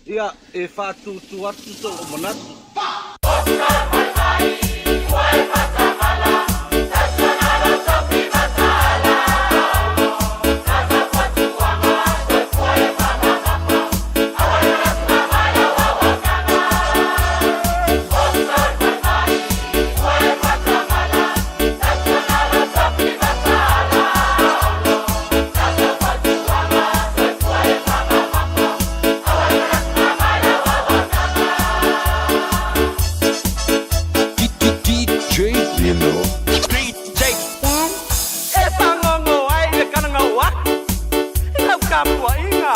Ia, e faatutu atu sou manatu. DJ Lino. DJ E fagogo ai le kalagau aku i lau tapuaiga.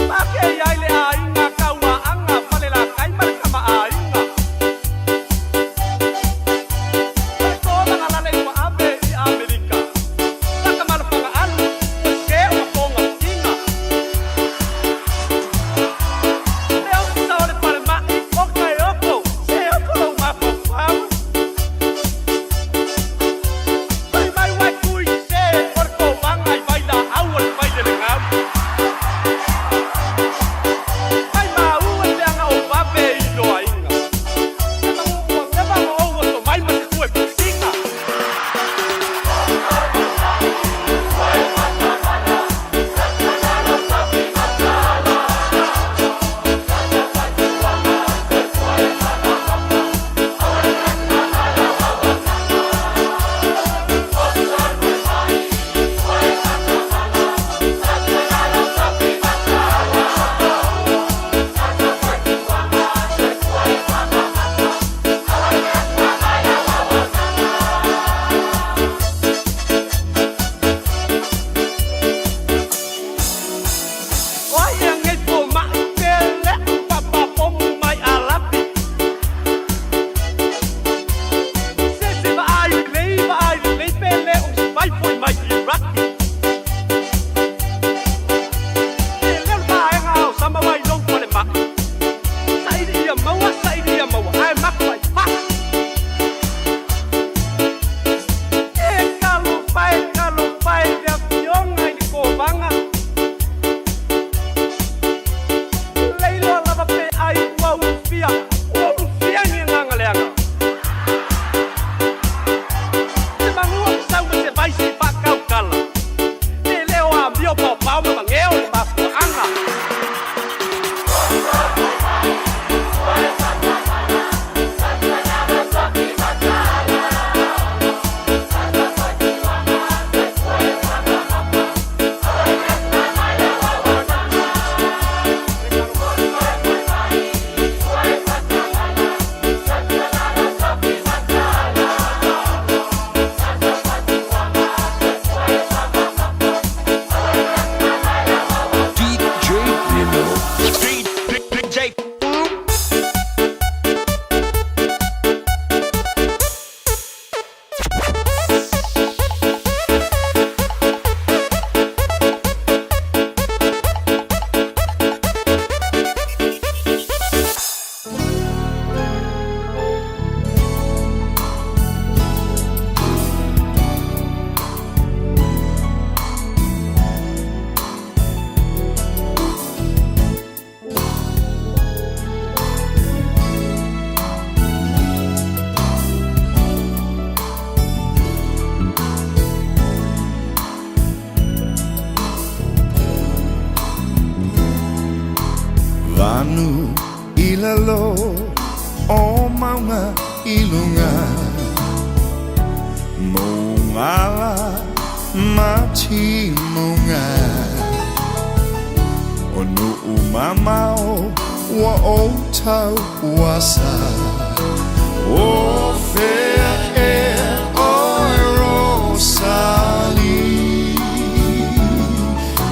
Pakei ai le aiga Kauaaga Falelatai ma le Tamaaiga. O le tolaga lalei ua ave i Amerika. Lata ma le Fagaalu ua sē o mapogafiga. Le ofisa o le falemai oka e oko se oko lou mafaufau. Fai mai uai tui sē o le kovaga i vailaau o le failelegalu. Mai maua i leaga o vave i loaiga. Se magu ua leva ma ou oso mai ma se tue pusiga. O ai ea nei fomai pe leʻu papapomu mai alapi. Se se vaai lelei vaai lelei pe le o se vai foi mai Iraki. E leo le vaega o sama mai lou falemai. Saili ia maua, saili ia maua, ae maku ai faa. E talofa e, talofa e le afioga i le kovaga. Leiloa lava pe ai ua ulufia, ua ulufia ni agaga leaga. Se magua sau ma se vaisi faakautala. Le leo amio paopao ma mageo le mafuaaga. DJ Lino. DJ Vanu i lalo o maunga i luga Mongala ma timuga O nuu mamao ua ou tauasa O fea ea oe Rosalie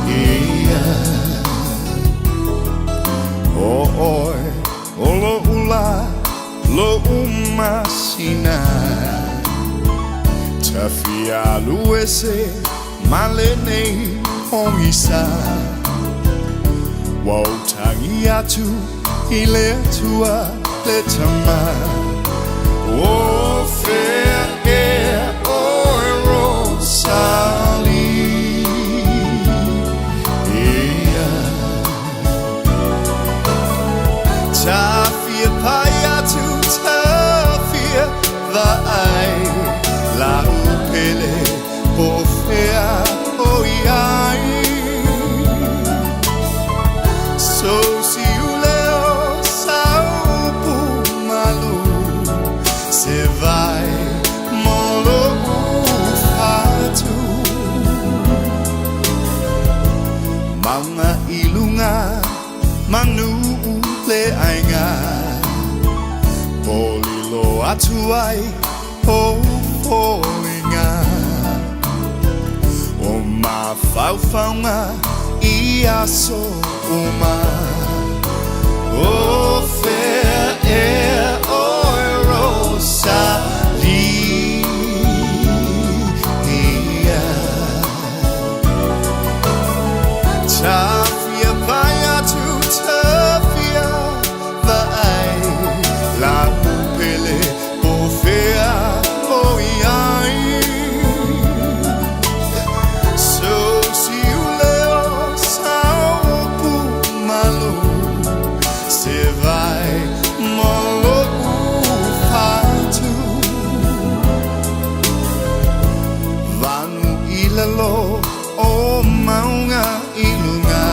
Ia O oe o lo'u lā lo'u masina Tafialu ese ma lenei pogisa Ua ou tagi atu i le Atua le Tama O fea ea oe Rosalie Ia. atu ai ou foliga O mafaufauga i aso uma O fea ea oe Rosalia Tafia pai atu tafia vaai Lau pele po o fea o i ai Sou siuleo sa upu malu Se vai mo lo'u fatu Vanu i lalo o mauga i luga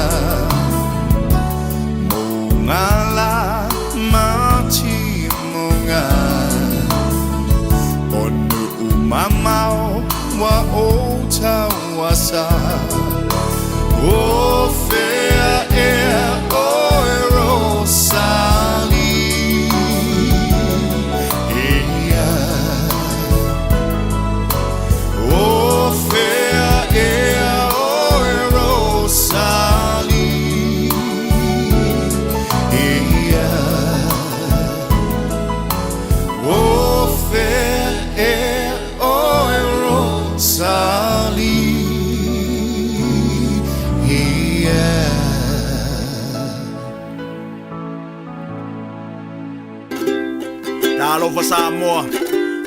Mauga la ma timuga O nuu mamao ua ou tauasa O fea ea oe Rosalia O fea ea oe Rosalia O fea ea oe Rosalia. Talofa Samoa,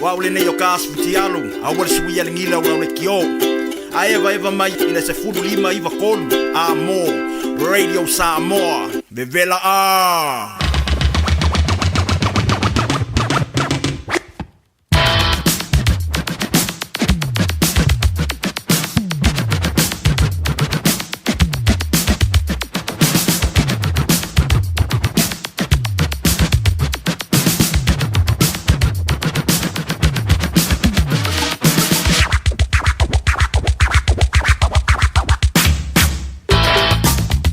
o au lenei o ka asu fitialu, aua le suia le gila o lau lekiō. A evaeva mai i le 15 93 a mo Radio Samoa, vevela a!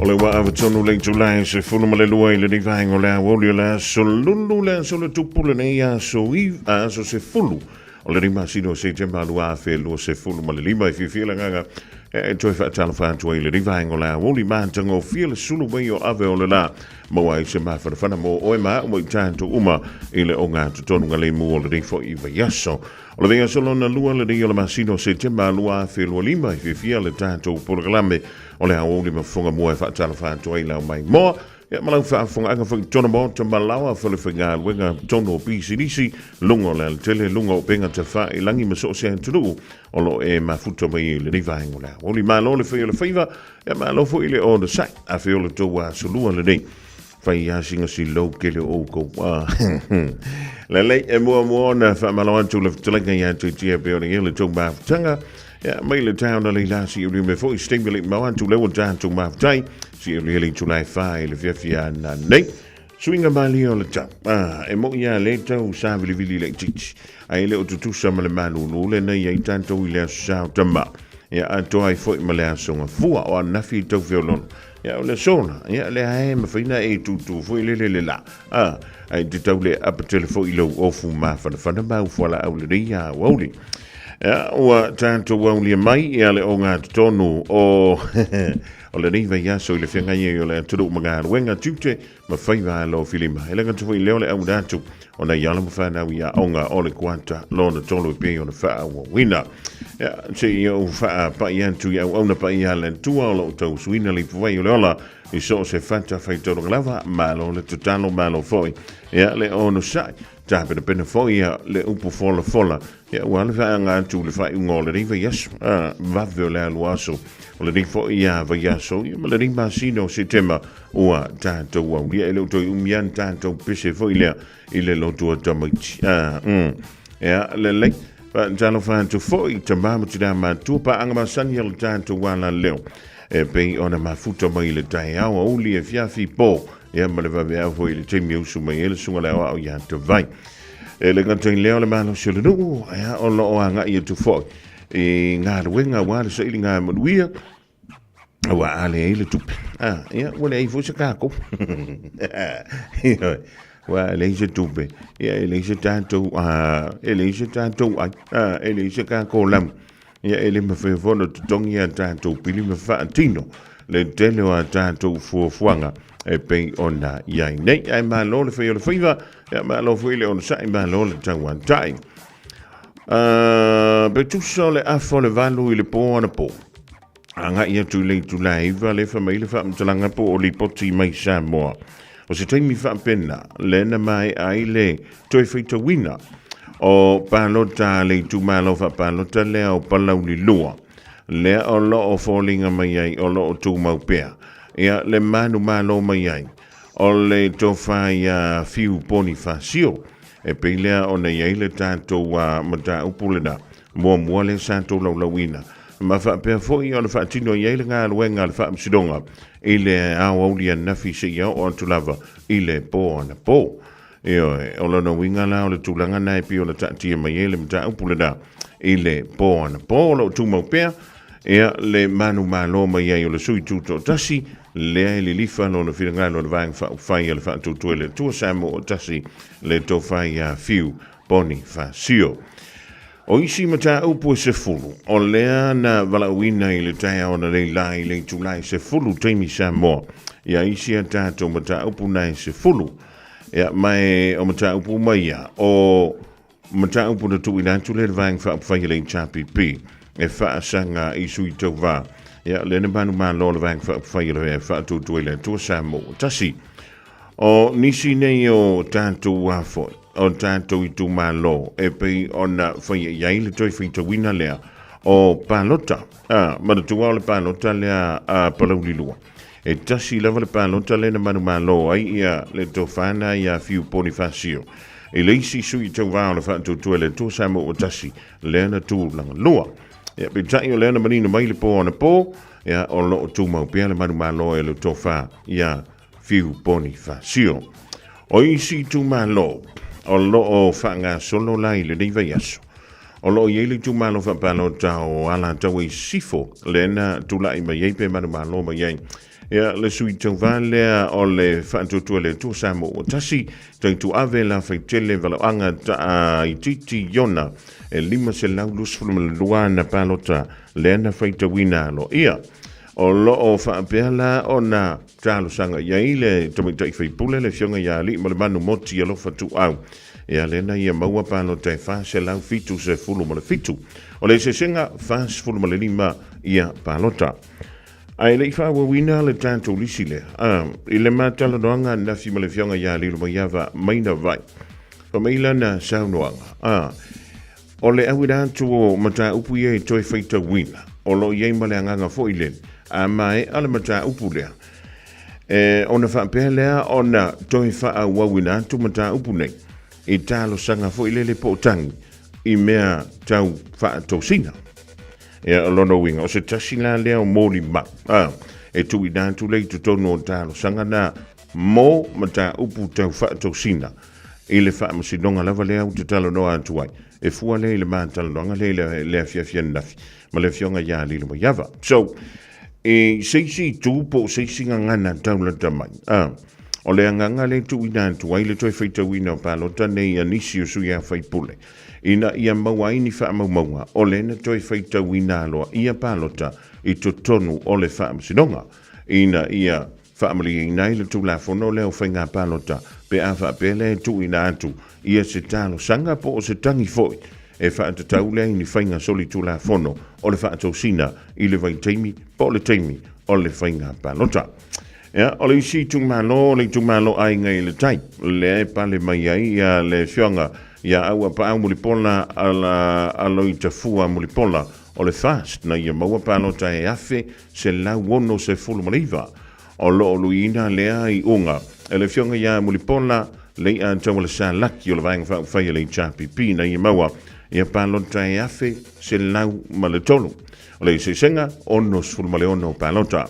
O le ua avatonu le itula e 12 i lenei vaega o le aoauli o le aso Lulu le aso le tupu lenei aso i aso 10 o lenei masina o Setema 2025 e fiafia le agaga e toe faatalofa atu ai i lenei vaega o le aoauli matagofie le sulu mai o ave o le la maua ai se mafanafana mo oe ma au ma i tatou uma i le ogatotonu galemu o lenei foi vaiaso. O le vaiaso lona lua lenei o le masina o Setema 2025 e fiafia le tatou polokalame o le aoauli ma fofoga mua e faatalofa atu ai lau maimoa Ia ma lau faafofogaaga foi i totonu maota ma laoa falefaigaluega totonu o pisinisi, luga o le alatele, luga o upega tafailagi ma so o se atunuu o lo o e mafuta mai i lenei vaega o le aoauli. Malo le fai o le faiva, ia malo foi le onosai. Afio le tou asolua lenei. Fai lava sina silou tele o outou. Ah. Lelei, e muamua ona faamalo atu le fetalaiga ia te tia pe o le le tou mafutaga. Ia, mai le taona le la si uli me foi stimulate mau atu le ua tatou mafutai. Si uli le tulai fa i le fiafia na nei. Suiga malie o le tau. Ah, e moi a le tau sa vilivili laitiiti. Ai le o tutusa ma le malulu le nei ai tatou i le aso sao tama. Ia atoa ai foi ma le aso gafua o anafi i tau feoloolo. Ia o le sola, ia lea e mafai na e tūtū foi le lele la. Ah, ai te tau le apatele foi i lou ofu mafanafana ma ufualaau lenei aoauli. Ia, ua tatou aulia mai ia le ogatotonu o o lenei vaiaso i le feagai ai o le atunuu ma galuega tiute ma faiva alo filima. E le gata foi i lea o le auina atu o nai alo ma fanau i aoga o le kuata lona tolu e pei ona faaauauina. Ia, se i ou faapai atu i auauna paia a le Atua o lo o tausuina le ipuvai o le ola i so o se fatafaitaulaga lava, malo le tatalo, malo foi ia le onosai. Tapenapena foi ia le upu folafola Ia, ua le faaaga atu le faaiuga o lenei vaiaso, a, vave o le alu aso o lenei foi a vaiaso, ia ma lenei masina o Setema ua tatou aulia. E le o toe umi lava na tatou pese foi lea i le lotu o tamaiti. A, Ia, lelei. Faatalofa atu foi i tama ma tina matua paaga masani o le tatou alaleo e pei ona mafuta mai i le taeao auli e fiafi po, ia ma le vaveao foi i le taimi e usu mai ai le susuga le aoao ia Tavai. E le gata i lea o le malosi o le nuu, ia, o lo o agai atu foi i galuega aua le sailiga manuia, aua a leai le tupe, ah, ia, ua leai foi se tatou. Ioe. Ua e leai se tupe, ia e leai se tatou, e leai se tatou ai, e leai se kakolamu. Ia e le mafai foi ona totogi a tatou pili ma faatino le tele o a tatou fuafuaga e pei ona i ai nei. Ae malo le fai o le faiva, ia malo foi le onosai, malo le tauatai. Pe tusa o le afa o le 8 i le po anapo, agai atu i le itula e 9 le fai mai le faamatalaga po o lipoti mai Samoa. O se taimi faapena, lea na maea ai le toe faitauina o palota a le itumalo faapalota lea o Palauli 2, lea o lo o foliga mai ai o lo o tumau pea ia le manumalo mai ai o le tofa iā Fiu Ponifasio. E pei lea ona i ai le tatou mataupu lena muamua lea sa tolaulauina, ma faapea foi ona faatino i ai le galuega a le Faamasinoga i le aoauli ananafi seia oo atu lava i le po anapo. Ioe, o lona uiga la o le tulaga lena e pei ona taatia mai ai le mataupu lena i le po anapo. O lo o tumau pea ia le manumalo mai ai o le sui tutoatasi lea e lilifa lona finagalo i le Vaega Faaupufai a le Faatuatua i le Atua Samoa o Tasi le Tofa ia Fiu Ponifasio. O isi mataupu e 10, o lea na valaauina i le taeao ananei la i le itula e 10 taimi Samoa, ia isi a tatou mataupu na e 10. Ia, ma e o mataupu uma ia, o mataupu na tuuina atu lea i le Vaega Faaupufai a le HRPP e faasaga i sui tauva. Ia, lea na manumalo le Vaega Faaupufai a le Faatuatua i le Atua Samoa Tasi. O nisi nei o tatou foi, o tatou itumalo e pei ona faia i ai le toe faitauina lea o palota. A, manatua o le palota lea a Palauli 2. E tasi lava le palota lea na manumalo ai ia le tofa na ia Fiu Ponifasio i le isi sui tauva o le Faatuatua i le Atua Samoa ua tasi lea na tulaga lua. Ia, peitai o lea na manino mai le po anapo, ia, o lo o tumau pea le manumalo e le tofa ia Fiu Ponifasio. O isi itumalo o lo o faagasolo la i lenei vaiaso, o lo o i ai le itumalo faapalota o Alataua i Sisifo, lea na tulai mai ai pe manumalo mai ai ia le sui tauva lea o le Faatuatua i le Atua Samoa ua tasi, Taituave Lafaitele Valaoaga Taaitiiti Iona, e 522 ana palota lea na faitauina aloaia. O lo o faapea la ona talosaga i ai le tamaitai faipule le Afioga ia Aliimalemanu Moti Alofa Tuuau, ia lea na ia maua palota e 477. O le eseesega 45 ia palota. Ae le i faaauauina le tatou lisi lea, a, i le ma talanoaga ananafi ma le Afioga ia Lilomaiava Maina Vai, fai mai lana saunoaga, a, O le auina atu o mataupu ia e toe faitauina, o lo o i ai ma le agaga foi lele, a maea le mataupu lea, e, ona faapea lea ona toe faaauauina atu mataupu nei i talosaga foi lele po o tagi i mea tau faatosina. Ia, o lona uiga, o se tasi la lea o molimau, a, e tuuina atu lea i totonu o talosaga na mo mataupu tau faatosina i le faamasinoga lava lea ou te talanoa atu ai, e fua lea i le ma talanoaga lea i le, le afiafi ananafi ma le afioga ia Lilomaiava. So, i se isi itu po o se isi gagana taulata mai, a, o le agaga lea e tuuina atu ai le toe faitauina o palota nei a nisi o sui usufono, ina ia maua ai ni faamaumauga o lea na toe faitauina aloaia palota i totonu o le faamasinoga, ina ia Faamalieina ai le Tulafono lea o Faiga Palota pe a faapea lea e tuuina atu ia se talosaga po o se tagi foi e faatatau lea i ni faiga solitulafono o le faatosina i le vaitaimi po o le taimi o le faiga palota. Ia, o le isi itumalo, o le itumalo Aiga i le Tai, lea e pale mai ai ia le afioga ia Auapaau Mulipola Aloitafua Mulipola o le FAST na ia maua palota e 1,169. O lo o luiina lea iuga e le Afioga ia Mulipola Lei'a Taualesalaki o le Vaega Faaupufai a le HRPP ina ia maua ia palota e 1,103. O le eseesega, 66 palota.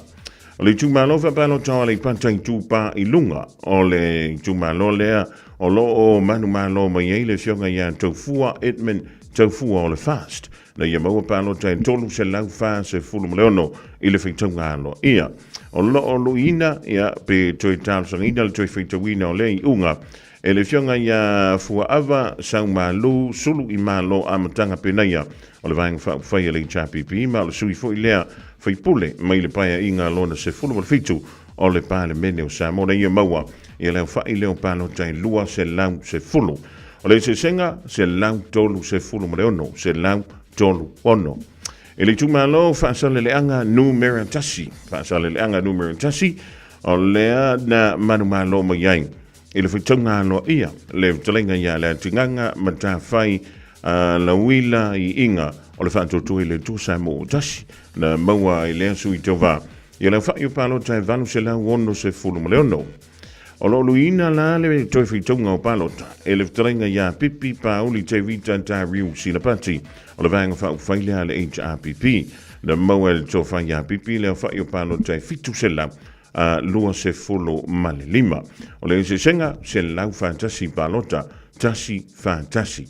O le itumalo faapalota o Aleipata Itupa i Luga, o le itumalo lea o lo o manumalo mai ai le Afioga ia Taufua Edmund Taufua o le FAST, na ia maua palota e 346 i le faitauga aloaia. O lo o luiina, ia, pe toe talosagaina le toe faitauina o lea iuga E le Afioga ia Fuaava Saumalu Sulu i Malo amataga penaia o le Vaega Faaupufai a le HRPP ma o le sui foi lea faipule mai le Paeaiga lona 17 o le Palemene o Samoa na ia maua ia le aofai lea o palota e 210. O le eseesega, 136, 136. I le itumalo Faasaleleaga Numera 1, Faasaleleaga Numera 1, o lea na manumalo mai ai i le faitauga aloaia le fetalaiga ia Leatigaga Matafai Lauila Iiga o le faatuatua i le Atua Samoa tasi na maua ai lea sui tauva i le aofai o palota e 866. O lo o luiina la le toe faitauga o palota e le fetalaiga ia Pipi Pauli Tevita Dariu Silapati o le Vaega Faaupufai lea a le HRPP. Na maua e le tofa ia Pipi le aofai o palota e 725. O le eseesega, 141 palota, 141.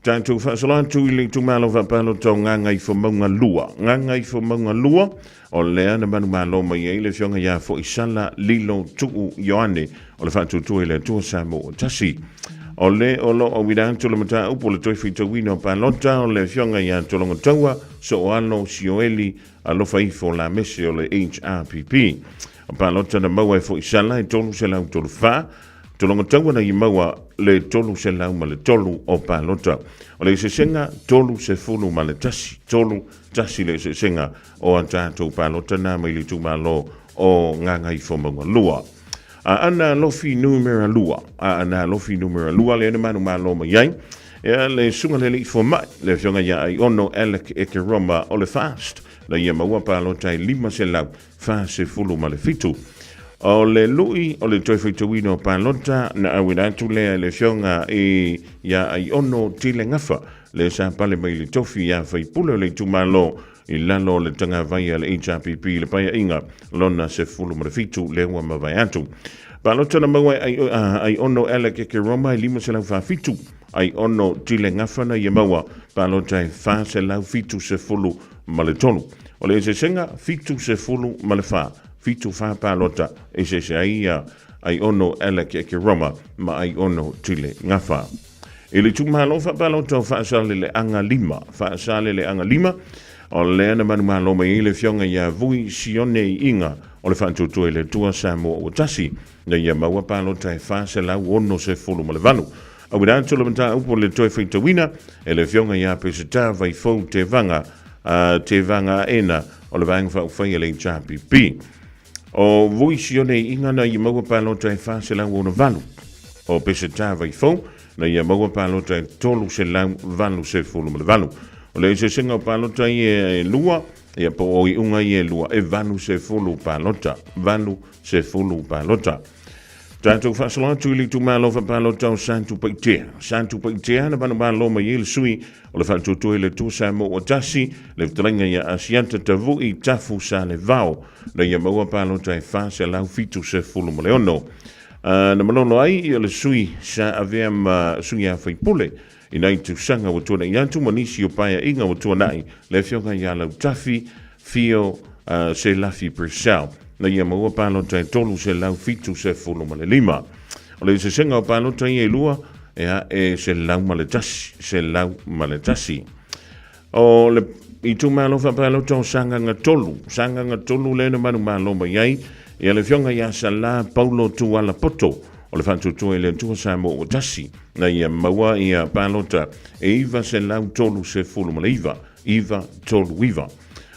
Tatou faasolo atu i le itumalo faapalota o Gagaifomauga 2. Gagaifomauga 2, o lea na manumalo mai ai le afioga ia Foisala Lilo Tuu Ioane o le faatuatua i le Atua Samoa tasi. O le o lo o auina atu le mataupu o le toe faitauina o palota o le afioga ia Tologataua Sooalo Sioeli Alofa Ifo Lamese o le HRPP. O palota na maua e Foisala e 334, Tologataua na i maua le 303 o palota. O le eseesega 31, 3 1 le eseesega o a tatou palota na mai le itumalo o Gagaifomauga 2. Aana Alofi Numera 2, Aana Alofi Numera 2 lea na manumalo mai ai ia le susuga le alii fomai, le afioga ia Aiono Alec Ekeroma o le FAST, na ia maua palota e 547. O le lui o le toe faitauina o palota na auina atu lea e le afioga i ia Aiono Tile Gafa, le sa pale mai le tofi ia faipule o le itumalo i lalo o le tagavai a le HRPP i le Paeaiga lona 17 lea ua mavae atu. Palota na maua e Aiono Alec Ekeroma e 547, Aiono Tile Gafa na ia maua palota e 473. O le eseesega 74, 74 palota eseese ai ia Aiono Alec Ekeroma ma Aiono Tile Gafa. I le itumalo faapalota o Faasaleleaga 5, Faasaleleaga 5, o lea na manumalo mai ai le afioga ia Vui Sione Iiga o le Faatuatua i le Atua Samoa ua tasi, na ia maua palota e 468. Auina atu le mataupu o le toe faitauina e le afioga ia Peseta Vaifou Tevaga, Tevaga Aena o le Vaega Faaupufai a le HRPP. O Vui Sione Iiga na ia maua palota e 468. O Peseta Vaifou na ia maua palota e 388. O le eseesega o palota ia e lua, ia po o iuga ia e lua, e 80 palota, 80 palota. Tatou faasolo atu i le itumalo faapalota o Satupaitea. Satupaitea na manumalo mai ai le sui o le faatuatua i le Atua Samoa ua tasi, le fetalaiga ia Asiata Tavui Tafu Salevao, na ia maua palota e 476. Na malolo ai ia le sui sa avea ma sui a faipule i nai tausaga ua tuanai atu ma nisi o paeaiga ua tuanai, le afioga ia Lautafi Fio Selafi Purcell, na ia maua palota e 375. O le eseesega o palota ia e lua, ea e 101, 101. O le itumalo faapalota o Sagaga 3, Sagaga 3 lea na manumalo mai ai ia le afioga ia Sala Paulo Tuala Poto o le faatuatua i le Atua Samoa ua tasi, na ia maua ia palota e 939, 939.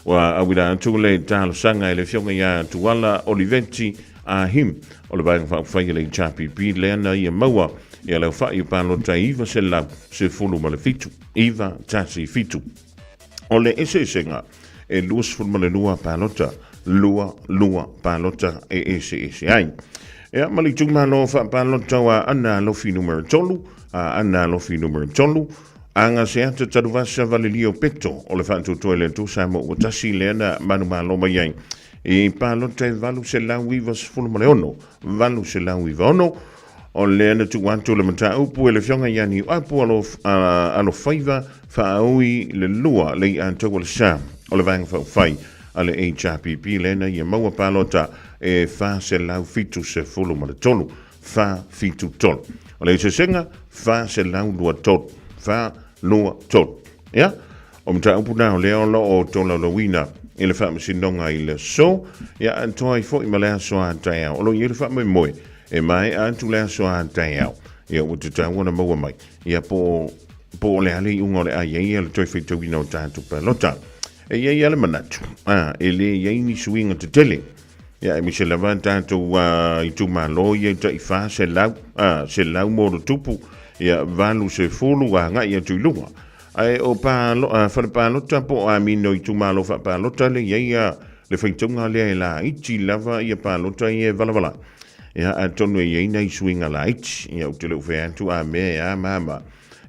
Ua auina atu le talosaga e le afioga ia Tuala Oliveti Ahim o le Vaega Faaupufai a le HRPP lea na ia maua ia le aofai o palota e 917, 917. O le eseesega e 22 palota, 22 palota e eseese ai. Ea ma le itumalo faapalota o Aana Alofi Numera 3, Aana Alofi Numera 3, Aga Seata Tanuvasa Valelio Peto o le faatuatua i le Atua Samoa ua tasi lea na manumalo mai ai i palota e 896, 896. O lea na tuu atu le mataupu e le Afioga ia Niuapu Alofaiva Faaui le lua lei atoa le sa o le Vaega Faaupufai a le HRPP lea na ia maua palota e 473, 473. O le eseesega, 423. 423. Ia, o mataupu na o lea o lo o tolaulauina i le Faamasinoga i le aso, ia atoa ai foi ma le aso a taeao. O lo o i ai le faamoemoe e maea atu le aso a taeao, ia ua tatau ona maua mai, ia po o po o le a le iuga o le a i ai le toe faitauina o tatou palota. E i ai lava le manatu, a, e le i ai ni suiga tetele. Ia, aemaise lava tatou itumalo ia i tai 400, a, 100 ma ono tupu, ia, 80 agai atu i luga. Ae o palo, a, fale palota po o amino itumalo faapalota le i ai a, le faitauga lea e laiti lava ia palota ia e valavala. Ia, atonu e i ai nai suiga laiti. Ia, ou te le o fai atu a mea e a ma a ma.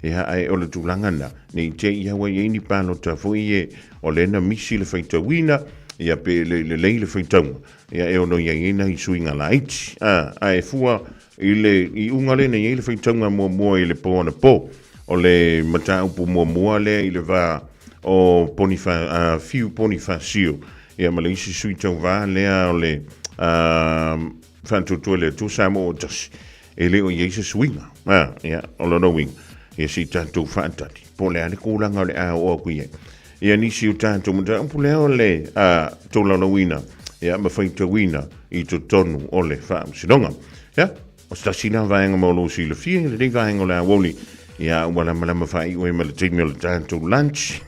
Ia, ae o le tulaga na, ne i te i au ai ai ni palota foi e o lea na misi le faitauina, ia pe le lelei le faitauga, ia e ono i ai ai nai suiga laiti. A, ae fua i le iuga lea na i ai le faitauga muamua i le po anapo, o le mataupu muamua lea i le va o Ponifa, a, Fiu Ponifasio, ia ma le isi sui tauva lea o le, a, Faatuatua i le Atua Samoa ua tasi. E le o i ai se suiga. A, ia, o lona uiga, ia se i tatou faatali, po o le a le tulaga o le a oo atu i ai. Ia nisi o tatou mataupu lea o le a, tolaulauina, ia, ma faitauina i totonu o le Faamasinoga. Ia, o se tasi la vaega mo lou silafia i lenei vaega o le aoauli, ia, ua lamalama faaiu ai ma le taimi o le tatou lunch.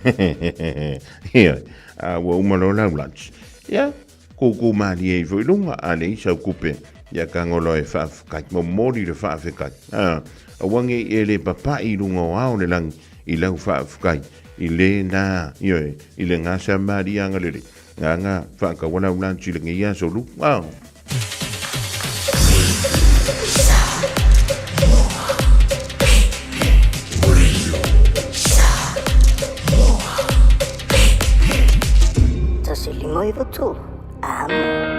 Ia, a, ua uma loa lau lunch. Ia, Kūkū mālie ifo i luga, a leai sau kupe, ia tago loa e faafetai, momoli le faafetai. A, aua ne i e le papaʻi i luga o ao le lagi i lau faafetai, i lena, ioe, i lena Samariaga lelei, nāna faataua lau lunch i lenei aso lu. A. 153 Amo.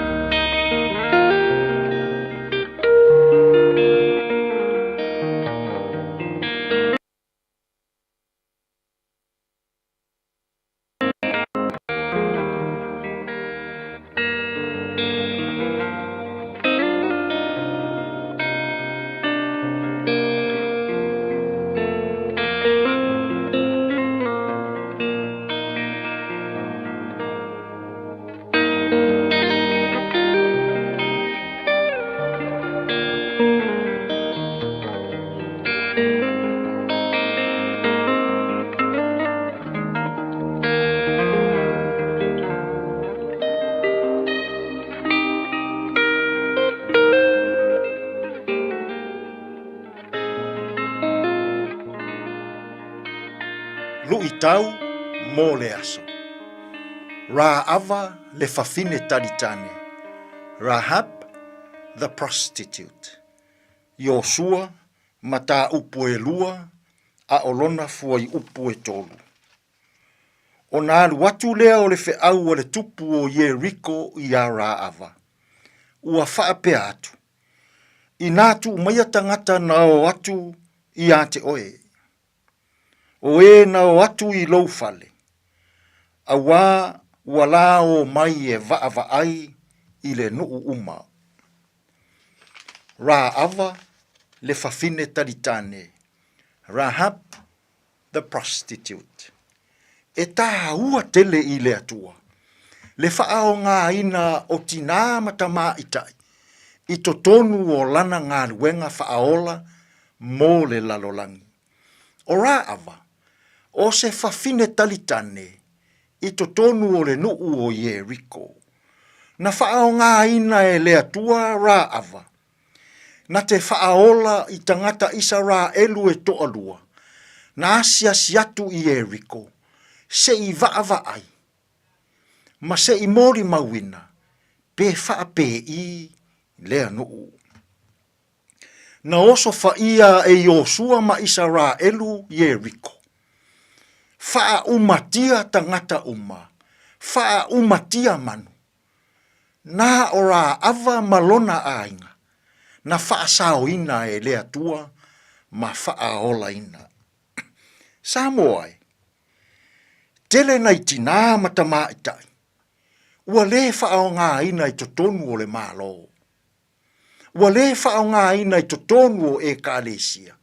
Luitau mo le aso. Raava le fafine talitane, Rahab the prostitute. Iosua mataupu e lua a o lona fuaiupu e tolu. Ona alu atu lea o le feau a le tupu o Ieriko iā Raava, ua faapea atu, Inā tuu maia tagata na o atu iā te oe, o e na o atu i lou fale, auā ua la o mai e vaavaai i le nuu uma. Raava le fafine talitane, Rahab the prostitute. E tāua tele i le Atua le faaogaina o tinā ma tamāitai i totonu o lana galuega faaola mo le lalolagi. O Raava, o se fafine talitane i totonu o le nuu o Ieriko. Na faaogaina e le Atua Raava na te faaola i tagata Isaraelu e toalua, na asiasi atu i Ieriko, se i vaavaai, ma se i molimauina pe faapēi lea nuu. Na osofaia e Iosua ma Isaraelu Ieriko, faaumatia tagata uma, faaumatia manu, Na o Raava ma lona aiga, na faasaoina e le Atua ma faaolaina. Samoa e, tele nai tinā ma tamaitai, ua le faaaogaina i totonu o le Malo. Ua lē faaaogaina i totonu o Ekalesia.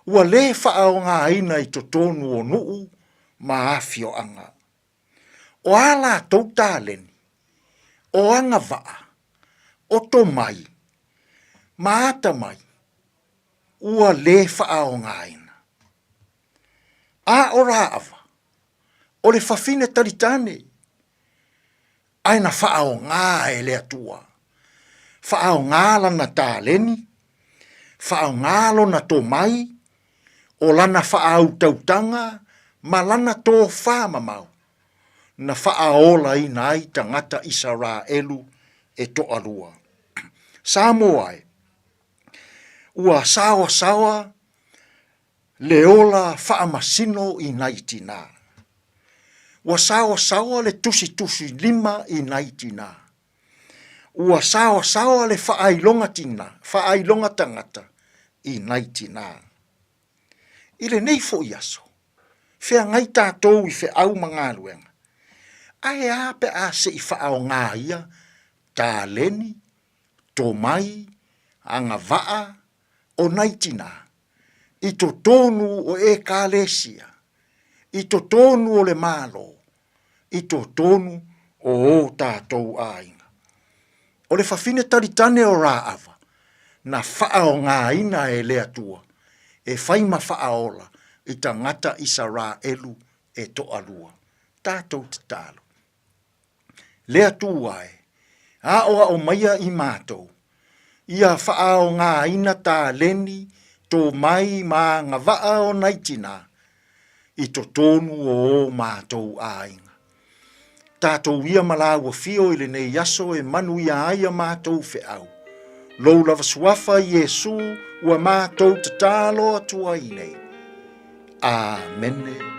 Ua lē faaaogaina i totonu o nuu ma afioaga. O a latou taleni, o agavaa, o tomai, ma atamai, ua lē faaaogaina. A o Raava, o le fafine talitane, ae na faaaoga e le Atua. Faaaoga lana taleni, faaaoga lona tomai, o lana faautautaga ma lana tofa mamao, na faaolaina ai tagata Isaraelu e toalua. Samoa e, ua saoasaoa le ola faamasino i nai tinā. Ua saoasaoa le tusitusi lima i nai tinā. Ua saoasaoa le faailoga tina, faailoga tagata i nai tinā. I lenei foi aso, feagai tatou i feau ma galuega, ae a pe a se i faaaoga ia taleni, tomai, agavaa o nai tinā i totonu o Ekalesia, i totonu o le Malo, i totonu o ō tātou aiga. O le fafine talitane o Raava, na faaaogaina e le Atua e fai ma faaola i tagata Isaraelu e toalua. Tatou tatalo. Le Atua e, aoao maia i matou, ia faaaogaina taleni tomai ma agavaa o nai tinā i totonu o ō matou aiga. Tatou ia ma lāua fio i lenei aso e manuia ai a matou feau. Lou lava suafa Iesu ua matou tatalo atu ai nei. Amene.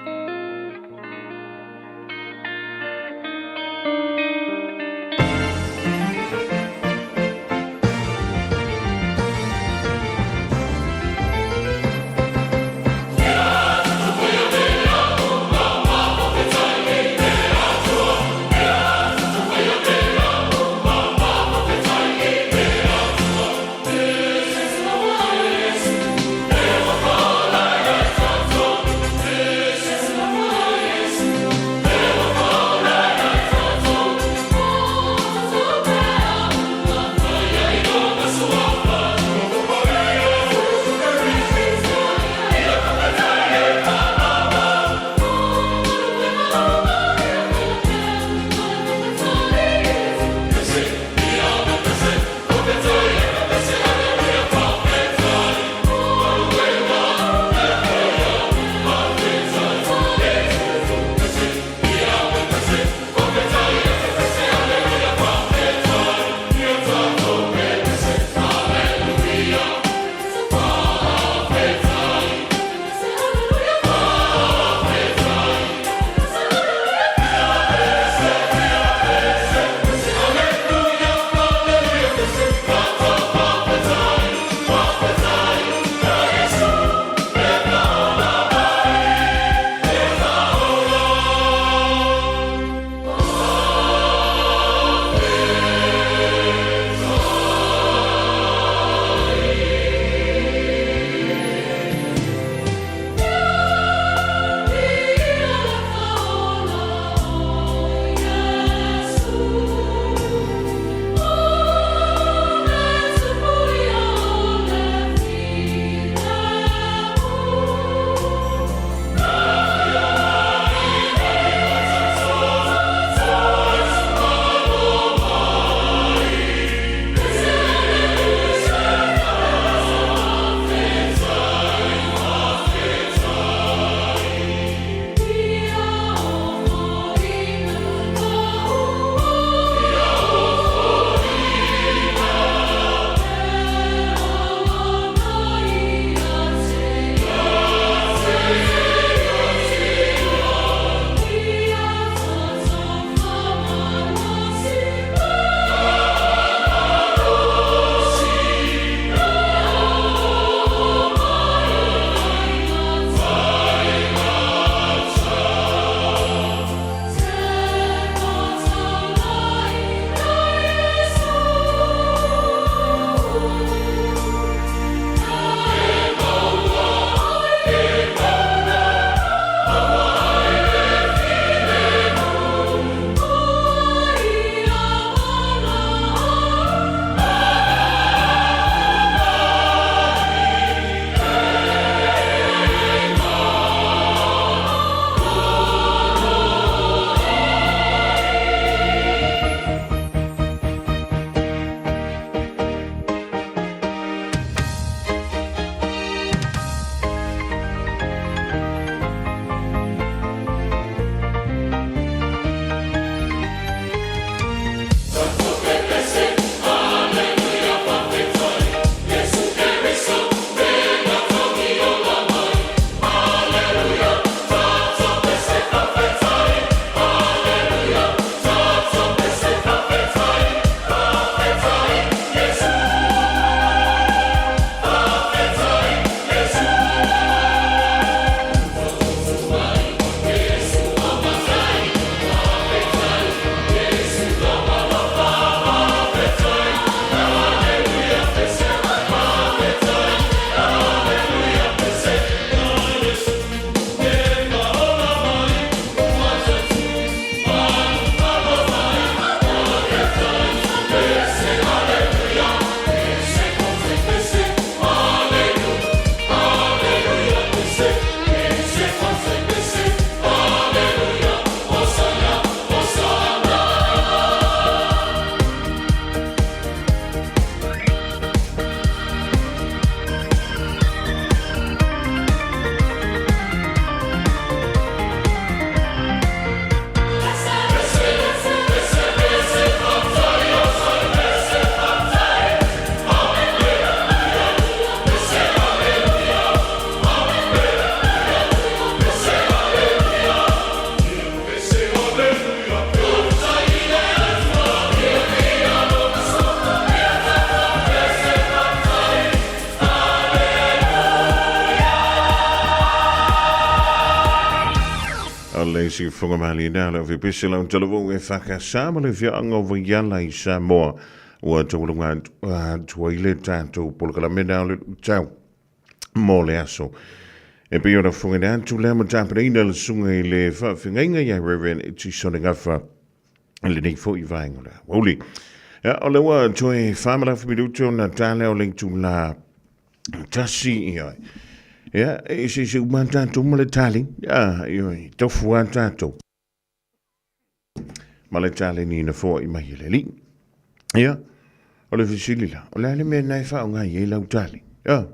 Ia, i siufofoga malie na le Ofipisi lau talavou e whakasa ma le fiaanga o Vaiala i Samoa. Ua taualunga atu ai le tatou polokalame na o le tau mo le aso. E pei ona fofogaina atu lea ma tapenaina le susuga i le faafeagaiga ia Reverend Tisone Gafa i lenei foi vaega o le aoauli. Ia, o lea ua toe 4 minuto ona ta lea o le itula tasi ia. Ia, e eseese uma lava tatou ma le taleni. A, ioe, tofu lava tatou ma le taleni na foai mai e le Alii. Ia, o le fesili la, o le a le mea lena e faaaoga i ai lau taleni? A,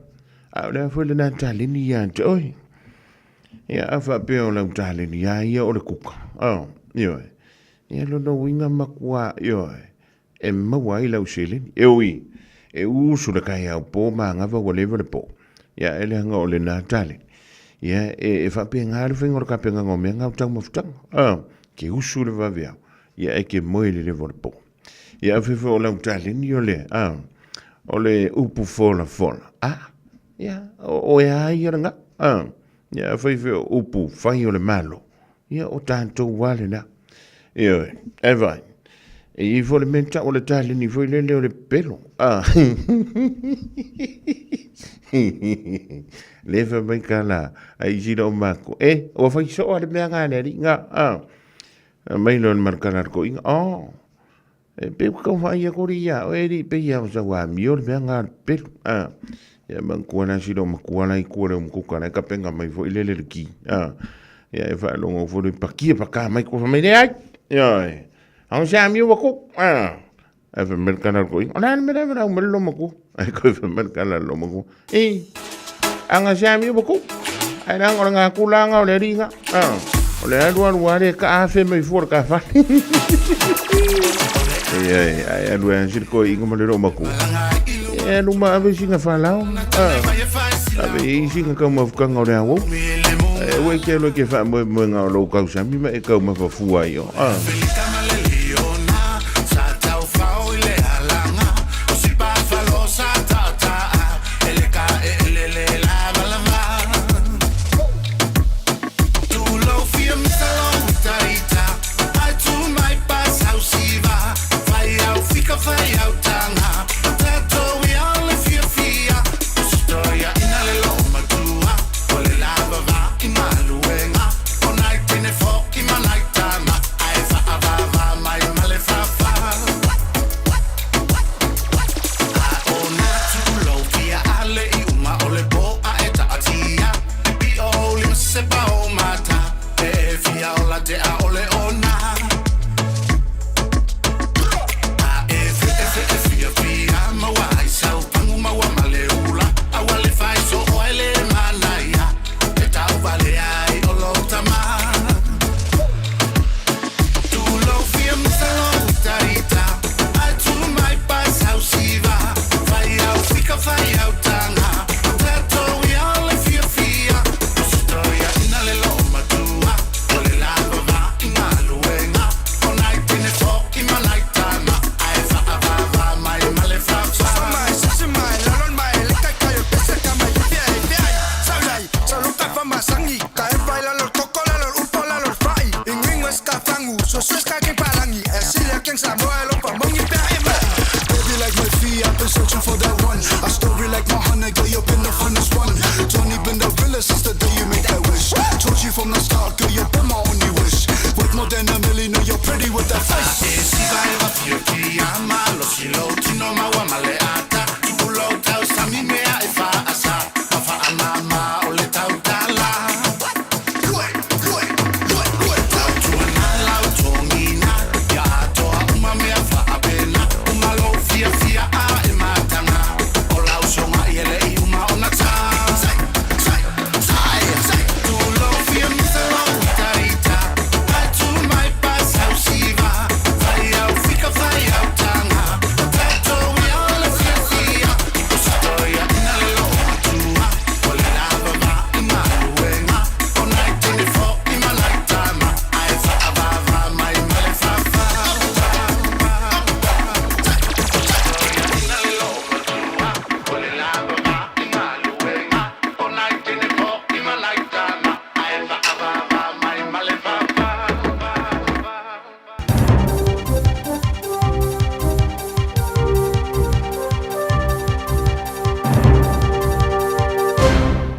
a o le a foi lena taleni ia te oe? Ia, a faapea o lau taleni lava ia o le kuka. A, ioe. Ia, lona uiga matua, ioe, e maua ai lau seleni. E ui, e usu le kaeao po ma agava ua leva le po. Ia, e leaga o lena taleni. Ia, e, e faapena le faiga o le tapenaga o mea na o taumafataga. A, ke usu le vaveao, ia e ke moe le leva o le po. Ia, a fai foi o lau taleni o le, a, o le upu folafola. A, ia, o, o e a ia lena. A, ia, a fai foi o upu fai o le Malo. Ia, o tatou lava lena. Ioe, e vai. E i ai foi le mea tau o le taleni foi lele o le pelo. Ah. Le fai mai ka la, ai isi o mako. E, ua fai soa le mea ngā le alii ngā. Ah. Mai lo le marukala le koinga. Oh. E pe ua kau whaai a kore ia, o e ri pe ia o sa wā mio le mea ngā pelu. A, ia mang kua la silo ma kua lai kua le umkuka lai ka penga mai fo i lele le ki. A, ia e wha longo fo le pakia paka mai kua mai le ai. Ia e, au sa mio wako. A, e fa mel kana ko i. O la mele mele au mele lo maku. Ai ko fa mel kana lo maku. E, anga sa mio wako. Ai ranga o le ngā kulanga o le ringa. A, o le alu alu are ka afe mai fua le ka whale. E ai, ai alu e ansir ko inga ma le ro maku. E alu ma ave singa whalao. A, ave i singa kau mafukanga o le awo. E ue ke alu ke wha moe moe ngā o lou kausami ma e kau mafafua i o. A.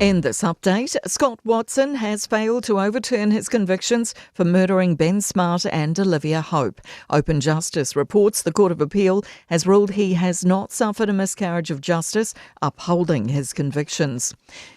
In this update, Scott Watson has failed to overturn his convictions for murdering Ben Smart and Olivia Hope. Open Justice reports the Court of Appeal has ruled he has not suffered a miscarriage of justice, upholding his convictions.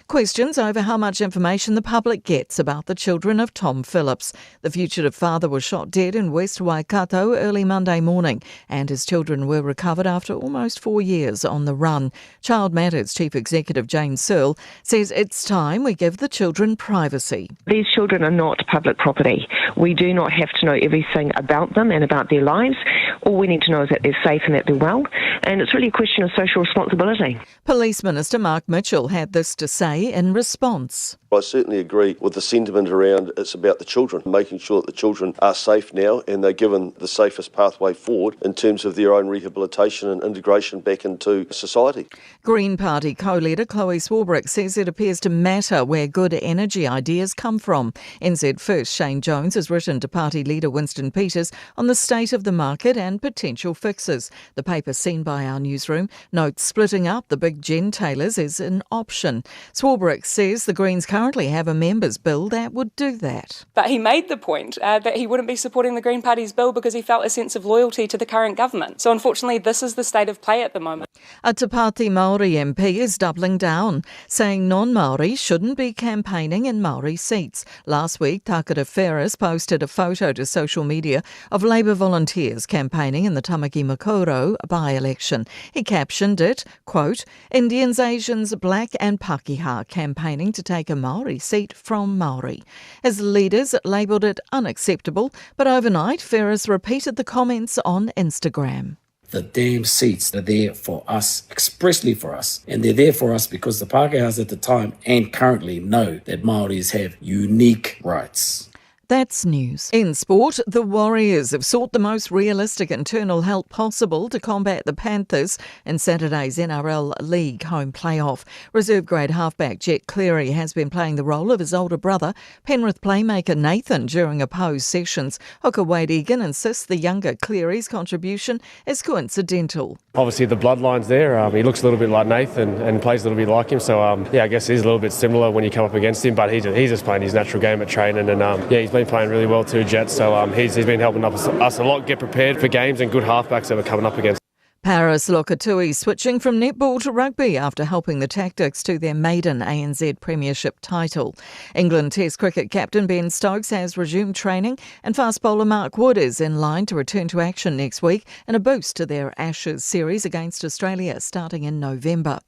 Questions over how much information the public gets about the children of Tom Phillips. The fugitive father was shot dead in West Waikato early Monday morning, and his children were recovered after almost four years on the run. Child Matters Chief Executive Jane Searle says it's time we give the children privacy. These children are not public property. We do not have to know everything about them and about their lives. All we need to know is that they're safe and that they're well. And it's really a question of social responsibility. Police Minister Mark Mitchell had this to say in response. I certainly agree with the sentiment around it's about the children, making sure that the children are safe now and they're given the safest pathway forward in terms of their own rehabilitation and integration back into society. Green Party co-leader Chloe Swarbrick says it appears to matter where good energy ideas come from. NZ First Shane Jones has written to party leader Winston Peters on the state of the market and potential fixes. The paper seen by our newsroom notes splitting up the big gentailers is an option. Swarbrick says the Greens currently have a members bill that would do that. But he made the point uh, that he wouldn't be supporting the Green Party's bill because he felt a sense of loyalty to the current government. So unfortunately, this is the state of play at the moment. A Te Pāti Māori MP is doubling down, saying non-Māori shouldn't be campaigning in Māori seats. Last week, Takata Ferris posted a photo to social media of Labour volunteers campaigning in the Tamaki Makaurau by-election. He captioned it, quote, Indians, Asians, Black and Pakeha campaigning to take a Maori seat from Maori. His leaders labelled it unacceptable, but overnight Ferris repeated the comments on Instagram. The damn seats are there for us, expressly for us. And they're there for us because the Pākehās at the time and currently know that Māoris have unique rights. That's news. In sport, the Warriors have sought the most realistic internal help possible to combat the Panthers in Saturday's NRL League home playoff. Reserve grade halfback Jet Cleary has been playing the role of his older brother, Penrith playmaker Nathan, during opposed sessions. Hooker Wade Egan insists the younger Cleary's contribution is coincidental. Obviously, the bloodline's there. Um, he looks a little bit like Nathan and plays a little bit like him. So, um, yeah, I guess he's a little bit similar when you come up against him, but he's, he's just playing his natural game at training. And, um, yeah, he's been playing really well too, Jet. So um, he's, he's been helping us, us a lot get prepared for games and good halfbacks that we're coming up against. Paris Lokatui switching from netball to rugby after helping the Tactix to their maiden ANZ Premiership title. England Test cricket captain Ben Stokes has resumed training and fast bowler Mark Wood is in line to return to action next week in a boost to their Ashes series against Australia starting in November.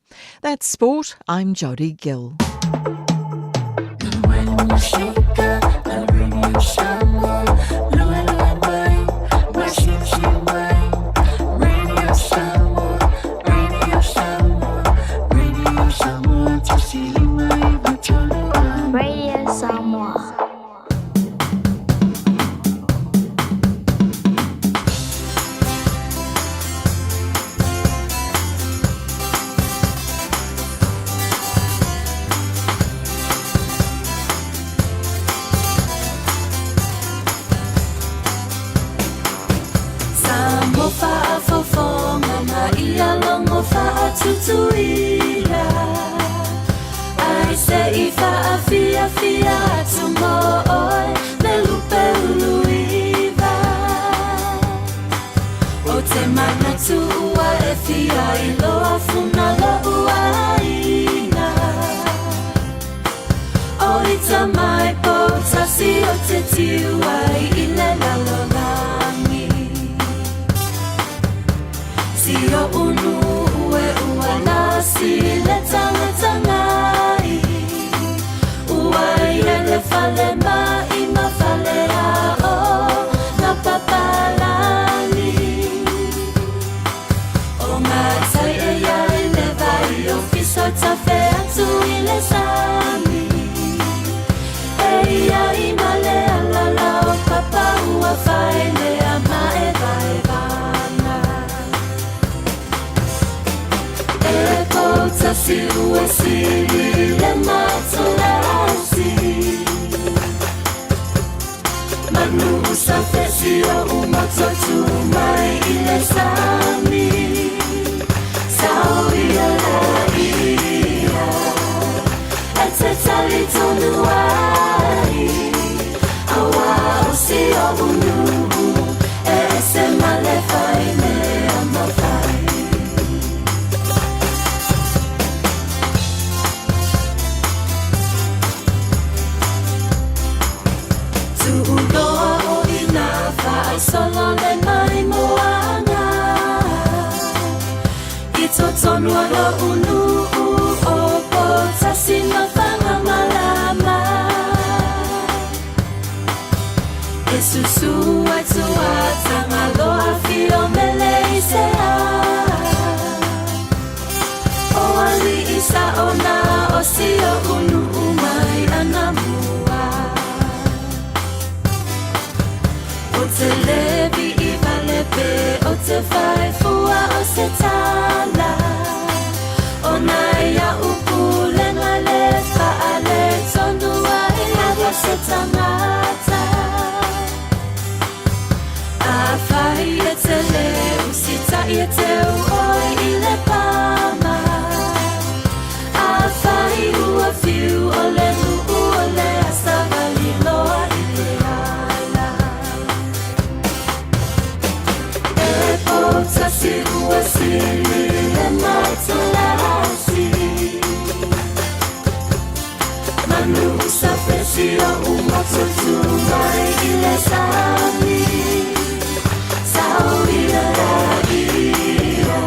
That's sport. I'm Jodie Gill. Radio Samoa. Sa mo faafofoga ma ia logo faatutuila ai se i faafiafia atu mo oe le lupe uluiva O te manatu ua e fia iloa funa lo'u aiga O ita mai poutasi o te tiu ai i le lalolagi Si o unu ue ua lasi le tagatagai Ua ia le fale mai ma fale ao na papalagi O ngā tai e ia i le vai o fiso tafe atu i le sami E ia i male alala o papa ua whaelea ma e vaevana E poutasi ua sili le matolasi Manu usa fesi o umototu mai i le sami Sao ia la ia E faasolo le maimoaga i totonu o lo'u nuu o Poutasi ma Fagamalama. E susu ai Tuatagaloa afio mele i se a o alii sa'o na o si o'u nuu mai anamua. O te levi i vale pe o te faifua o se tala o nai a'u pulega le faaletonu ai lava se tagata. Afai e te lē usita'i e teu oe i le pama. Afai ua fiu o le nuu o le a savali loa i le ala. E Poutasi ua sili le matalasi. Manu sa fesi o umotu mai i le sami. Sao ia ia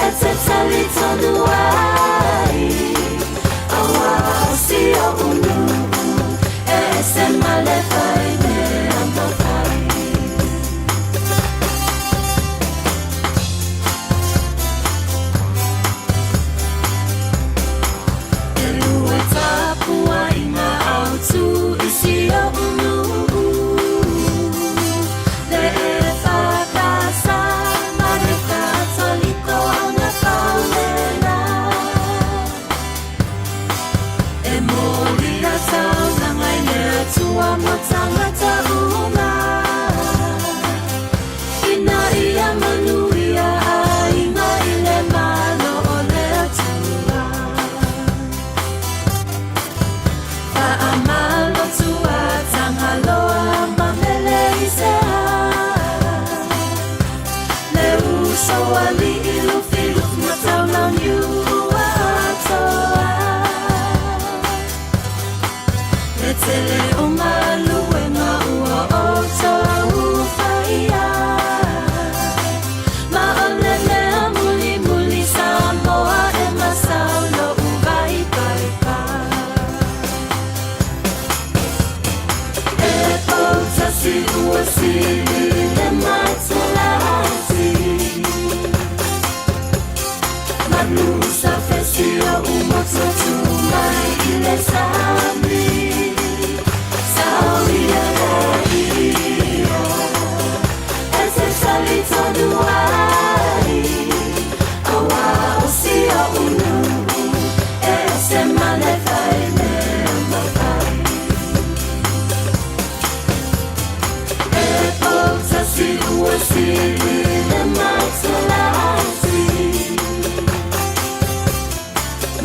e te talitonu ai auā o si o'u nuu e ese ma le fai mea mafai. E lua tapuaiga autū i si o'u nuu le EFKS ma le Katoliko Augafalela. E moli a taulaga i le Atua mo tagata uma. Ina ia manuia aiga i le Malo o le Atua. Faamalo Tuatagaloa ma mele i se a. Le uso alii Lufilufi ma Taulauniu ua atoa. Le tele o galuega ua outou faia. Ma o le mea mulimuli Samoa e masau lo'u vaipaipai. E Poutasi ua sili le matalasi. Manu sa fesi o umotu mai i le sami. Sao ia ia e te talitonu ai auā o si o'u nuu e ese ma le fai mea mafai. E Poutasi ua sili le matalasi.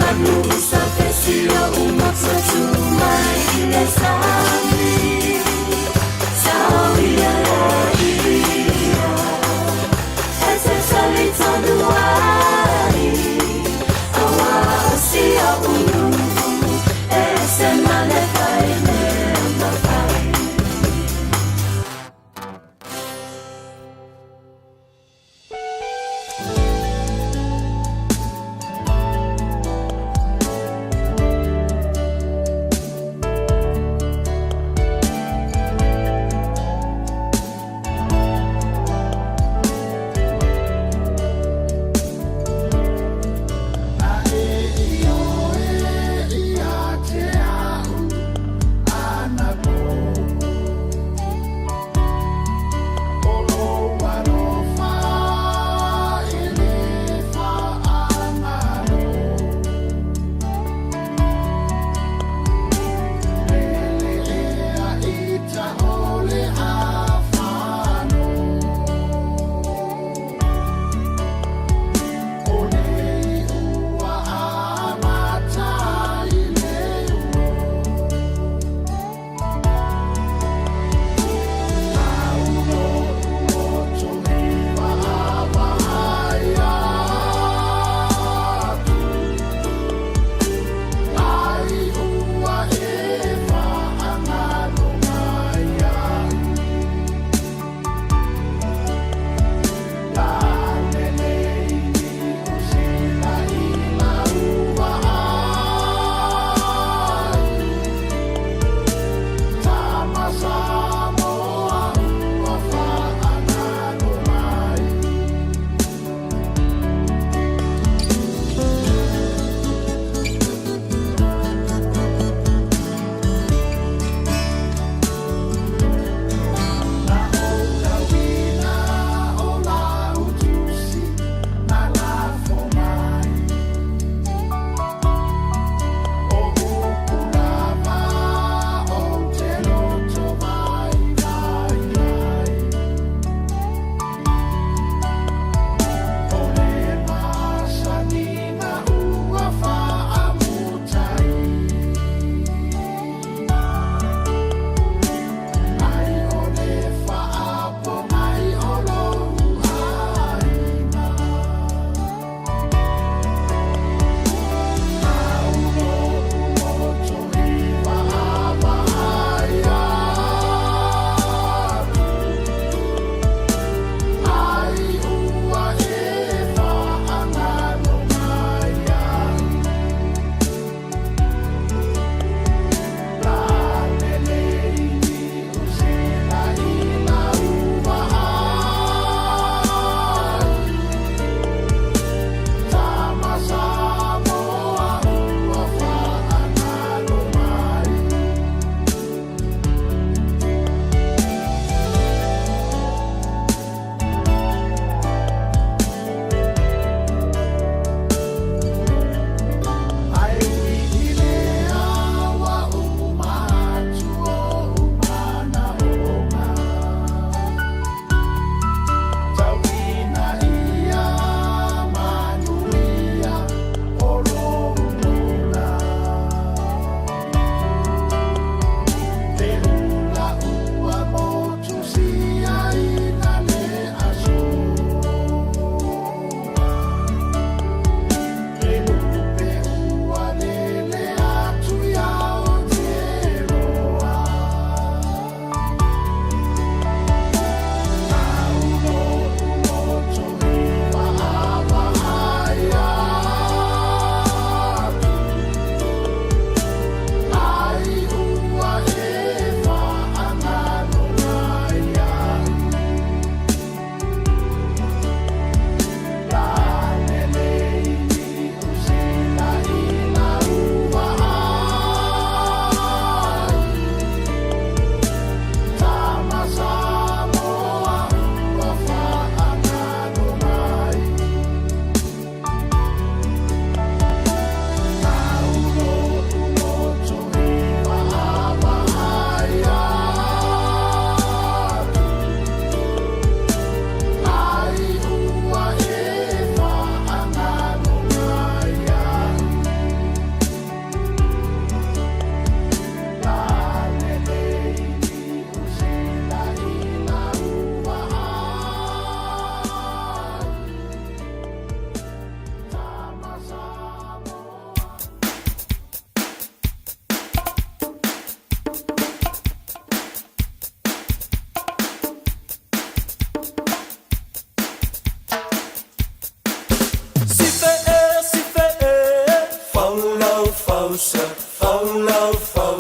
Manu sa fesi o umotu mai i le sami. Sao ia ia e te talitonu ai auā o si o'u nuu e ese ma le fai mea mafai.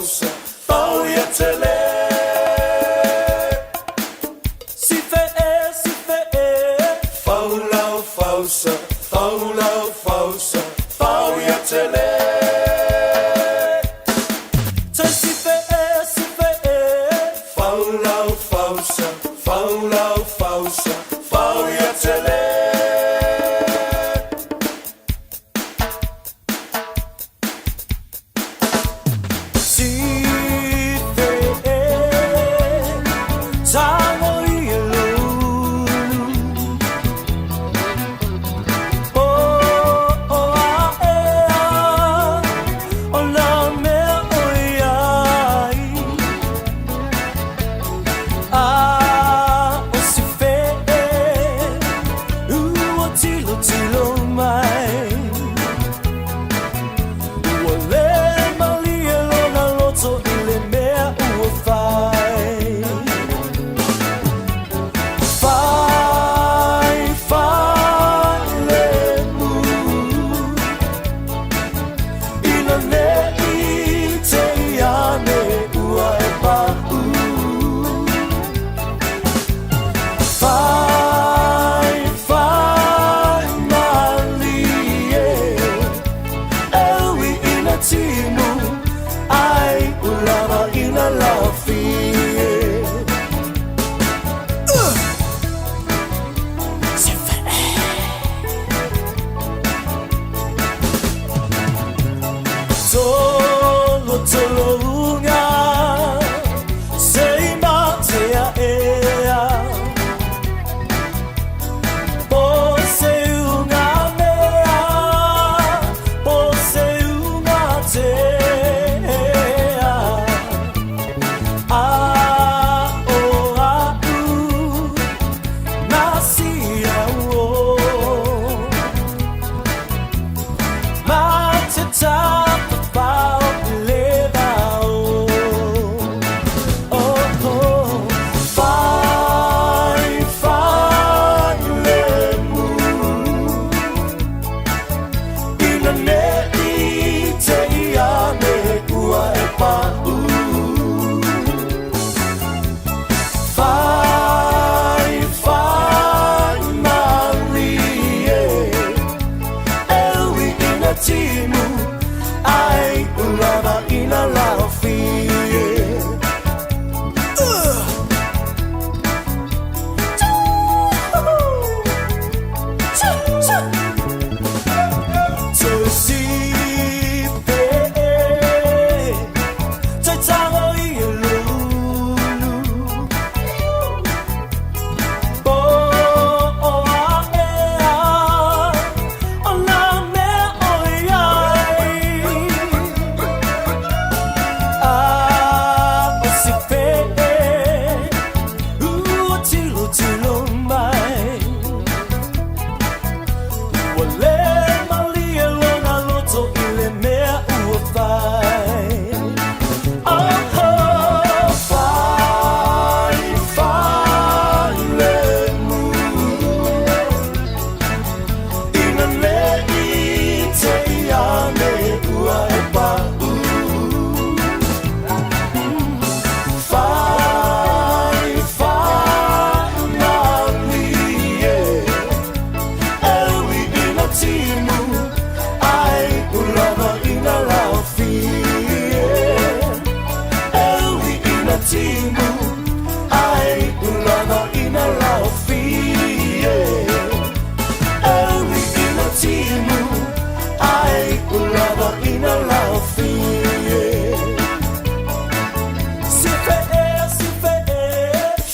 fausa fau ia tele. Si fe e, si fe e, fau lau fausa, fau lau fausa, fau ia tele. Te si fe e, si fe e, fau lau fausa, fau lau fausa, fau ia tele. Si fe e, tango i e lulu. O, o, a, e, a, o nā mea o iai. A, o si fe e, ua tilo tilo mai. Ua le malie lona loto i le mea ua fai. Fai, fai le mu. Ina ne i te iane ua e pa'u. Fai, fai malie. E ui ina timu, ai ulava ina laofie. Tolo tolo unga, se i matea ea. Po se unga mea, po se unga tea. A o a u, na sia o. Ma te tapa pao le vao. Oh, oh. Fai, fai le mu. Ina ne i te iane ua e pa'u. Fai, fai malie. E ui ina timu, ai ulava ina laofie. To si fe e, te tango i e lulu. Po o a e a, o nā mea o iai. A o si fe e, ua tilo tilo mai. Ua le malie lona loto i le mea ua fai. Oh, oh, fai, fai le mu. Ina ne i te iane ua e pa'u. Fai, fai malie. E ui ina timu, ai ulava ina laofie. E ui ina timu, ai ulava ina laofie. E ui ina timu, ai ulava ina laofie. Si fe e, si fe e,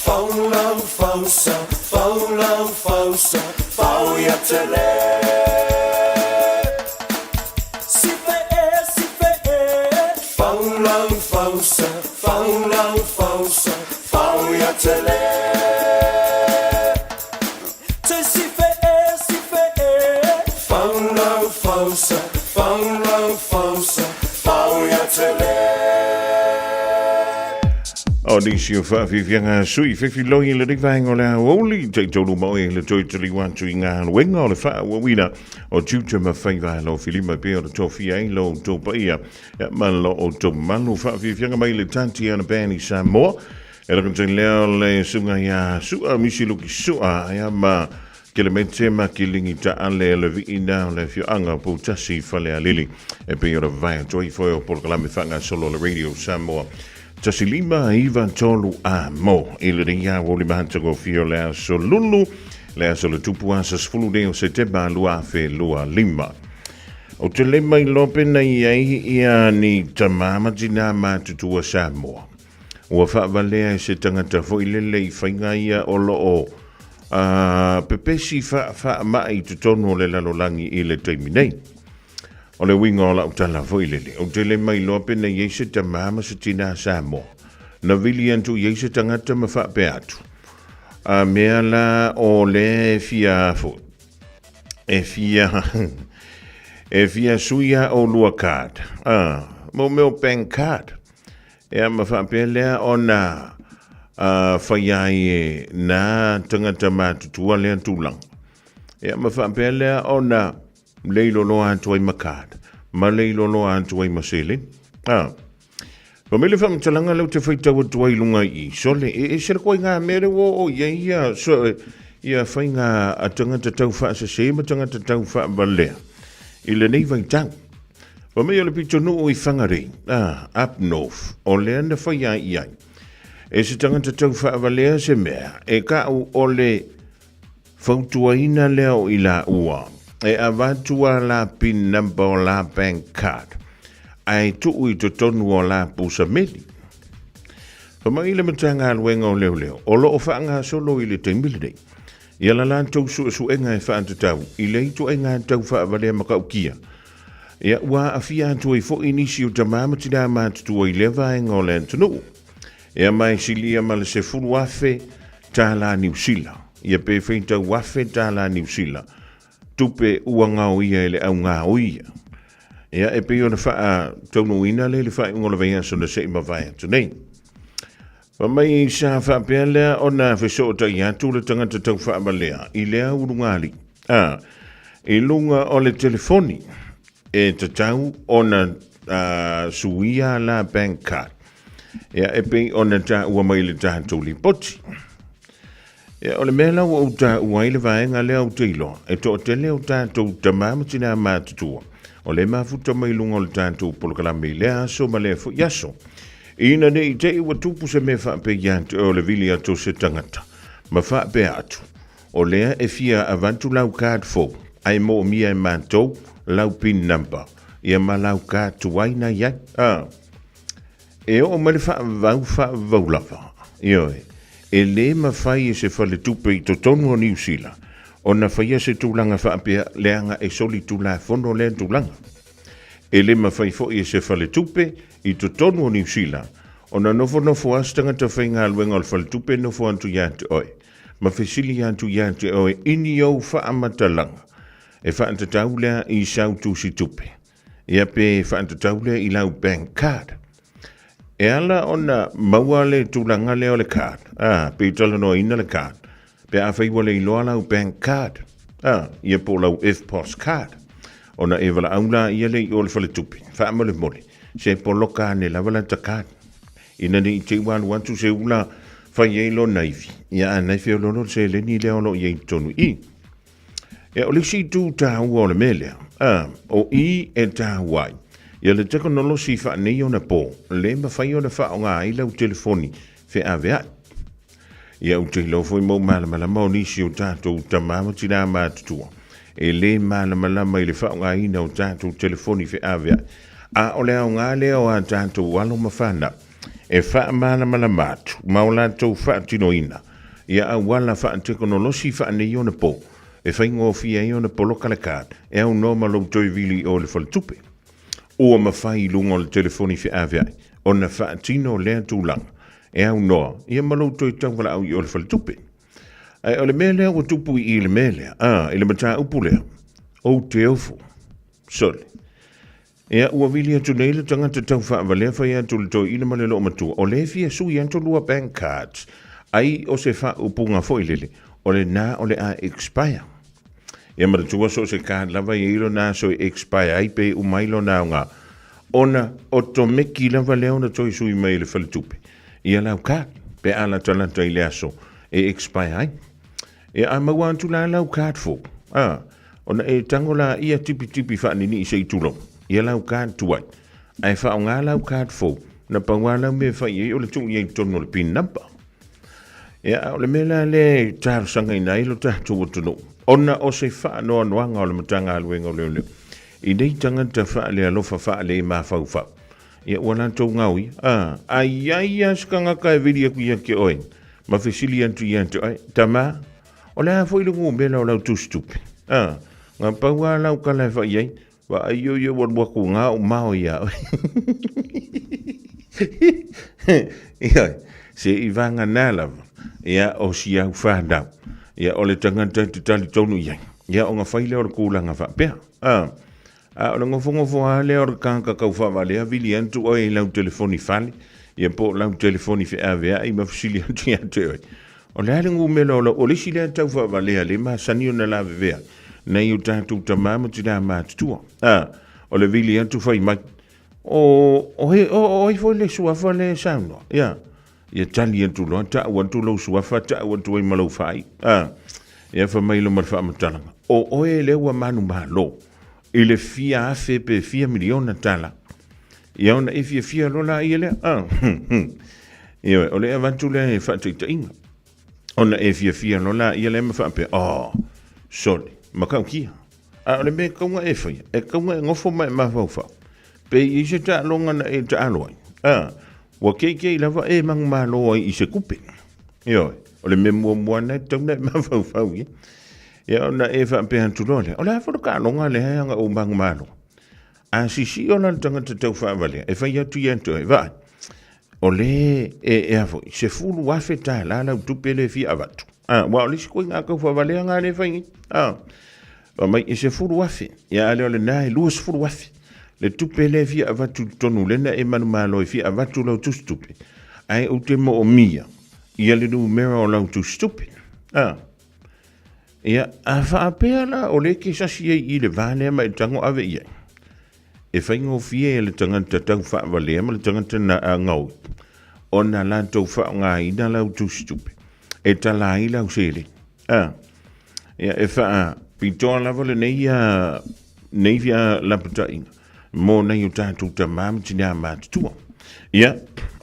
fau lau fausa, fau lau fausa, fau ia tele. Si fe e, si fe e, fau lau fausa, fau lau fausa, fau ia tele. Te si fe e, si fe e, fau lau fausa, fau lau fausa, fau ia tele. O nisi o faafiafiaga a sui fefiloi i lenei vaega o le aoauli, taitolu ma oe le toe taliu atu i galuega o le faaauauina o tiute ma faiva e lofilima e pei ona tofia ai lo outou paia ma lo outou mamalu. Faafiafiaga mai le Tatiana Band i Samoa, e lakatai lea o le susuga ia Sua Misi Luki Sua ia ma Kelemete ma Kilingi Taale le viina o le afioaga o Poutasi i Falealili e pei ona vavae atu ai foe o polokalame faagasolo a le Radio Samoa 1593 a mo i lenei aoauli matagofie o le aso Lulu, le aso le tupu aso 10 nei o Setema 2025. Ou te le mailoa pe na i ai ia ni tama ma tinā matutua Samoa. Ua faavalea e se tagata foi lele i faiga ia o lo o pepesi faafaamai i totonu o le lalolagi i le taimi nei. O le uiga o lau tala foi lele, ou te le mailoa pe na i ai se tama ma se tinā Samoa na vili atu i ai se tagata ma faapea atu, A mea la o lea e fia foi, e fia, e fia sui a oulua card, a, mo mea o bank card. Ea ma faapea lea ona faia ai e nā tagata matutua lea tulaga. Ea ma faapea lea ona leiloloa atu ai ma card, ma leiloloa atu ai ma seleni. A, fa mai le faamatalaga lea ou te faitau atu ai i luga i i, sole, e ese le koiga mea lea ua oo i ai ia, so, ia faiga a tagata tau faasese ma tagata tau faavalea i lenei vaitau. Fai mai o le pitonuu i Whangarei, ā, up north, o lea na whai ai i ai. E se tangata tau whaavalea se mea, e ka'u o le fautuaina lea o i la ua, e avatu a la pin number o la bank card, ae tuu i totonu o la pusa meli. Fai mai le Matagaluega o Leoleo, o lo o faagasolo i le taimi lenei, ia la latou suesuega e faatatau i le ituaiga tau faavalea matautia. Ia, ua aafia atu ai foi nisi o tamā ma tinā matutua i lea vaega o le atunuu. Ia, ma e silia ma le $10,000 tālā Niu Sila. Ia, pe faitau afe tālā Niu Sila, tupe ua gaoia e le augaoia. Ia, e pei ona faataunuuina lea i le faaiuga o le vaiaso na se i mavae atu nei. Fai mai sa faapea lea ona fesootai atu le tagata tau faavalea i lea ulugalii, a, i luga o le telefoni e tatau ona a, suia la bank card. Ia, e pei ona taua mai i le tatou lipoti. Ia, o le mea la ua ou taua ai le vaega lea ou te iloa, e toatele o tatou tama ma tinā matutua, o lea e mafuta mai luga o le tatou polokalame i lea aso ma lea foi aso. Ina ne i te i ua tupu se mea faapea ia te oe o le vili atu o se tagata, ma faapea atu, o lea e fia avatu lau card fou, ae moomia e matou lau pin number, ia ma lau card tuai na i ai. A. E oo mai le faavavau faavavau lava, ioe, e lē mafai e se faletupe i totonu o Niu Sila ona faia se tulaga faapea leaga e solitulafono lea tulaga. E lē mafai foi e se faletupe i totonu o Niu Sila ona nofonofo lava se tagata faigaluega o le faletupe nofo atu ia te oe ma fesili atu ia te oe i ni ou faamatalaga e faatatau lea i sau tusitupe. Ia pe faatatau lea i lau bank card. E ala ona maua le tulaga lea o le card, a, pe talanoaina le card, pe afai ua le iloa lau bank card, a, ia po o lau EFTPOS card, ona e valaau laia lea i o le faletupe, faamolemole, se poloka ane lava lata card. Ina ne i te i ua alu atu se ula fai ai lona ivi, ia a na e feoloolo le seleni lea o lo o i ai i totonu i i. Ia, o le isi itu tāua o le mea lea, a, o i e tāua ai, ia le tekonolosi faaneionapo, le mafai ona faaaoga ai lau telefoni feaveai. Ia, ou te iloa foi ma ou malamalama o nisi o tatou tama ma tinā matutua, e lē malamalama i le faaaogaina o tatou telefoni feaveai, a o le aoga lea o a tatou alo ma fanau e faamalamalama atu ma o latou faatinoina ia auala faatekonolosi faaneionapo e faigofie ai ona poloka le card e aunoa ma lou toe vili i o i le faletupe. Ua mafai i luga o le telefoni feaveai ona faatino lea tulaga e aunoa ia ma lou toe tauvalaau i o i le faletupe. Ae o le mea lea ua tupu i i le mea lea, a, i le mataupu lea, ou te ofo, sole. Ia, ua vili atu nei le tagata tau faavalea fai atu i le toeaina ma le loomatua, o lea e fia sui atu lua bank cards, ai o se faaupuga foi lele, o lena o le a expire. Ia manatua so o se card lava e i ai lona aso e expire ai pe uma ai lona aoga, ona otomeki lava lea ona toe sui mai e le faletupe ia lau card pe a latalata i le aso e expire ai. Ia a maua atu la lau card fou, a, ona e tago laia tipitipi faaninii se i tulou ia lau card tuai, ae faaaoga lau card fou, na pau lava lau mea e fai i ai o le tuu i ai i totonu o le pin number. Ia, a o le mea la lea e talosagaina ai lo tatou atunuu, ona o se faanoanoaga o le Matagaluega o Leoleo i nei tagata faalealofa faalemafaufau, ia ua latou gaoia, a, a i ai lava se tagata e vili atu ia te oe ma fesili atu ia te oe, Tama, o le a foi le numera o lau tusitupe? A, na pau lava lau tala e fai i ai, Vaai io ia ua alu atu gā o mao ia oe. Ia, se i vānganā lava, ia, o si au whānau, ia, o le tangata e te talitonu i ai, ia, ona fai lea o le kūlanga faapea. A, a o le nofonofo lava lea o le tagata tau faavalea, vili atu oe i lau telefoni fale, ia po o lau telefoni feaveai ma fesili atu ia te oe, O le a le numera o lau, o le isi lea tau faavalea le masani ona lavevea nei o tatou tamā ma tinā matutua. A, o le vili atu fai mai, o, o, he, o, o ai foi le suafa le saunoa. Ia, ia tali atu loa, ta'u atu lou suafa, ta'u atu ai ma lou fai. A, ia fai mai lo ma le faamatalaga, o oe lea ua manumalo i le fia afe pe fia miliona tala. Ia ona e fiafia loa laia lea. A, Ioe, o le avatu lea e faataitaiga. Ona e fiafia loa laia lea ma faapea, oh, sole, matautia. A o le mea e tatau ona e faia, e tatau ona e nofo ma e mafaufau. Pe i ai se taaloga na e taalo ai. A, ua keikei lava e manumalo ai i se tupe. Ioe, o le mea muamua lena e tatau ona e mafaufau i ai. Ia ona e faapea atu loa lea, o le a foi le taaloga lea e ana ou manumalo? A sisio la le tagata tau faavalea, e fai atu ia te oe, vaai, o le e, e a foi, $10,000 lau tupe le fia avatu. A, ua o le isi koiga tau faavalea ngā le fai nei. A, fa mai e 10,000, ia a lea o lena e 20,000. Le tupe le fia avatu i totonu lena e manumalo e fia avatu lau tusi tupe. Ae ou te moomia ia le numera o lau tusi tupe. A, Ia, a faapea la o lea e te sasi ai i le va lea ma e tago ave i ai, e faigofie e le tagata tau faavalea ma le tagata na gaoi ona latou faaaogaina lau tusitupe e tala ai lau seleni. A, ia, e faapitoa lava lenei a, nei a lapataiga mo nai o tatou tamā ma tinā matutua. Ia,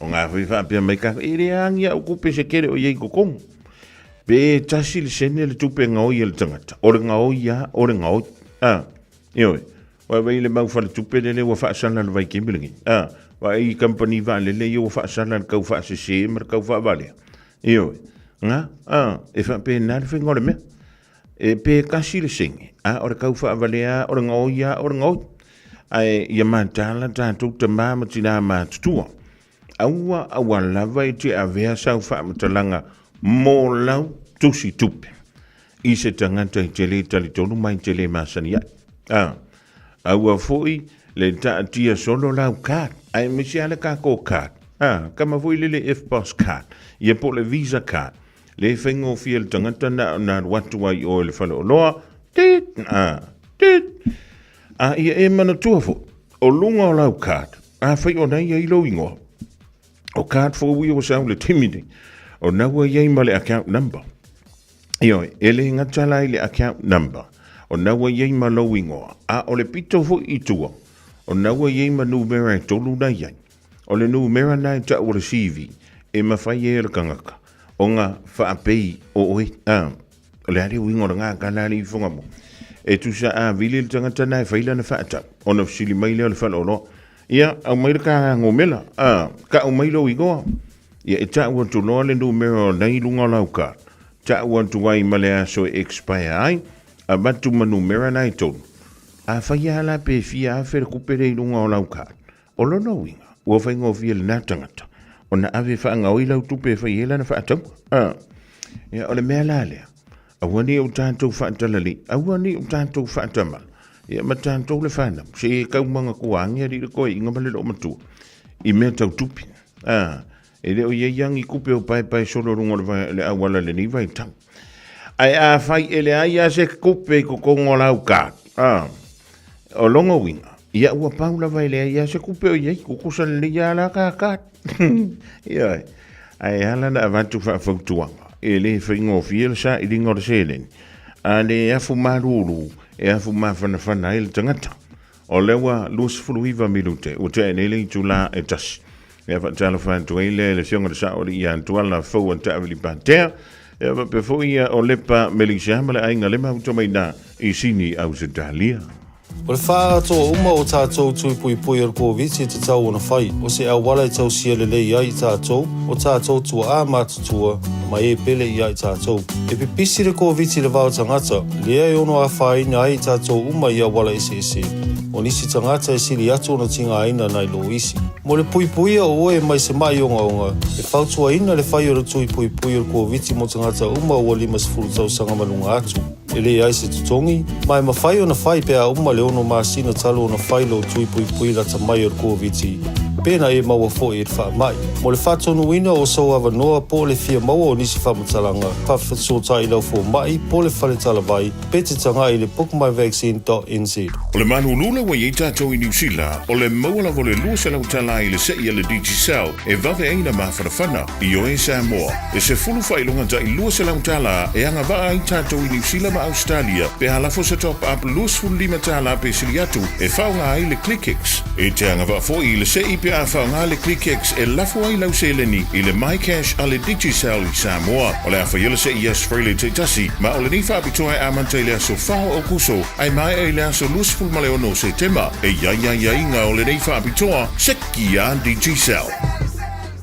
o ngā foi faapea mai ka, e le agi au kupe se kere o iei totonu. Pe tasi le sene le tupe gaoi e le tagata, o le gaoi lava, o le gaoi. A, ioe, vaai i le mau faletupe lele ua faasala le vaitaimi lenei. A, vaai i kamupani vaalele ia ua faasala le tau faasese ma le tau faavalea. Ioe, na, a, e faapena le faiga o le mea. E pe tasi le sene, a o le tau faavalea lava, o le gaoi lava, o le gaoi. Ae ia mataala tatou tamā ma tinā matutua. Aua aua lava e te avea sau faamatalaga mo lau tusi tupe i se tagata e te le talitonu ma e te le masani ai. A, aua foi le taatia solo lau card, aemaise lava le kako card. A, kama foi lele EFTPOS card, ia po o le Visa card, le faigofie le tagata na ona alu atu ai i o i le faleoloa, tit, a, tit. A ia e manatua foi, o luga o lau card, afai o na i ai lou igoa, o card fou ia ua sau i le taimi nei, o na ua i ai ma le account number. Ioe, e le gata la i le account number, o na ua i ai ma lou igoa, a o le pito foi i tua, o na ua i ai ma numera e tolu na i ai. O le numera na e tau o le CV, e mafai ai e le tagata ona faapei o oe, a, O le a le uiga o le gagana a le ifoga mo? E tusa a vili le tagata na e fai lana faatau, ona fesili mai lea o le faleoloa, Ia, aumai le ka gomela, a, ta'u mai lou igoa. Ia, e ta'u atu loa le numera o nei i luga o lau card, ta'u atu ai ma le aso e expire ai, avatu ma numera na e tolu. Afai lava la pe fia afe le kupe lea i luga o lau card, O lona uiga, ua faigofie lena tagata ona ave faagaoi lau tupe e fai ai lana faatauga. A, ia, o le mea la lea, aua ne i o tatou faatalalei, aua ne i o tatou faatamala. Ia ma tatou le fanau, se e kaumaga kuāgi alii le koeʻiga ma le loomatua i mea tau tupe. A, e le o i ai lava ni tupe o paepae solo i luga o le, va, le auala i lenei vaitau. Ae afai e leai lava se tupe i totonu o lau card, a, o lona uiga, ia ua pau lava e leai lava se tupe o i ai, tutusa lelei lava la ta card. Ioe. Ae ala ona avatu faafautuaga, e le faigofie le sailiga o le seleni, a le afu malulu, e afu mafanafana ai le tagata. O lea ua 29 minute ua tea nei le itula e tasi. Ia faatalofa atu ai lea i le Afioga i le Sao Alii ia Tuala Fou Taavili Patea. Ia faapea foi ia o Lepa Melisia ma le aiga Lema Utomaina i Sini, Ausetalia. O le faaatoa uma o tatou tui puipui o le Koviti e tatau ona fai, o se auala e tausia lelei ai i tatou, o tatou tuaa matutua, ma e pele i ai tatou. E pipisi le Koviti i le va o tagata, lea e ono afaina ai i tatou uma i auala eseese. O nisi tagata e sili atu ona tigaina nai lo isi. Mo le puipuia o oe mai se maʻi ogaoga, e fautuaina le fai o le tui puipui o le Koviti mo tagata uma ua 50 tausaga ma luga atu. E leai se totogi, ma e mafai ona fai pe a uma le ono masina talu ona fai lou tui puipui lata mai o le Koviti, pe na e maua foi i le faamai. Mo le faatonuina o sou avanoa po o le fia maua o nisi faamatalaga, faafesootai i lau fomai po o le fale talavai, pe te tagai i le bookmyvaccine.nz. O le malulu la ua i ai tatou i Niu Sila, o le maua lava o le 200 tala i le seʻi a le Digicel e vave ai na mafanafana. Ioe Samoa, e sefulu faailoga taʻi 200 tala e agavaa ai tatou i Niu Sila ma Ausetalia pe a lafo se top up 25 tala pe sili atu e faaaoga ai le ClickX. E te agavaa foi i le seʻi pe a faaaoga le ClickX e lafo ai lau seleni i le MyCash a le Digicel i Samoa. O le a faia le seʻi i aso Friday taitasi, ma o lenei faapitoa e amata i le aso 4 o Aokuso ae maea i le aso 26 o Setema. E i ai aiaiga o lenei faapitoa, seki a Digicel.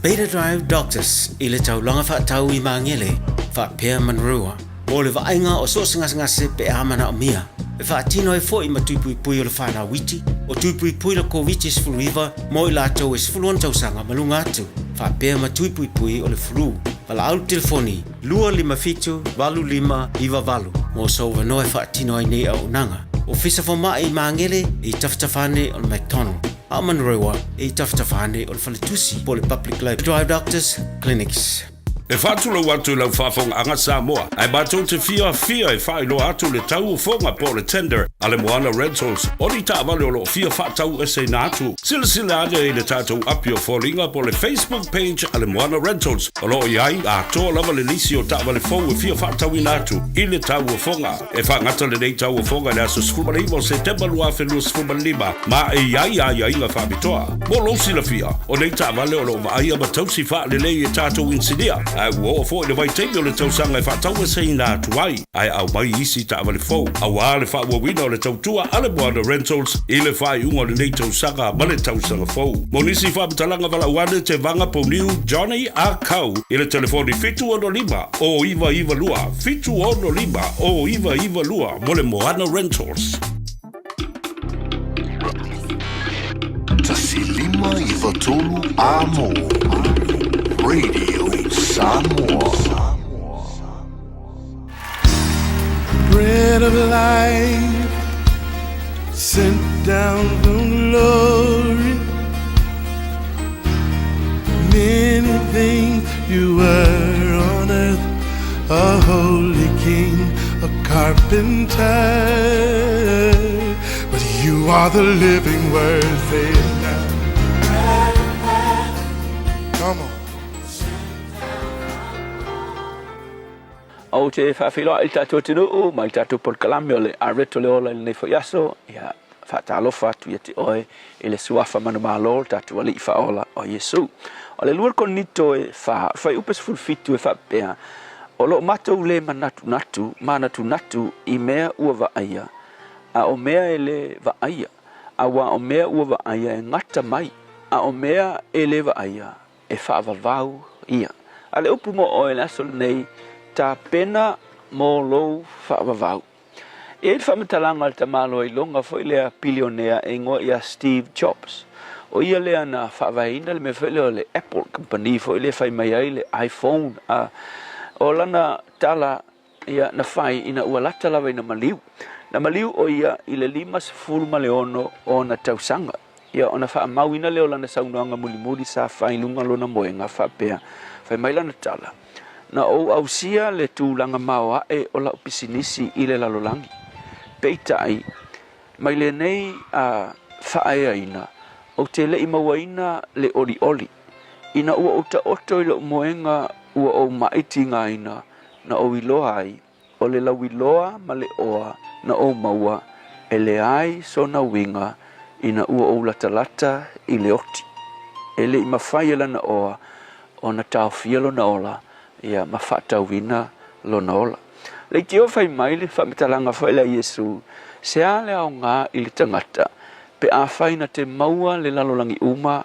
Beta Drive Doctors i le taulaga faatau i Magele, faapea Manurewa, mo le vaaiga o so o se gasegase pe a manaomia. E faatino ai foi ma tui puipui o le whanau iti, o tui puipui le Koviti-19 mo i latou e 16 tausaga ma luga atu, faapea ma tui puipui o le flu. Valaau le telefoni 257 8598 mo sou avanoa e faatino ai nei auaunaga. Ofisa Fomai i Magele i tafatafa ane o le McDonald. A o Manurewa e i tafatafa ane o le faletusi po o le Public Library Drive Doctors Clinics. E faatulou atu i lau faafogaaga Samoa, ae matou te fiafia e faailoa atu le tau o foga po o le tender a le Moana Rentals o ni taavale o lo o fia faataueseina atu. Silasila ane i le tatou api o foliga po o le Facebook page a le Moana Rentals o lo o i ai atoa lava le lisi o taavale fou e fia faatauina atu i le tau o foga. E faagata lenei tauofoga i le aso 19 o Setema 2025 ma e i ai aiaiga faapitoa. Mo lou silafia, o nei taavale o lo o vaaia ma tausi faalelei e tatou inisinia, ae ua oo foi le vaitaimi o le tausaga e faataueseina atu ai, ae aumai isi taavale fou aua le faaauauina o le tautua a le Moana Rentals i le faaiuga o lenei tausaga ma le tausaga fou. Mo nisi faamatalaga valaau ane Tevaga Pouniu Johnny Ah Kau i le telefoni 765 0992 765 0992 mo le Moana Rentals. 1593 Amo Radio Samoa. Bread of life sent down from glory. Many things you were on earth, a holy king, a carpenter. But you are the living word, say it now. Come on. Ou te faafeiloai i le tatou atunuu ma i le tatou polokalame o le Areto le Ola i lenei foi aso. Ia, faatalofa atu ia te oe i le suafa manumalo o le tatou Alii Faaola o Iesu. O le 2 Korinito e 4, fuaiupu 17 e faapea, O lo matou le manatunatu, manatunatu i mea ua vaaia, a o mea e le vaaia, auā o mea ua vaaia e gata mai, a o mea e le vaaia e faavavau ia. A le upu mo oe i le aso lenei, tapena mo lou faavavau. E i ai le faamatalaga a le tamaloa iloga foi lea pilionea e igoa ia Steve Jobs. O ia lea na faavaeina le mea foi lea o le Apple, kamupani foi lea e fai mai ai le iPhone. A o lana tala ia na fai ina ua lata lava ina maliu. Na maliu ʻo ia i le 56 o ona tausaga. Ia ona faamauina lea o lana saunoaga mulimuli sa fai i luga o lona moega faapea, Fai mai lana tala, Na ou ausia le tulaga maoae o lau pisinisi i le lalolagi. Peitai, mai lenei a faaeaina, ou te le i mauaina le olioli. Ina ua ou taoto i lou moega ua ou maʻi tigaina na ou iloa ai, O le lauiloa ma le oa na ou maua, e leai sona uiga ina ua ou latalata i le oti. E le i mafai e lana oa ona taofia lona ola, ia, ma faatauina lona ola. Leitio fai mai le faamatalaga foi lea a Iesu, Se a le aoga i le tagata pe afai na te maua le lalolagi uma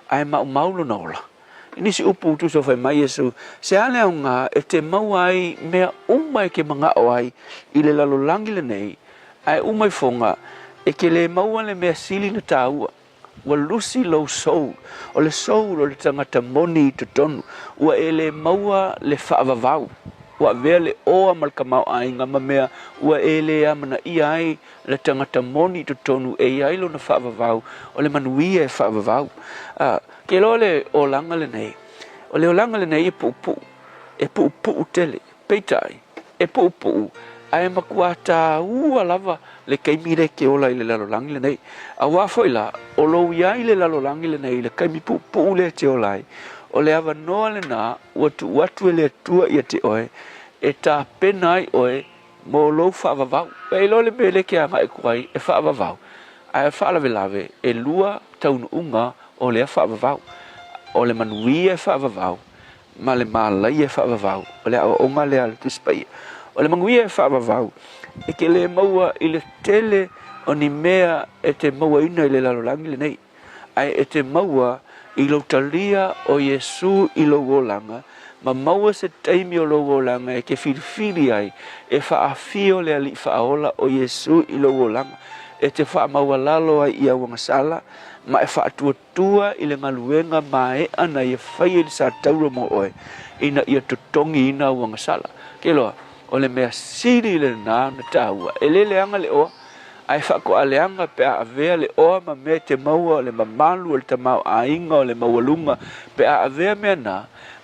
ae maumau lona ola? I nisi upu tusa fai mai Iesu, Se a le aoga e te maua ai mea uma e ke manaʻo ai i le lalolagi lenei, ae uma ifoga e ke lē maua le mea sili na tāua? Ua lusi lou soul. O le soul o le tagata moni i totonu. Ua e lē maua le faavavau. Ua avea le oa ma le tamaoaiga ma mea ua e lē amanaia ai le tagata moni i totonu e i ai lona faavavau, o le manuia e faavavau. A, ke iloa le olaga lenei, o le olaga lenei e puupuu, e puupuu tele. Peitai, e puupuu, ae matua tāua lava le taimi lea e te ola i le lalolagi lenei. Auā foi la, o lou i ai i le lalolagi lenei i le taimi puupuu lea e te ola ai, o le avanoa lenā ua tuu atu e le Atua ia te oe e tapena ai oe mo lou faavavau. E iloa le mea lea e te agai atu ai e faavavau, ae faalavelave e lua taunuuga o lea faavavau, o le manuia e faavavau ma le malaia e faavavau. O le aoaoga lea a le Tusi Paia. O le manuia e faavavau e te lē maua i le tele o ni mea e te mauaina i le lalolagi lenei, ae e te maua i lou talia o Iesū i lou olaga, ma maua se taimi o lou olaga e te filifili ai e faaafio le Alii Faaola o Iesū i lou olaga, e te faamaualalo ai i auagasala, ma e faatuatua i le galuega maeʻa na ia faia i le satauro mo oe, ina ia totogiina auagasala. Ke iloa, o le mea sili lenā ona tāua, e le leaga le oa, Ae faatoaleaga pe a avea le oa ma mea e te maua o le mamalu o le tamaoaiga o le maualuga, pe a avea mea na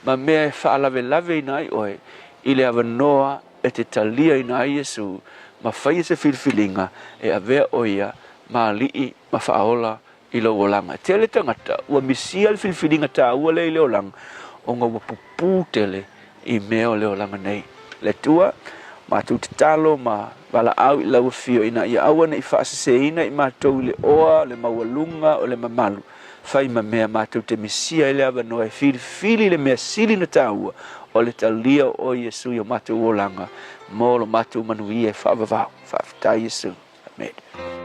ma mea e faalavelaveina ai oe i le avanoa e te taliaina ai Iesu ma faia se filifiliga e avea ʻo ia ma Alii ma Faaola i lou olaga. E tele tagata ua misia le filifiliga tāua lea i le olaga ona ua pupū tele i mea o le olaga nei. Le Atua, matou tatalo ma valaau i lau afio ina ia aua ne i faaseseina i matou i le oa, le maualuga o le mamalu, fai ma mea matou te misia ai le avanoa e filifili le mea sili na tāua o le talia o oe Iesu i o matou olaga mo lo matou manuia e faavavau. Faafetai Iesu. Amene.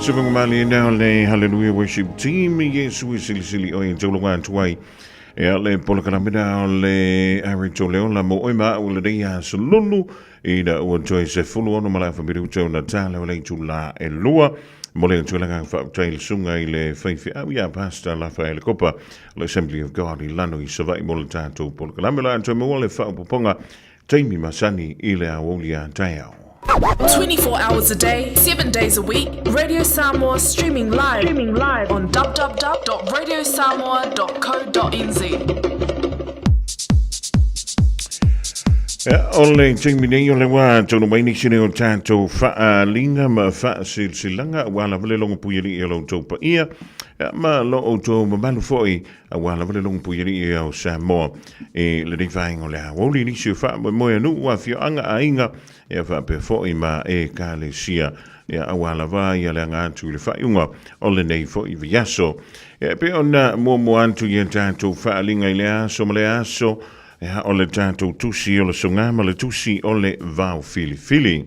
Se mali na le Hallelujah Worship Team, Iesu e silisili oe e taulaga atu ai. E a le polokalame na o le Ari Toleola mo oe ma au le nei aso lulu ina ua toe 16 ma le afa minuta ona tala o le itula e lua. Mo le atu le faafetai le susuga i le faifeau ia Pastor Lafaele Kopa o le Assembly of God i Lano i Savaii mo le tatou polokalame. O le a toe maua le faaopoopoga taimi masani i le aoauli a taeao. 24 hours a day, 7 days a week, Radio Samoa streaming live, streaming live on www.radiosamoa.co.nz. Ia, o le taimi nei o le wā tonu mai nisi nei o tātou whaaliga ma whaasilasilaga aua lava le logo puialii o lo outou paia, ia, ma lo outou mamalu foi aua lava le logo puialii o Samoa i lenei vaega o le aoauli nisi o faamoemoe a nuu, afioaga, aiga, ia faapea foi ma ekalesia, ia, aua lava ia le aga atu i le faaiuga o lenei foi vaiaso. Ia, e pei ona muamua atu i a tatou faaaliga i le aso ma le aso, Ea, o le tatou tusi o le soga ma le tusi o le vao filifili.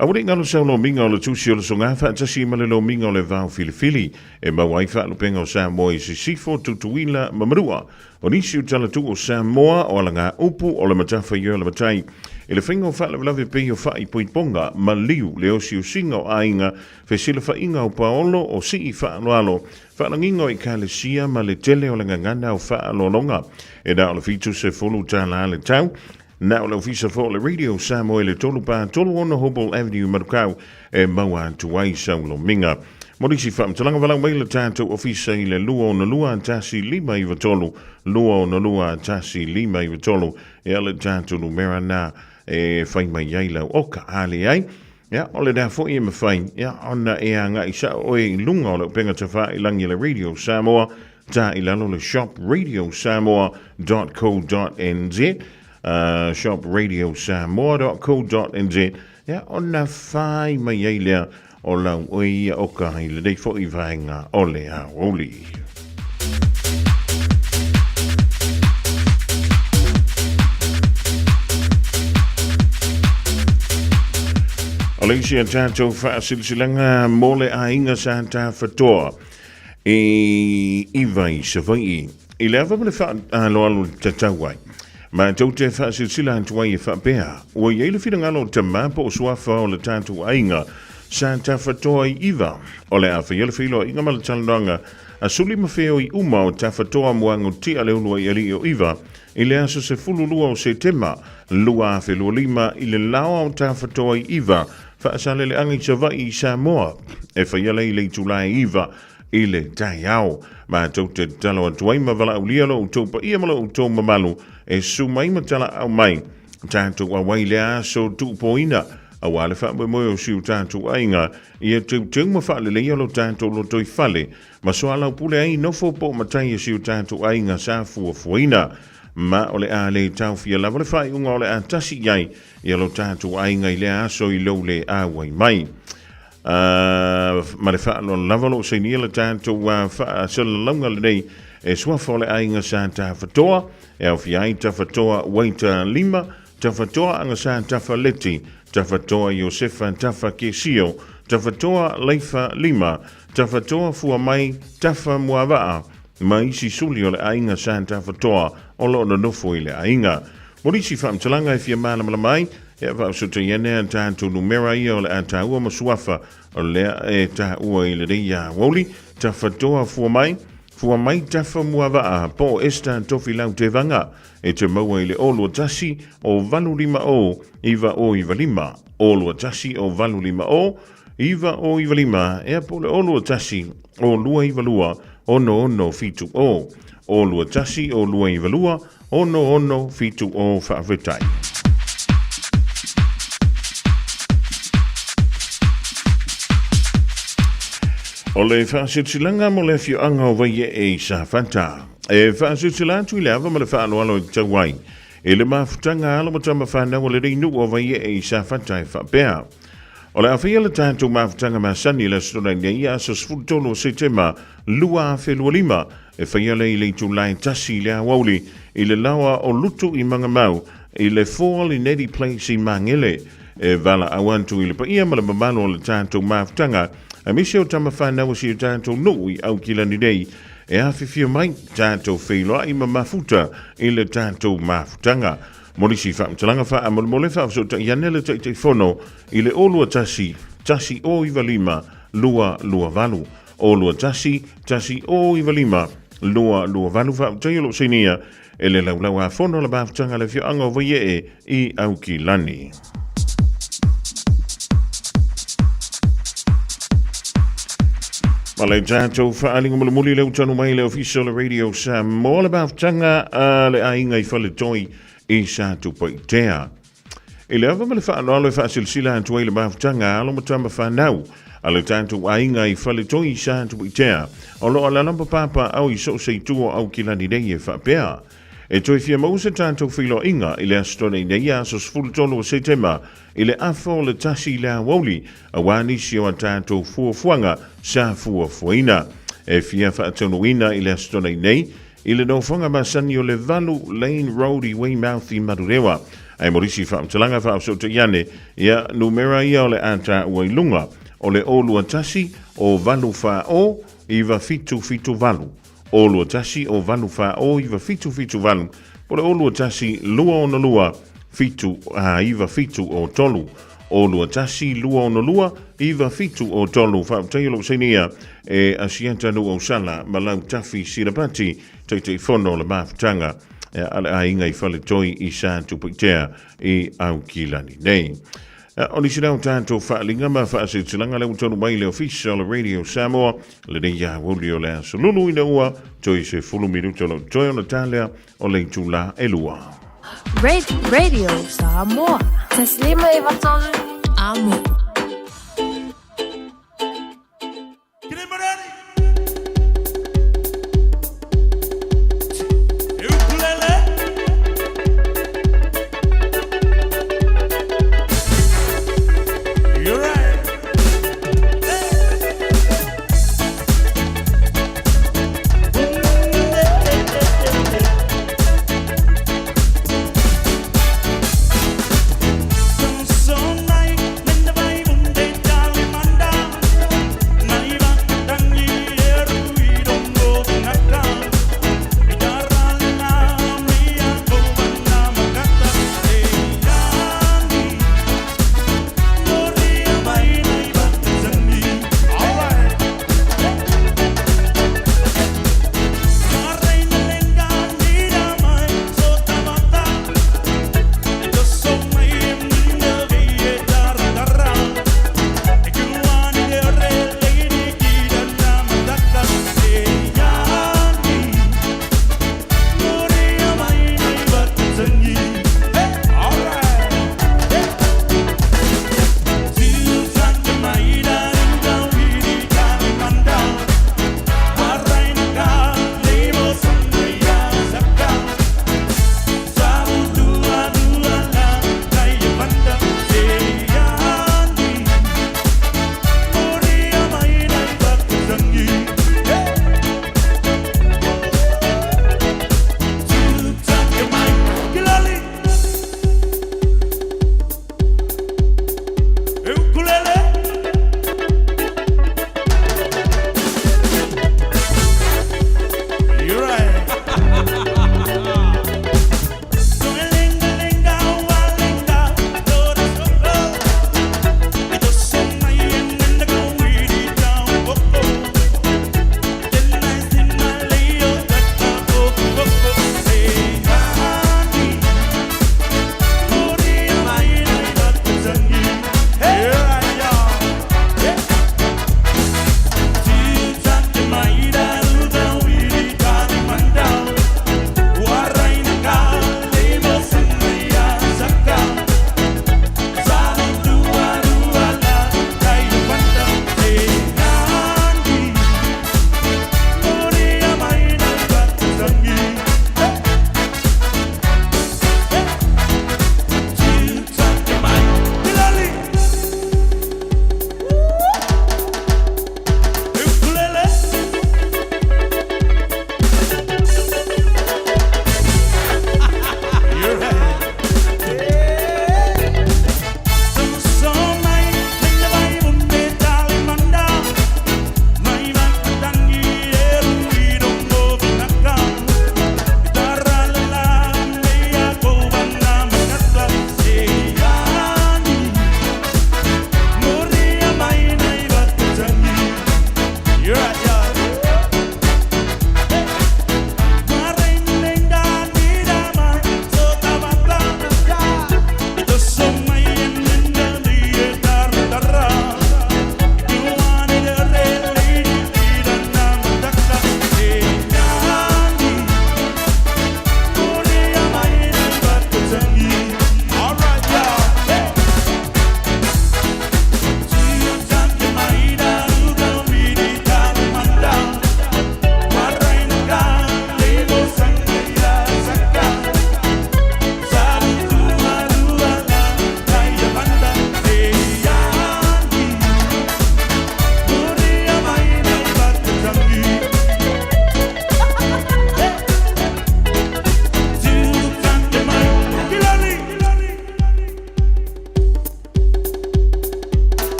Aua ne i galo sau lomiga o le tusi o le soga faatasi ma le lomiga o le vao filifili e maua ai faalupega o Samoa i Sisifo, Tutuila ma Manua. O nisi o talatuu o Samoa o alagaupu o le matafaioi o le matai i le faiga o faalavelave pei o faaipoipoga, maliu, le osiosiga o aiga, fesilafaiga o paolo, o sii faaaloalo, Faalagiga o Ekalesia ma le tele o le gagana o faaaloaloga. E na o le $70 le tau. Na o le ofisa foi o le Radio Samoa i le 3 pa 36 Hobble Avenue, Manukau e maua atu ai sau lomiga. Mo nisi faamatalaga valaau mai le tatou ofisa i le 262 1593, 262 1593 e le tatou numera na e fai mai ai lau oka. A leai, Ia, o le mea foi e mafai, ia, ona e agai sao oe i luga o le upega tafailangi a le Radio Samoa, ta i lalo le shopradiosamoa.co.nz, shopradiosamoa.co.nz, ia, ona fai mai ai lea o lau oe ia oka i lenei foi vaega o le aoauli. O le isi a tatou faasilasilaga mo le aiga sa tafatoa i Iva i Savaii. I le ava ma le faaaloalo tatau ai, matou te faasilasila atu ai e faapea, ua i ai le finagalo o tama po o suafa o le tatou aiga sa tafatoa i Iva. O le a faia le feiloaiga ma le talanoaga a suli ma feoi uma o Tafatoa Muagutia le Uluai Alii o Iva i le aso 12 o Setema 2025 i le laoa o Tafatoa i Iva, Faasaleleaga i Savaii i Samoa. E faia lea i le itula e 9 i le taeao. Matou te tatalo atu ai ma valaaulia lo outou paia ma lo outou mamalu e susu mai ma talaau mai. Tatou auai lea aso tuupoina aua le faamoemoe o si o tatou aiga ia teuteu ma faaleleia lo tatou lotoifale ma soalaupule ai nofo po o matai e si o tatou aiga sa fuafuaina. Ma o le a le taofia lava le faaiuga o le a tasi i ai ia lo tatou aiga i lea aso i lou le auai mai. Ma le faaaloalo lava o lo o sainia le tatou faasalalauga lenei e suafa o le aiga sa Tafatoa, e aofia ai Tafatoa Waita Lima, Tafatoa Agasa Tafaleti, Tafatoa Iosefa Tafa Kesio, Tafatoa Laifa Lima, Tafatoa Fuamai Tafa Muavaa, ma isi suli o le aiga sa Tafatoa o lo o nonofo i le aiga. Mo nisi faamatalaga e fia malamalama ai, e faasotai ane a tatou numera ia o le a taua ma suafa o lea e taua i lenei aoauli, Tafatoa Fuamai, Fuamai Tafa Muavaa po o Esther Tofilau Tevaga, e te maua i le 021 o 850 9095, 021 o 850 9095, ea po o le 021 o 292 6670, 021 o 292 6670. Faafetai. O le faasilasilaga mo le afioaga o Vaiee i Safata. E faasilasila atu i le ava ma le faaaloalo e tatau ai i le mafutaga a alo ma tama fanau a lenei nuu o Vaiee i Safata e faapea, O le a faia le tatou mafutaga masani i le Aso Toonai nei, aso 13 o Setema 2025, e faia lea i le itula e tasi i le aoauli i le laoa o Lutu i Mangamau i le 4 Linetti Place i Magele. E valaau atu i le paia ma le mamalu o le tatou mafutaga Aemaise o tama fanau a si o tatou nuu i Aukilani nei e afifio mai tatou feiloai ma mafuta i le tatou mafutaga. Mo nisi faamatalaga faamolemole faafesootai ane le Taitaifono i le 021 195 228. 021 195 228. Faafetai o lo o sainia e le Laulau-a-Fono a le Mafutaga a le Afioaga o Vaiee i Aukilani. Ma le tatou faaaliga mulimuli lea ua tanu mai le Ofisa o le Radio Samoa le mafutaga a le aiga i Faletoi i Satupaitea. I le ava ma le faaaloalo e faasilasila atu ai le mafutaga a alo ma tama fanau a le tatou aiga i Faletoi i Satupaitea o lo o alaala ma papaaao i so o se itu o Aukilani nei e faapea. E toe fia maua se tatou feiloaiga i le Aso Toonai nei aso 13 o Setema i le afa o le 1 i le aoauli aua nisi o a tatou fuafuaga sa fuafuaina. E fia faataunuuina i le Aso Toonai nei i le nofoaga masani o le 8 Lane Road i Weymouth i Manurewa. Ae mo nisi faamatalaga faafesootai ane, ia numera ia o le a taua i luga, o le 021 o 840 9778. O 21 o 8 4 o 9 7 7 8 po le O 21 262 7 a 9 7 o 3 O 21 262 9 7 o 3. Faafetai o lou sainia e Asiata Nuuausala ma Lautafi Silapati, Taitaifono o le Mafutaga a le Aiga i Faletoi i Satupaitea i Aukilani nei. O nisi lea o tatou faaaliga ma faasilasilaga lea ua taunuu mai i le Ofisa o le Radio Samoa lenei aoauli o le aso Lulu ina ua toe 10 minuta o lo o totoe ona ta lea o le itula e 2. Radio Samoa. Taslima e vatolu. Amo.